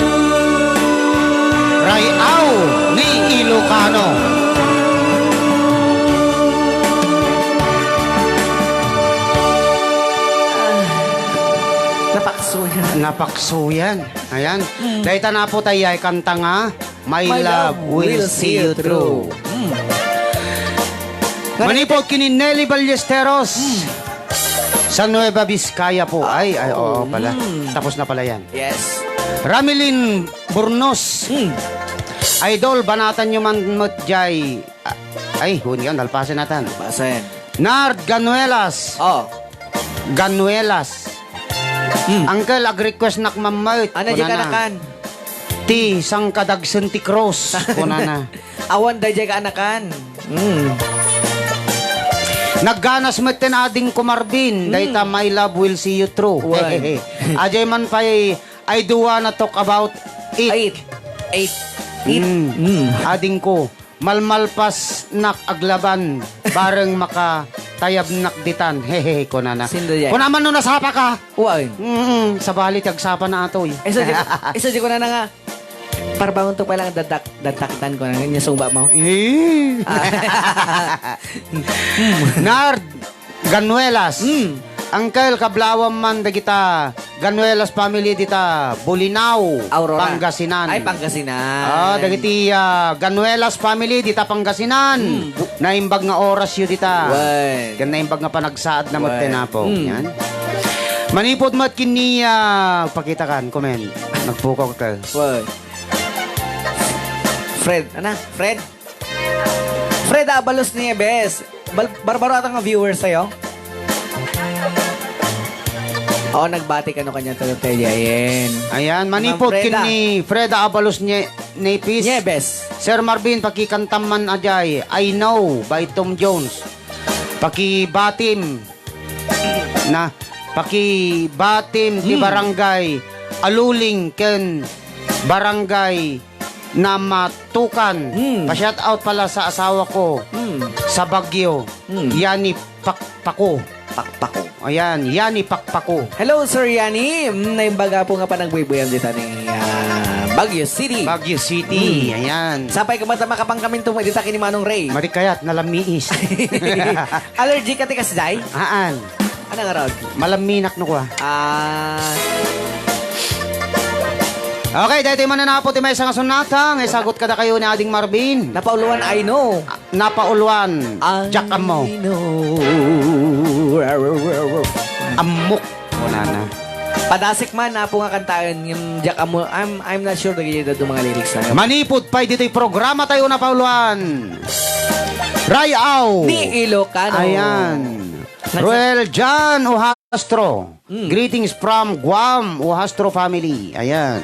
Napaksuyan. Ayan. Mm. Dayta na po tayo ay kanta nga, My My love love will will see see you you through. through. Mm. Manipod kini Nelly Ballesteros. Mm. Sa Nueva Vizcaya po. Ay, ay, oo pala. Mm. Tapos na pala yan. Yes. Ramilin Burnos. Mm. Idol, banatan nyo man met jay. Ah, ay, huni yan, nalpasen natan. Pasen. Nard Ganuelas. Oh. Ganuelas. Mm. Uncle, ag-request nak mammayt. Ano di kunana. Kanakan? Ti, sangkadagsen ti cross, kunana. Awan da jay kaanakan. Mm. Nagganas met ten ading ko Marvin, Mm. dayta my love will see you through. Wan. Ajay man pay, I do wanna talk about it. Eight. Eight. Eight. Mm. Mm. Ading ko, malmalpas nak aglaban, bareng makatayab nak ditan. Hehe, kunana. Sinda yan? Kuna man no nasapa ka. Wan. Mm, sabali ti agsapa na atoy. Isa di, isa di kunana nga, parbangon to pa lang dadak, dadakitan ko na, nga sungba mo. Eh. Ah. Nard Ganuelas. Mm. Uncle, kablawam man dagita Ganuelas family dita Bolinao, Aurora. Pangasinan. Ay, Pangasinan. Ah, dagiti, ah, Ganuelas family dita Pangasinan. Mm. Bu- Naimbag nga oras yu dita. Wen. Ken naimbag nga panagsaad na met Wen. Tenapo. Mm. Yan. Manipod met kinni, ah, pakita kan, comment. Nagpukaw ka. Wen. Fred, ana? Fred? Fred Abalos Nieves. Bal-, barbaro ata nga viewers tayo. Oo, nagbati kano kanya tayo, tayo, ayan. Ayan, Ma'am manipod Freda. Kinni Freda Abalos Nye-, Nepis. Nieves. Sir Marvin, pakikantam man ajay, I Know by Tom Jones. Pakibatim na, pakibatim ti Hmm. barangay Aluling ken barangay Namatukan. Hmm. Pa-shout out pala sa asawa ko Hmm. sa Baguio. Hmm. Yani Pakpako. Pakpako. Ayan, Yani Pakpako. Hello, Sir Yani. Mm, naimbaga po nga panagbuybuyam dita ni, ah, Baguio City. Baguio City, Mm. ayan. Sapay ka mata makapangkaminto mo dita kini Manong Ray. Marikayat, nalammiis. Allergy ka ti kasjay? Haan. Ano nga raw? Malamminak no kwa. Ah. Okay, dahil tayo mananapo ti may isang sunata, nga isagot kada kayo ni Ading Marvin. Napauluan, I know. Ah, napauluan, I Jack Ammo. Know. Ammok. Wala na. Padasik man, apo nga kantaen, yung Jack Ammo, I'm, I'm not sure dagiti dadduma nga lyrics na. Manipod pay ditoy programa tayo napauluan. Rayaw. Ni Ilocano. Ayan. Nasa- Roel John Ohastro. Mm. Greetings from Guam, Ohastro family. Ayan.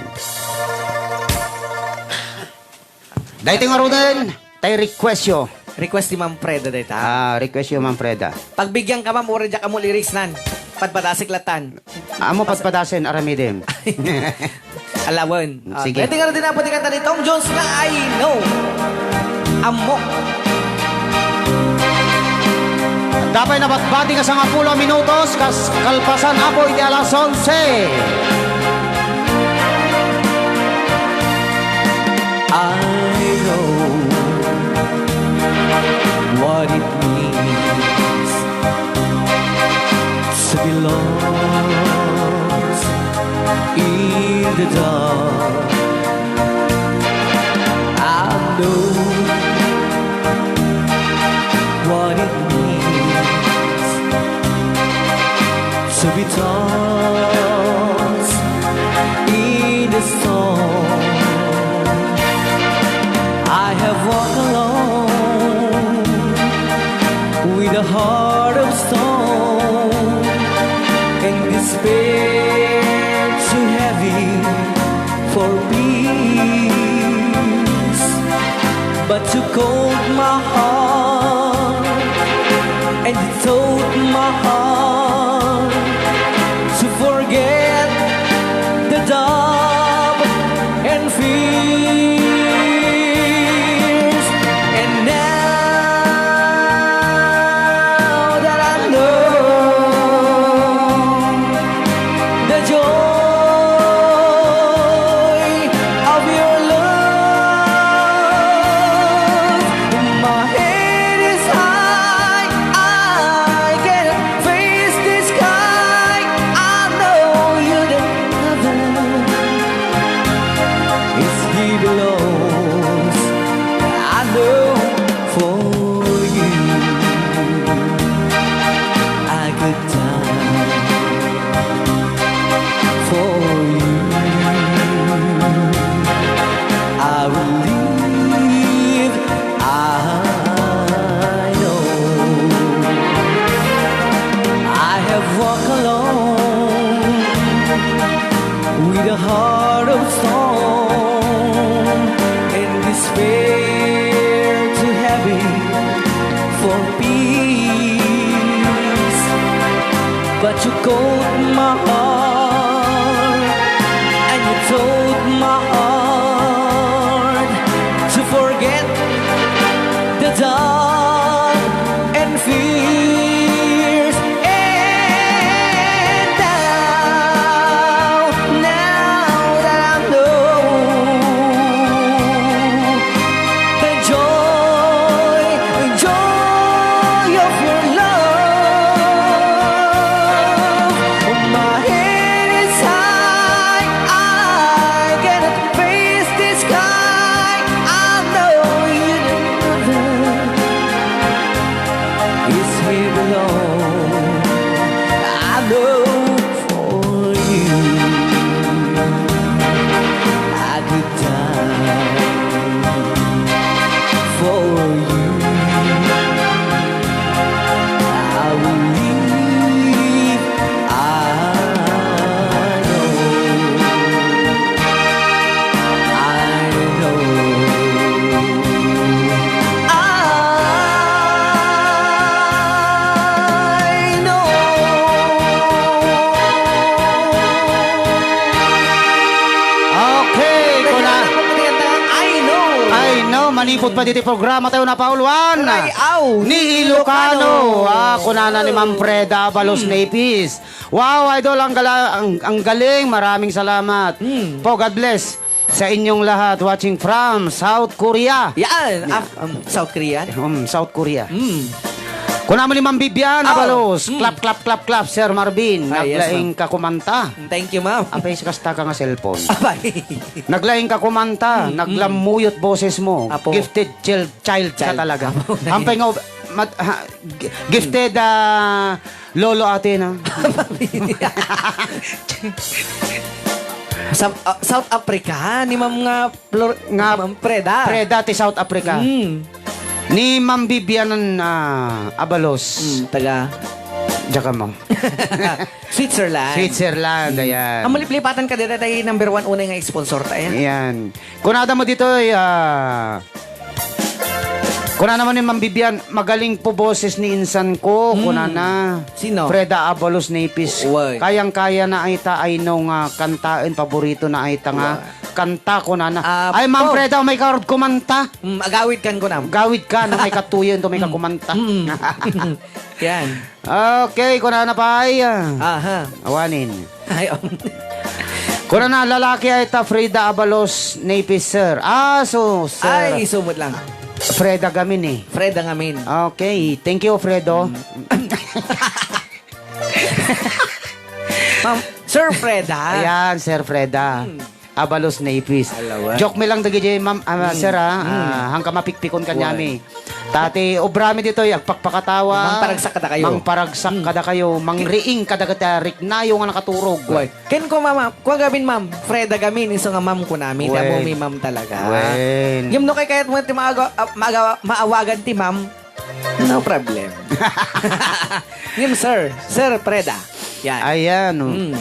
Daytoy ngaruden, tay request yo. Request ni Ma'am Freda dayta. Ah, request yo, Ma'am Freda. Pagbigyan ka, ma'am, ura diak ammo lyrics nan. Padpadasik latan. Amo padpadasen, aramidem. Alawen. Ah, sige. Daytoy ngaruden, apo ti kanta ni Tom Jones nga I Know. Ammo. Dapay nabatbati nga sangapulo a minutos, kas kalpasan, apo, iti alas onse. I know what it means to be lost in the dark. I know what it means to be tossed in the storm. I have walked alone with a heart of stone and despair too heavy for peace, but you cold my heart and you told my heart to forget the doubt and fears. And now that I know the joy of your love. My head is high, I can face You caught my heart and you told my heart to forget the dark and fears. And now, now that I know the joy, the joy of your love. My head is high, I cannot face the sky. I know you didn't know that it's me alone. I know for you. I could die for you. I will live. I know. I know. I know. Okay, kuna. I know. I know, manipud pa diti programa tayo na Pauluan. Aray, aw, ni Ilocano. Ah, kunana ni Ma'am Freda Abalos Napis. Wow, idol, ang gala-, ang, ang galing. Maraming salamat. Hmm. Po, God bless sa inyong lahat watching from South Korea. Yan, af-, um, South Korea. Um, South Korea. Hmm. Kuna mo ni Ma'am Vivian Abalos, mm. Clap, clap, clap, clap, Sir Marvin. Ah, yes, naglaing ma'am. Ka kumanta. Thank you, ma'am. Apay, kasta ka nga cellphone. Apay. Naglaing ka kumanta, mm, naglamuyot boses mo. Apo. Gifted child, child ka talaga. Child. Apo. Ampay nga, mat-, ha, g-, gifted, ah, lolo ate na. Sa, ah, South Africa, ni ma'am nga Flor-, nga Ma'am Freda. Freda ti South Africa. Mm. Ni Ma'am Vivian, ah, Abalos. Mm, taga Giacomo. Switzerland. Switzerland, mm. Ayan. Ang maliplipatan ka dita, tayo number one unay nga sponsor tayo. Ayan. Kunada mo dito, ah, kunana mo ni Ma'am Vivian, magaling po boses ni insan ko, mm. Kunana. Sino? Freda Abalos Napis. Uy. Kayang-kaya na ay ta, I know nga kantaen, paborito na ay ta nga. Uy. Kanta, kunana. Ah, ay, Ma'am Freda, may karod kumanta. Mm, agawid kan kunam. Gawid ka, no, may katuyen to, may kakumanta. Mm. Yan. Okay, kunana pa ay, ah. Aha. Awanin. Ay, um. Kunana, lalaki ay ta Frida Abalos Napis, sir. Ah, so, sir. Ay, sumot lang. Freda Gamin eh. Freda Gamin. Okay, thank you, Fredo. Mm. Ma'am, Sir Freda. Ayan, Sir Freda. Mm. Abalos Napis. Alawa. Joke mi lang dagiti, ma'am, ah, mm, sir, ah, mm, ah, hangka mapikpikon kaniami. Why? Tati, obrami ditoy, agpakpakatawa. Mangparagsak kadakayo. Mangparagsak, mm, kadakayo, mangriing kadagiti riknayo nga nakaturog. Why? Ken ko, mama, kua gamin, ma'am, Freda gamin, isu nga ma'am kunami, well, damo mi ma'am talaga. Well. Ngem no kay kayat mo ti maaga-, ah, maaga-, maawagan ti ma'am, no problem. Ngem, sir, Sir Freda. Yan. Ayan, oh. Mm.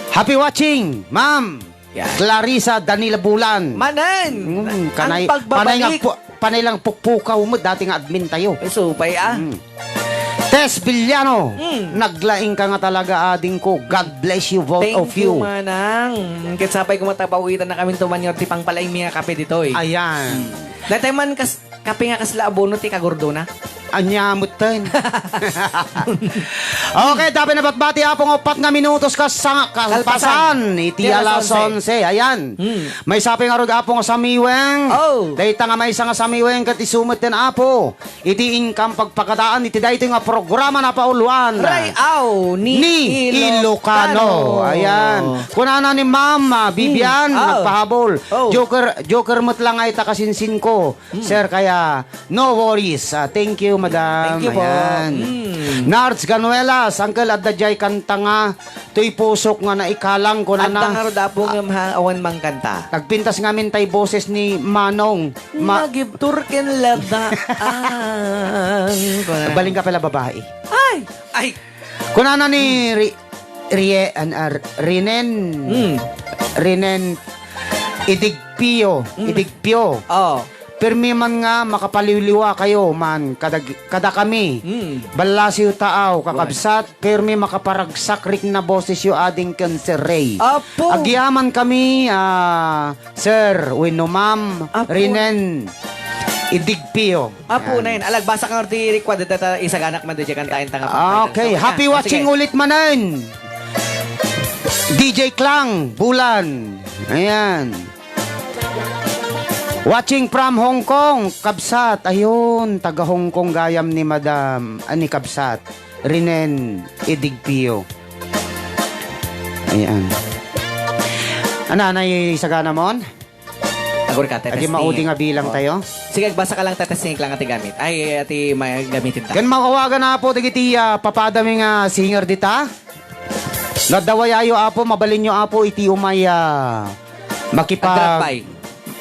Happy watching, ma'am. Yan. Clarissa Danila Bulan. Manen! Mm, kanay, ang pagbabalik. Panay nga pu-, panay lang pukpukaw mo, dati nga admin tayo. Ay, supay, ah. Mm. Tess Villano, mm, naglaing ka nga talaga, ading ko. God bless you, both of you. Thank you, manang. Ket sapay ko matapawitan na kami tumanyo ti pangpalaing mi nga kape ditoy. Ayan. Mm. Datay man kas-, kape nga kasla abono ti kagurdona. Ania metten. Okay, dapat nabatbati, Apo, nga upat nga minutos kas sanga-, kalpasan. Kalpasan. Iti alas onse. Alas onse. Ayan. Hmm. Maysa pay ngarud, Apo, nga samiweng. Oh. Dayta nga maysa nga samiweng ket isu metten, Apo. Iti inkam pagpakataan iti daytoy nga programa na Pauluan. Ray-aw ni Ilocano. Ilocano. Ayan. Kunana ni Ma'am, ah, Vivian, hmm, oh, nagpahabol. Oh. Joker, joker met lang ay ta kasinsin ko. Mm. Sir, kaya no worries. Ah, thank you, madam. Thank you po. Ayan. Mm. Nards Ganuelas, Uncle, adda jay kanta nga, "Toy pusok nga naikalang," kunana. Adda ngarud, Apo, nga ha-, awan mangkanta. Nagpintas ngamin tay boses ni Manong. Ma- Nagibtur ken ladaan. Kunana. Baling ka pala babae. Ay! Ay! Kunana ni Ri-, Rie-, an-, ar-, Rinen. Mm. Rinen Idigpio. Mm. Idigpio. Oh. pirmi man nga makapaliwliwa kayo man kadag-, kadakami. Mm. Ballasiw taaw, Right. kakabsat, pirmi makaparagsak rikna bosesyo ading ken Sir Ray. Apo. Agyaman kami, ah, Sir wenno Ma'am Apo. Rinen Idigpio. Apo, Yan. Nain. Alagbasa ka nga ti request, dita ta isaganak man diay kantaen ta nga pagpaitan. Okay, So, happy ah, watching sige. ulit manen. D J Klang, Bulan. Ayan. Watching from Hong Kong, kabsat. Ayun, taga Hong Kong gayam ni Madam, ah, ni kabsat. Rinen Idigpio. Ayan. Ana, nay sagana mon? Agor ka, Adi Tetesting. maudi nga bilang Oh. tayo. Sige, agbasa ka lang, Tetesting, lang ati gamit. Ay, ati may gamitin ta. Ken mawagan na po, dagiti, ah, papadami nga singer dita. Naddawayayo, Apo, mabalinyo, Apo, iti umay, ah, makipag-, Agdrapay.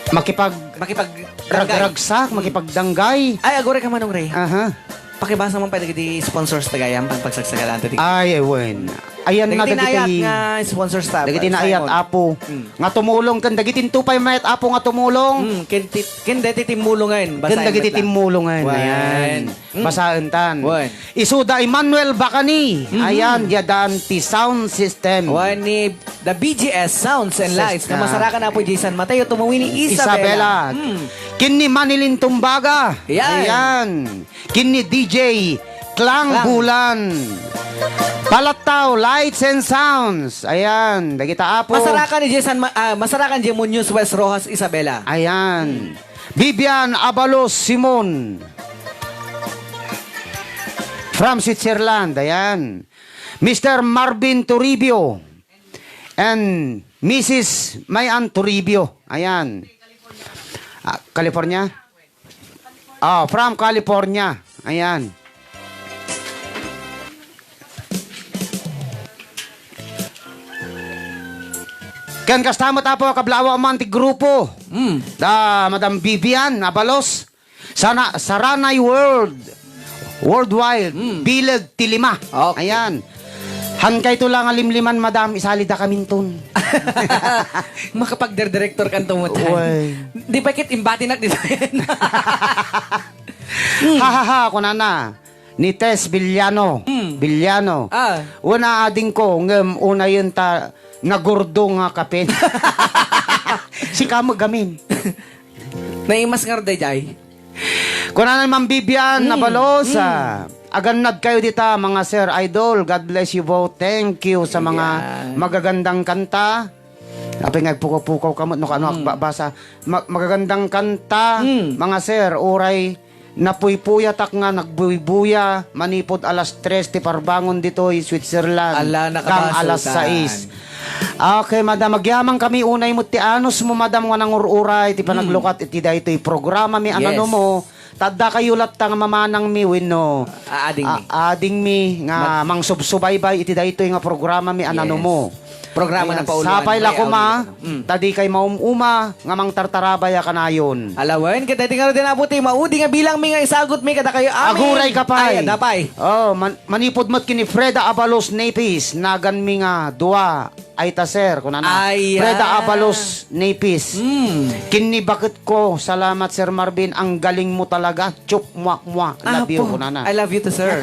makipag-, Makipag-, ragragsak, Mm. makipagdanggay. Ay, agore ka, Manong Ray. Aha. Pakibasa man pay dagiti sponsors ta gayam, pagpagsagsagaan ta di. Ay, ay, wen. Ayan na Dagiti dagiti naayat nga sponsors ta, dagiti naayat, Simon. Apo, Mm. nga tumulong, ken dagiti intupay mayat, Apo, nga tumulong. Mm, ken ti-, ken dagiti timmulongan, Ken basaen dagiti met lang. timmulongan, Wen. ayan. Mm. Basaen tan. Wen. Isuda Emmanuel Bacani, Mhm. ayan, diadan ti sound system. Wen ni The B G S Sounds and Lights, nga System. masarakan, Apo, Jason Mateo, tumuwi ni Isabela. Isabela. Mm. Ken ni Manilyn Tumbaga. Ayan. Ayan. Ken ni D J Klang Klang. Bulan. Palattaw, Lights and Sounds. Ayan, dagita, Apo. Masarakan ni Jason Ma-, ah, masarakan ni Muñoz West Rojas Isabela. Ayan. Vivian Abalos Simon from Switzerland. Ayan. Mister Marvin Toribio and Missus Mayan Toribio. Ayan. Ah, California? Ah, from California. Ayan. Ken kasta met, Apo, kablaawa man ti grupo. Mm. Da Madam Vivian Abalos. Sana, Saranay World. Worldwide. Mm. Bileg ti lima. Okay. Ayan. Hankayto la nga limliman, Madam, isalida kaminton. Makapagdirektor kanto met. Uy. Di ba ket imbatinak dita? Hmm. Ha, ha, ha, kunana. Ni Tess Villano. Hmm. Villano. Ah. Una adingko, ngem unayen ta nagurdo nga kapin. Sika met gamin. Naimas ngarud daydiay. Kunana ni Ma'am Vivian Hmm. Nabalos, Hmm. ah, agannad kayo dita, mga sir, idol. God bless you both. Thank you sa mga Ayan. magagandang kanta. Apay nga agpukaw-pukaw ka met no kaano Hmm. agbabasa. Ma-, magagandang kanta, Hmm. mga sir, uray napuypuyatak nga nagbuybuya manipud alas tres ti parbangon ditoy Switzerland. Ala, Kang alas nakabasoltan. sais. Okay, madam, agyaman kami unay met ti anus mo, madam, nga nangur-uray ti Hmm. panaglukat iti daytoy programa mi, Yes. anano mo, ta adda kayo latta nga mamanang mi wenno Aading mi. a-, ading mi nga Mag- mangsubsubaybay iti daytoy nga programa mi, anano Yes. mo. Programa Ayan, na pauluan. sapay la Ay, koma, awit. Mm. ta di kay maum-uma nga mangtartarabay a kanayon. Alawen, ket daytoy ngarud ti naputi, maudi nga bilang mi nga isagut mi kadakayo amin. Aguray ka pay. Ay, adda pay. Oh, man-, manipud met ken ni Freda Abalos Nepis, nagan mi nga dua. Ay ta, sir, kunana. Ay, Freda ah. Abalos Nepis. Mm. Ken ni baketko, salamat, Sir Marvin, ang galing mo talaga. Chup, mwa, mwa. Love you, Apo, kunana. I love you too, sir.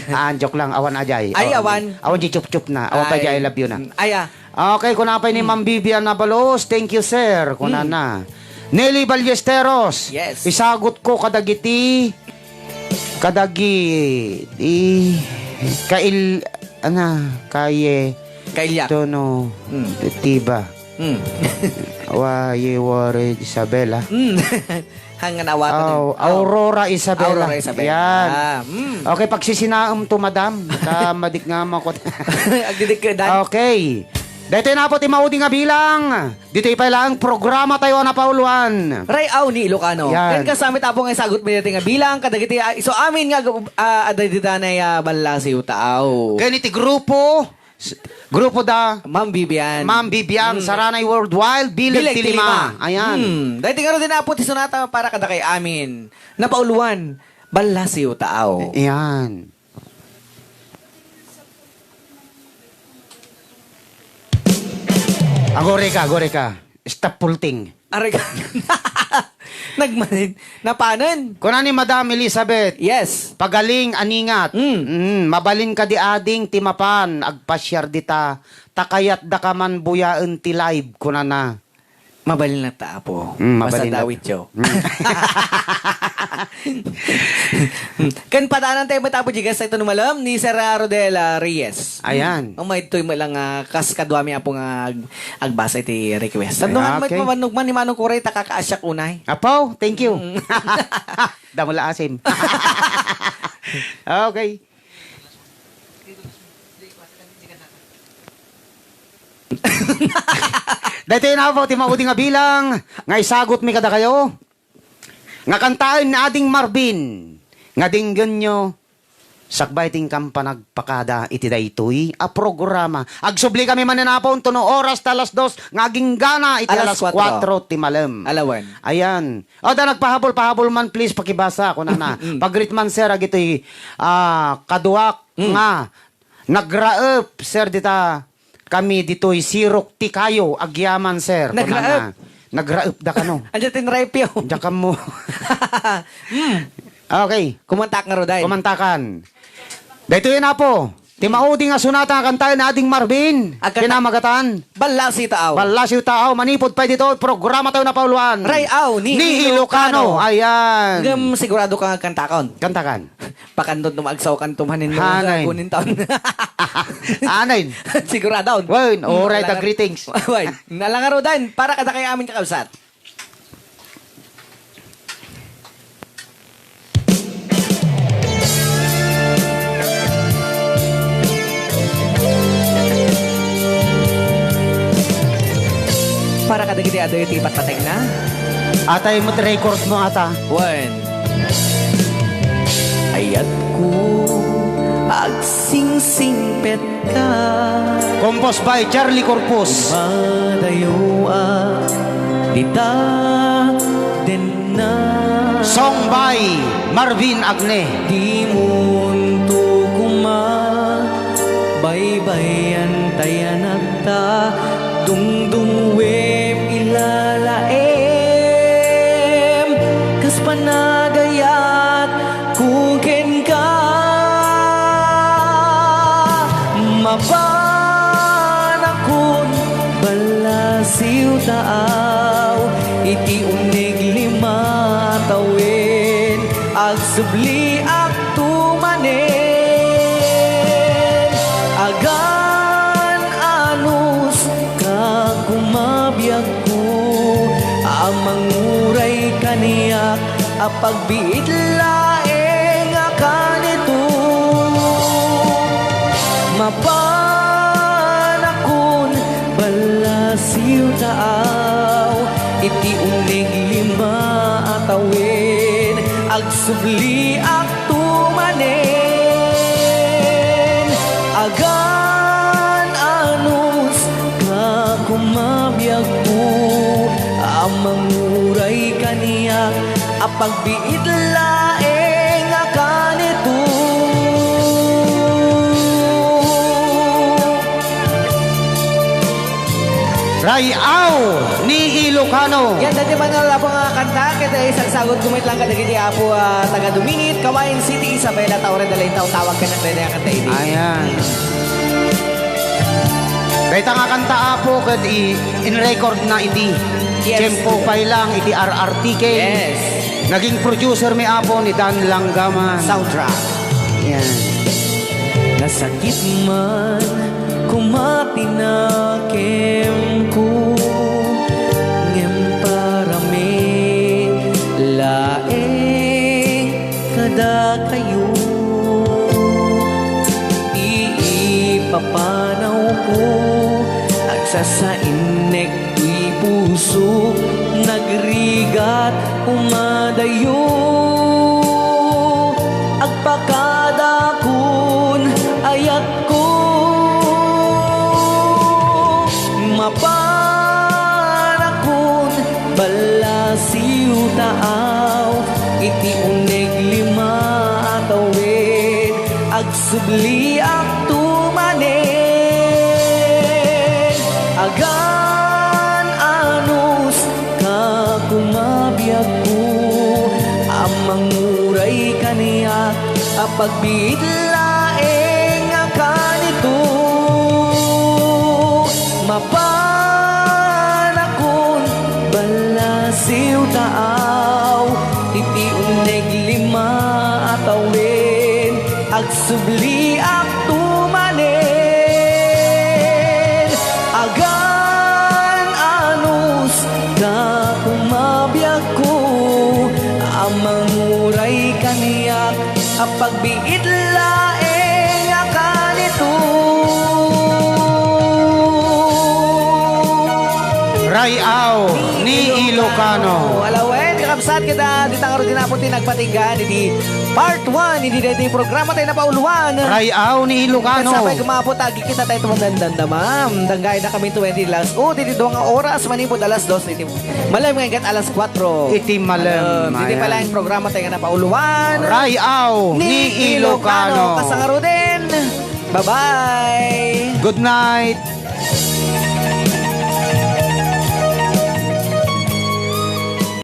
Ah, joke lang. Awan ajay. Ay, Oh, awan. awan di chup-chup na. Awan pa Ay. di I love you na. Mm, ay, ah. Okay, kunana pay ni Mm. Ma'am Vivian Nabalos, "Thank you, sir." Kunana. Mm. Nelly Ballesteros, Yes. "Isagot ko kadagiti, kadagiti, kail-, ana, kaye, Kailya. tono, Mm. tiba." Mm. Wa, ye, wore, Isabela. Mm. Hanggang awatan Aw, eh. Aurora Isabela. Aurora Isabela. Yan. Ah, mm. Okay, pagsisinaem to, madam. Ta madik nga makot. Agdidik ka, Dan. Okay. Daytoy na po ti maudi nga bilang. Ditoy pay laeng programa tayo a napauluan. Ray Aw ni Ilocano. Yan. Ken kasami tapo nga isagot mi daytoy nga bilang. Kadagiti, ah, isu amin nga, ah, adda ditanay, ah, ballasiw taaw. Ken iti grupo, S-, grupo da Ma'am Vivian. Ma'am Vivian, Mm. Saranay Worldwide, Bilag Bilag ti ti lima. lima. Ayan. Mm. Dahil tingaro din apo ti sonata para kadakay amin. Napauluan, ballasiw taaw. Ayan. Agore ka, agore ka. Stop pulting. Aray ka. Nagmanen. Napanen. Kuna ni Madam Elizabeth, Yes. "Pagaling, aningat. Mm. Mm, mabalin kadi ading ti mapan, agpasiar dita, ta kayatdaka man buyaen ti live," kunana. Mabalin latta, Apo. Mm, mabalin Basta latta. Dawityo. Mm. Ken padanan tayo met, Apo Jigas, ito numalem ni Sir Rodel, ah, Reyes. Ayan. Mm. Umaytoy met lang, ah, kas kaduami, Apo, nga ag-, agbasa iti request. Ay, Sanduhan met okay. Mamannog man ni Manong Kuray, ta kakaasiak unay. Apo, thank you. Mm. Damo la asim. Okay. Daytoy na po ti maudi nga bilang nga isagutmi kadakayo. Nga kantaen ni Ading Marvin nga denggenyo sakbay ti inkan panagpakada iti daytoy a programa. Agsubli kami manen, Apo, intono oras ta alas dos nga aginggana iti alas kuatro ti malem. Alas kuatro. Alawen. Ayan. O, da nagpahabol-pahabol man, please, pakibasa, kunana. Mm. Pag-greet man, sir, agitoy, ah, kaduak Mm. nga nagraep, sir, dita kami ditoy Sirok ti Kayo, agyaman, sir. Nagraep? Kunana. Nagraep da kano. Anya tinraepyo? Diak ammo. Mm. Okay. Kumantak nga, Roday. Kumantakan. Daytoy na po. Ti maudi nga sonata nga kantaen ni Ading Marvin. Agkanta- Kinamagatan. Ballasiw Taaw. Ballasiw Taaw. Manipud pay dito, programa tayo na pauluan. Ray-aw ni Ni Ilocano. Ilocano. Ayan. Ngem sigurado ka nga kantakon. Kantakan. Pakandot no maagsaw kan tumanin no Hanay. Sa kunin taon. Hanay. Sigurado. Wen, oray ta Nalanga-, greetings. Wen, nalangarudan para kada kay amin kakabsat. Para kadagiti adu iti ipatpateg na. Atay met record mo ata. Wen. Ayatko, agsingsingpetka. Composed by Charlie Corpus. Madayo a dita denna. Song by Marvin Agne. Dimonto koma baybayan tayanakta, dungdungwem ilalaem, kas panagayat ko kenka. Mapanakon ballasiw taaw, iti uneg lima a tawen, agsubliak tumanen. Agan anus ka kumabiagko, a manguray kaniak, a pagbiit laeng a kanito. Mapanakon ballasiw taaw, iti uneg lima a tawen, agsubliak tumanen. Agan anus ka kumabiagko, a manguray kaniak, a pagbiit laeng a kanito. Ray-aw ni Ilocano. Yan, dati man nga Apo nga kanta, ket ay sagsagutko met lang kadagiti Apo, ah, taga Duminit, Kawayan City, Isabela, Taoren, Dalintao, tawag ka na, dati nga kanta idi. Ayan. Dayta nga kanta, Apo, ket i-, in-record na iti Yes. Tiempo pay lang iti R R T K. Yes. Naging producer mi, Apo, ni Dan Langgaman. Soundtrack. Yan. Nasakit man koma ti nakemko, ngem parame laeng kadakayo. Iipapanawko, agsasainnek toy pusok, nagrigat umadayo. Agpakadakon ayatko. Mapanakon ballasiw taaw, iti uneg lima a tawen, agsubliak tumanen. Agan anus ka kumabiagko, Pagbiit laeng a kanito, mapanakon ballasiw taaw, iti uneg lima a tawen, agsubliak tumanen, agan anus, ta kumabiagko a manguray kaniak a pagbiit laeng a kanito. Ray-aw ni Ilocano. Alawen, kakabsat, kita, di tangaro din apon ti nagpatinggan, di part one, hindi dito yung programa tayo napauluan. Ray-aw ni Ilocano. Sabay kumapot, agi kita tayo tumandandamam. Danggay na kami twenty last. O, di dito nga oras, manipod alas dos, iti malem nga igat alas kwatro. Iti malem, Malem. Dito ayan. Pala yung programa tayo nga napauluan. Ray-aw ni Ilocano. Kasangaro din. Bye-bye. Good night.